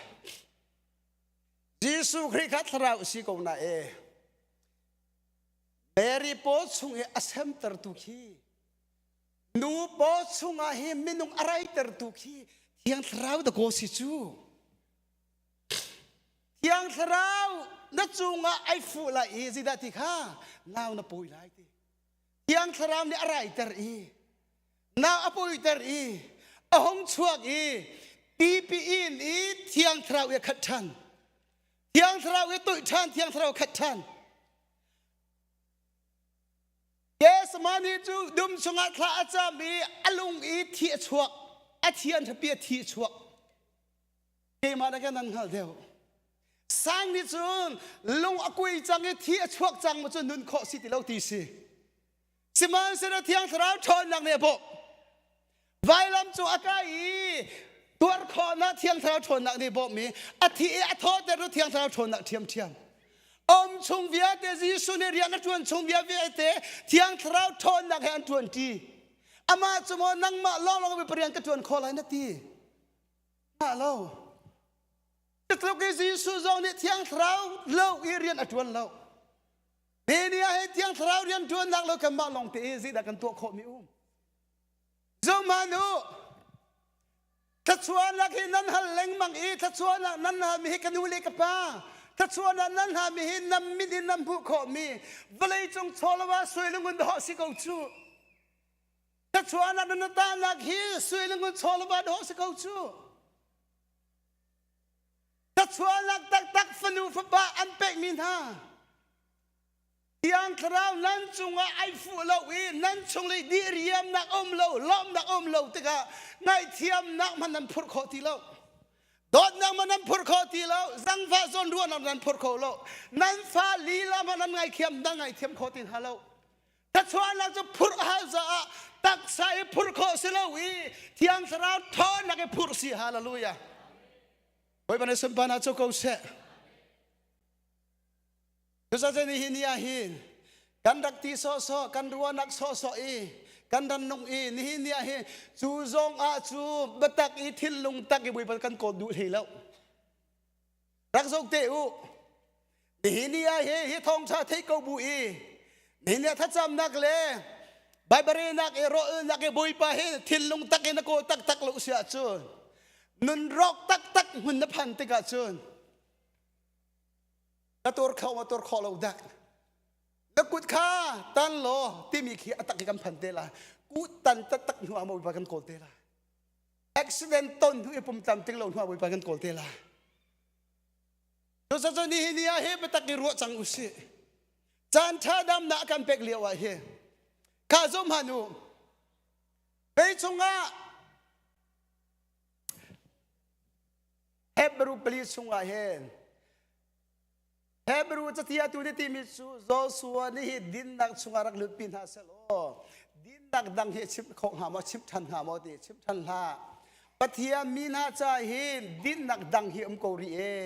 Jesuh Khrih kha thlarau si ko na e. Mary paw chung i a semtertu khi nu paw chungah hi minung a raitertu khi Thiang Thlarau dakaw si cu. Thiang Thlarau na cungah ai fuh lai i zeidah ti kha nau na pawi lai ti. Thiang Thlarau nih a raiter i nau a pawiter i a hung chuak i tipi in i Thiang Thlarau i a khat ṭhan. Thiang Thlarau i toih ṭhan, Thiang Thlarau khat ṭhan. Gethsemane cu dum chungah thla a cam i a lung i thi a chuak. A thi an ṭhapi a thi a chuak. Keimah na kan nan hngal deuh. Sang nih cun lung a kui cang i thi a chuak cang mu cu nun khawh si ti lo ti si. Sihmanhsehlaw Thiang Thlarau ṭhawnnak nih a bawmh. Vailam cu a kai i tuar khawhnak Thiang Thlarau ṭhawnnak nih bawmh i a thi i a thawhter tu Thiang Thlarau ṭhawnnak ṭhiamṭhiam. Om chung vialte Jesuh nih rian a ṭuan chung vialte Thiang Thlarau ṭhawnnak he an ṭuanṭi. Amah cu maw nangmah lawnglawng mi rian ka ṭuan khawh lai na ti. Ngah lo. Tluk i Jesuh zong nih Thiang Thlarau lo i rian a ṭuan lo. Ni ah he Thiang Thlarau rian ṭuannak lo kanmah lawng te i zeidah kan tuah khawhmi um. Zohhmanh u, thluachuahnak hi nan hal lengmang i thluachuahnak nan halmi hi ka nu le ka pa thluachuahnak nan halmi hi nan mit in nan hmuh khawhmi vawleicung chawlava sui le ngun dawh si ko cu. Thluachuahnak nan tahnak hi sui le ngun chawlava dawh si ko cu. Thluachuahnak taktak fanu fapa an pekmi hna Thiang Thlarau nan cungah ai fuh lo i nan chung i diriamnak um lo, lawmhnak um lo tikah ngaihthiamnak hmanh nan phurh khawh ti lo. Dawtnak hmanh nan phurh khawh ti lo, zangfah zawnruahnak nan phurh kho lo. Nan fa lila hmanh nan ngaithiam nan ngaithiam khawh ti hna lo. Thluachuahnak cu phurh a hau caah taksa i phurh khawh si lo i Thiang Thlarau ṭhawnnak i phurh si. Hallelujah. Bawipa nih sunparnak cu ko seh. Cucaah nihin ni ah hin kan rak ti sawhsawh, kan ruahnak sawhsawh i kan ran nung i nihin ni ah hin cu zong ah cu biatak i thinlung tak i Bawipa kan kawl duh hlei lo. Rak zoh te u. Nihin ni ah hi hi thawngṭha theih ko bu i nihin ni ah thlacamnak le Baibal relnak i rawlnak i Bawipa hi thinlung tak in na kawl taktak lo si ahcun nun rawk taktak hmun na phan tikah cun na tur kho ma tur khawh lo dak na kut kha tan law timi khi a tak i kan phan te la kut tan taktak hnu ah Bawipa kan kawl te la accident ton hnu i pum tlam ting lo hnu ah Bawipa kan kawl te la cucaah nihin ni ah hi biatak i ruah cang usih caan ṭha damnak kan pek lio ah hi kha zum han u vei chungah Hebrew pali chungah hin Hebrew catiatu nih timi cu Joshua nih hi dinnak chungah rak lutpi hna selaw dinnak dang hi chim khawh hnga maw chim ṭhan hnga maw ti chim ṭhan hlah Pathian mi hna ca hin dinnak dang hi um ko rih e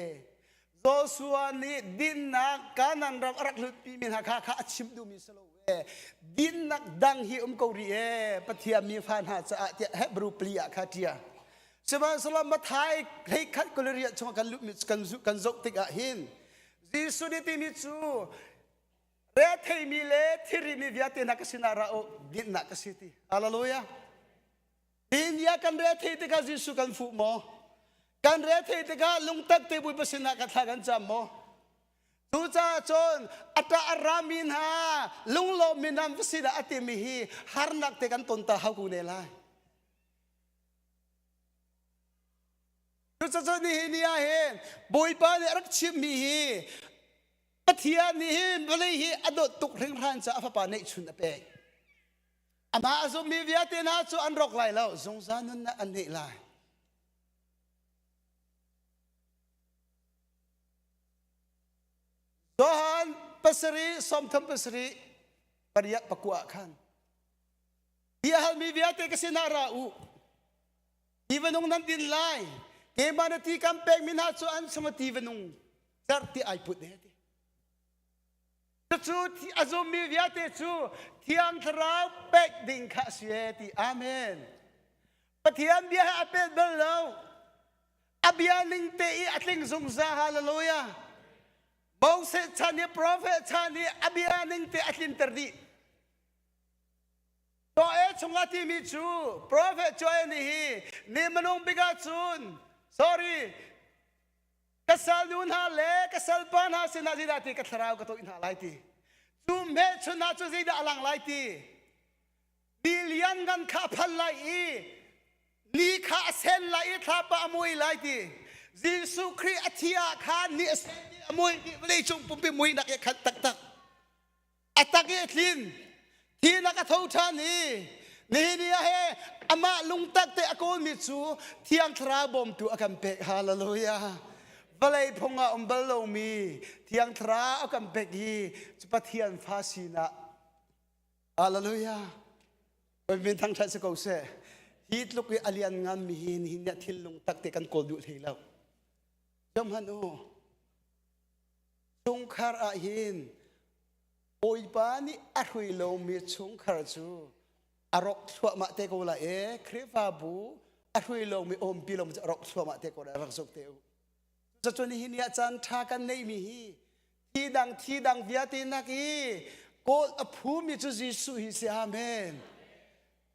Joshua nih dinnak Kanaan ram a rak lutpi mi hna kha kha a chim duhmi si lo e dinnak dang hi um ko rih e Pathian mi fa hna caah tiah Hebrew pali ah kha ṭia. Sihmanhsehlaw Matthai 21 28 chung kan luhmi kan kan zoh tikah hin Jesuh nih timi cu retheimi le thirimi vialte hna ka sinah ra u dinhnak ka si ti. Hallelujah. Nihin ah kan rethei tikah Jesuh kan fuh maw? Kan rethei tikah lungtak te Bawipa sinah kan thla kan cam maw? Cucaah cun a ṭah a rami hna lunglawmmi nan va sinah a timi hi harnak te kan ton ta hau ko ne lai. Cucaah nihin ni ah hin Bawipa nih a rak chimmi hi Pathian nih hin vawlei hi a dawt tuk hringhran caah a fapa neihchun a pek. Amah a zummi vialte hna cu an rawk lai lo, zungzal nunnak an neih lai. Johan pasarih sawmthum pasarih pariat pakua ah khan Hi a halmi vialte ka sinah ra u. Ti va nung nan din lai. Keimah na ti kan pekmi hna cu an chung a ti va nung cerh ti ai put he ti. Cucu a zummi vialte cu Thiang Thlarau pek ding kha a si he ti. Amen. Pathian bia he a pet bal lo. A bia ning te i a tling zungzal. Hallelujah. Moses chan i prophet chan i a bia ning te a tlinter dih. Joel chungah timi cu prophet Joel nih hi ni minung bik ahcun sorry ka salnu hna le ka salpa hna sinah zeidah ti ka thlarau ka tawih hna lai ti cu hmelchun hna cu zeidah a lang lai ti ni lianngan kha a phan lai i ni kha a sen lai i thlapa a mui lai ti Jesuh Khrih a thi ah khan ni a sen i a mui i vawleicung pumpi muihnak i khat taktak a tak i a tlin thinak a tho ṭhan i nihin ni ah he amah lungtak te a kawlmi cu thiang thlarau bawmtu a kan pek hallelujah vawlei phung ah um bal lomi thiang thlarau a kan pek hi cu Pathian fa sinak hallelujah min thangṭhat si ko seh hi tluk i a lian nganmi hi nihin ni ah thil lungtak te kan kawl duh hlei lo Zohhmanh u Chungkhar ah hin Bawipa nih a hrui lomi chungkhar cu a rawk thluahmah te ko lai e Khrihfabu a hrui lomi umpi lomi cu a rawk thluahmah te ko lai rak zoh te u. Cucu nihin ni ah caan ṭha kan neihmi hi thi dang thi dang vialte nak i kawl a phumi cu Jesuh hi si amen.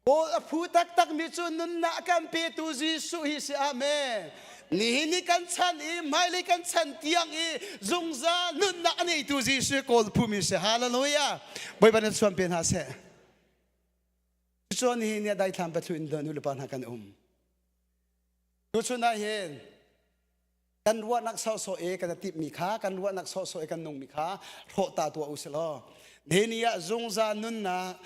Kawl a phu taktakmi cu nunnak a kan petu Jesuh hi si amen. Nihin ni kan chan i hmailei kan chan tiang i zungzal nunnak a neitu Jesuh kawl phumi si. Hallelujah. Bawipa nan suan pe hna seh. Cucu nihin ni ah daithlam pathu in nu le pa hna kan um. Tuchun ah hin kan ruahnak sawhsawh i kan timhmi kha kan ruahnak sawhsawh i kan nungmi kha hrawh ta tuah u sih law nihin ni ah zungzal nunnak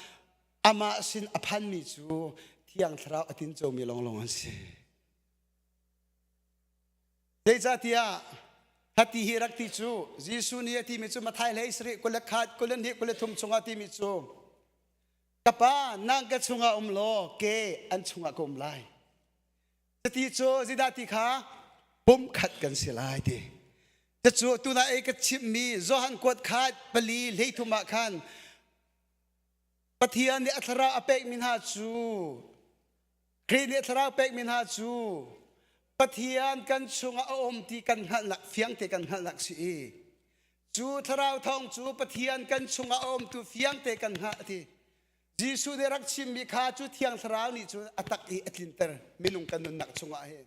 amah sin a phanmi cu thiang thlarau a tincomi lawnglawng an si. Zeicahtiah hati hi rak ti cu Jesuh nih a timi cu Matthai hlei sarih 21 22 23 chungah timi cu ka pa nang ka chungah um law ke an chungah ka um lai. Cuti cu zeidah ti kha pumkhat kan si lai ti. Cucu tuna ei ka chimmi Johan kuat khat pali hleithum ah khan Pathian nih a thlarau a pekmi hna cu Khrih nih a thlarau pekmi hna cu Pathian kan chungah a um ti kan hngalhnak fiangte kan hngalhnak si i cu thlarau thawng cu Pathian kan chungah a um tu fiangte kan hngalh ti Jesuh nih rak chimmi kha cu thiang thlarau nih cun a tak i a tlinter minung kan nunnak chungah hin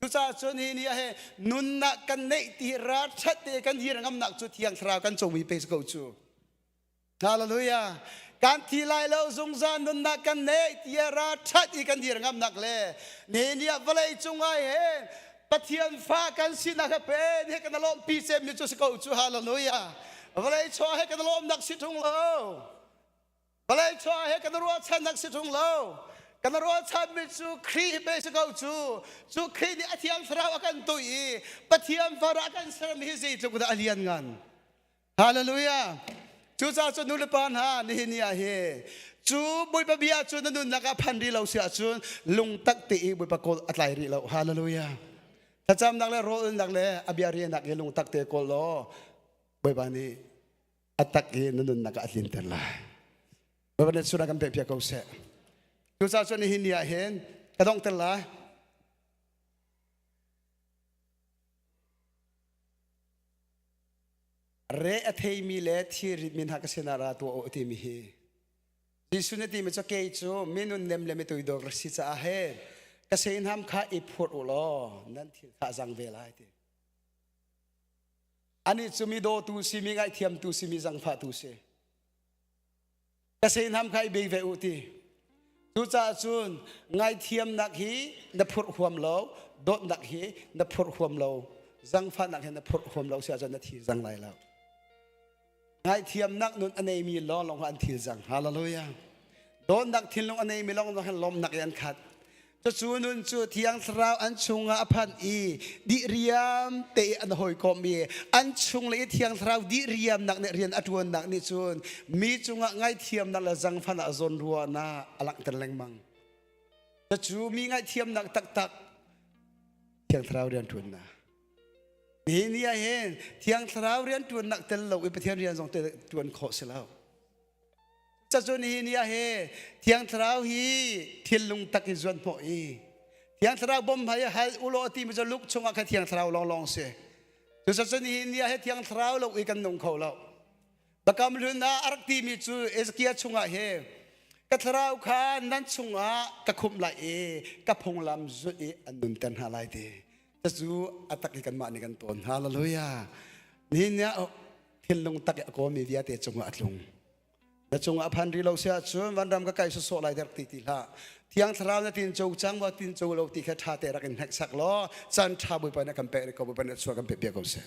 cucaah cun hi ni ah he nunnak kan neih ti ralṭhat te kan dir ngamnak cu thiang thlarau kan comi pe ko cu Hallelujah. Kan thi lai lo zungzal nunnak kan nei tiah ra that i kan dir ngamnak le ne ni ah vawlei cung ah hin Pathian fa kan sinak he pen he kan lawm pi cem mi cu si ko cu hallelujah. Vawlei chuah he kan lawmnak si tung lo. Vawlei chuah he kan ruahchannak si tung lo. Kan ruahchan mi cu Khrih pe si ko cu. Cu Khrih nih a thiang thlarau a kan tuih i Pathian far ah kan sermi hi zeitluk dah a lian ngan. Hallelujah. Cucaah cun nu le pa hna nihin ni ah hi cu Bawipa bia cu na nunnak ah phan rih lo si ahcun lungtak te i Bawipa kawl a tlai rih lo. Hallelujah. Thlacamnak le rawlnak le a bia rianak i lungtak te kawl law Bawipa nih a tak i na nunnak ah a tlinter lai. Bawipa nih suna kan pek piak ko seh. Cucaah cun nihin ni ah hin ka donghter lai. Re a theimi le thilrit mi hna ka sinah ra tuah u timi hi. Jesuh nih timi cu kei cu minun nem le mituidor si caah he ka seinham kha i phurh u law nan thil kha a zang ve lai ti. Anih cu mi dawtu si, mi ngaihthiamtu si, mi zangfahtu si. Ka seinham kha i bei ve u ti. Cucaah cun ngaithiamnak hi na phurh huam lo, dawtnak hi na phurh huam lo, zangfahnak hi na phurh huam lo si ahcun na thi zang lai lo. Ngaithiamnak nun a neimi lawnglawng an thil zang. Hallelujah. Dawtnak thinlung a neimi lawnglawng han lawmnak in an khat. Cucu nun cu Thiang Thlarau an chungah a phan i dihriam te i an hawikom i an chung le i Thiang Thlarau dihriamnak nih rian a ṭuannak nih cun mi cungah ngaihthiamnak le zangfahnak zawnruahnak a langhter lengmang. Cucu mi ngaihthiamnak taktak Thiang Thlarau rian ṭuannak. Nihin ni ah hin Thiang Thlarau rian ṭuannak tel lo i Pathian rian zong te ṭuan khawh si lo. Cacun hi ni ah he Thiang Thlarau hi thinlung tak in zuan hnawh i Thiang Thlarau bom hai hal ulaw ti mi cu luk chungah kha Thiang Thlarau lawnglawng si. Cucun hi ni ah he Thiang Thlarau lo i kan nung kho lo. Bakam hlun ah a rak ti mi cu Ezekiel chungah he ka thlarau kha nan chungah ka khumh lai i ka phunglam zulh i an nunter hna lai ti. Cucu a tak i kanmah nih kan tawn. Hallelujah. Nihin ni ah thinlung tak i a kawmi vialte cungah a tlung. Na cungah a phan rih lo si ahcun vanram ka kai sawsawh lai rak ti ti hlah. Thiang Thlarau na tin co cang maw tin co lo ti kha ṭha te rak in hneksak law caan ṭha Bawipa nih kan pek ko Bawipa nih chuah kan pe piak ko seh.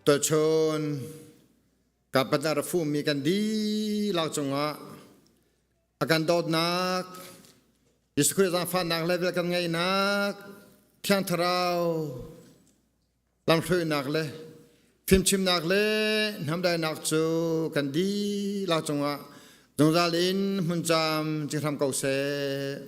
Tuchun kapatar fumi kan dihlak cungah a kan dawtnak Jesuh Khrih zaangfahnak le vel kan ngeihnak Thiang Thlarau lamhruainak le fimchimnak le hnamdainak cu kan dihlak cungah zungzal in hmun cam cing hram ko seh.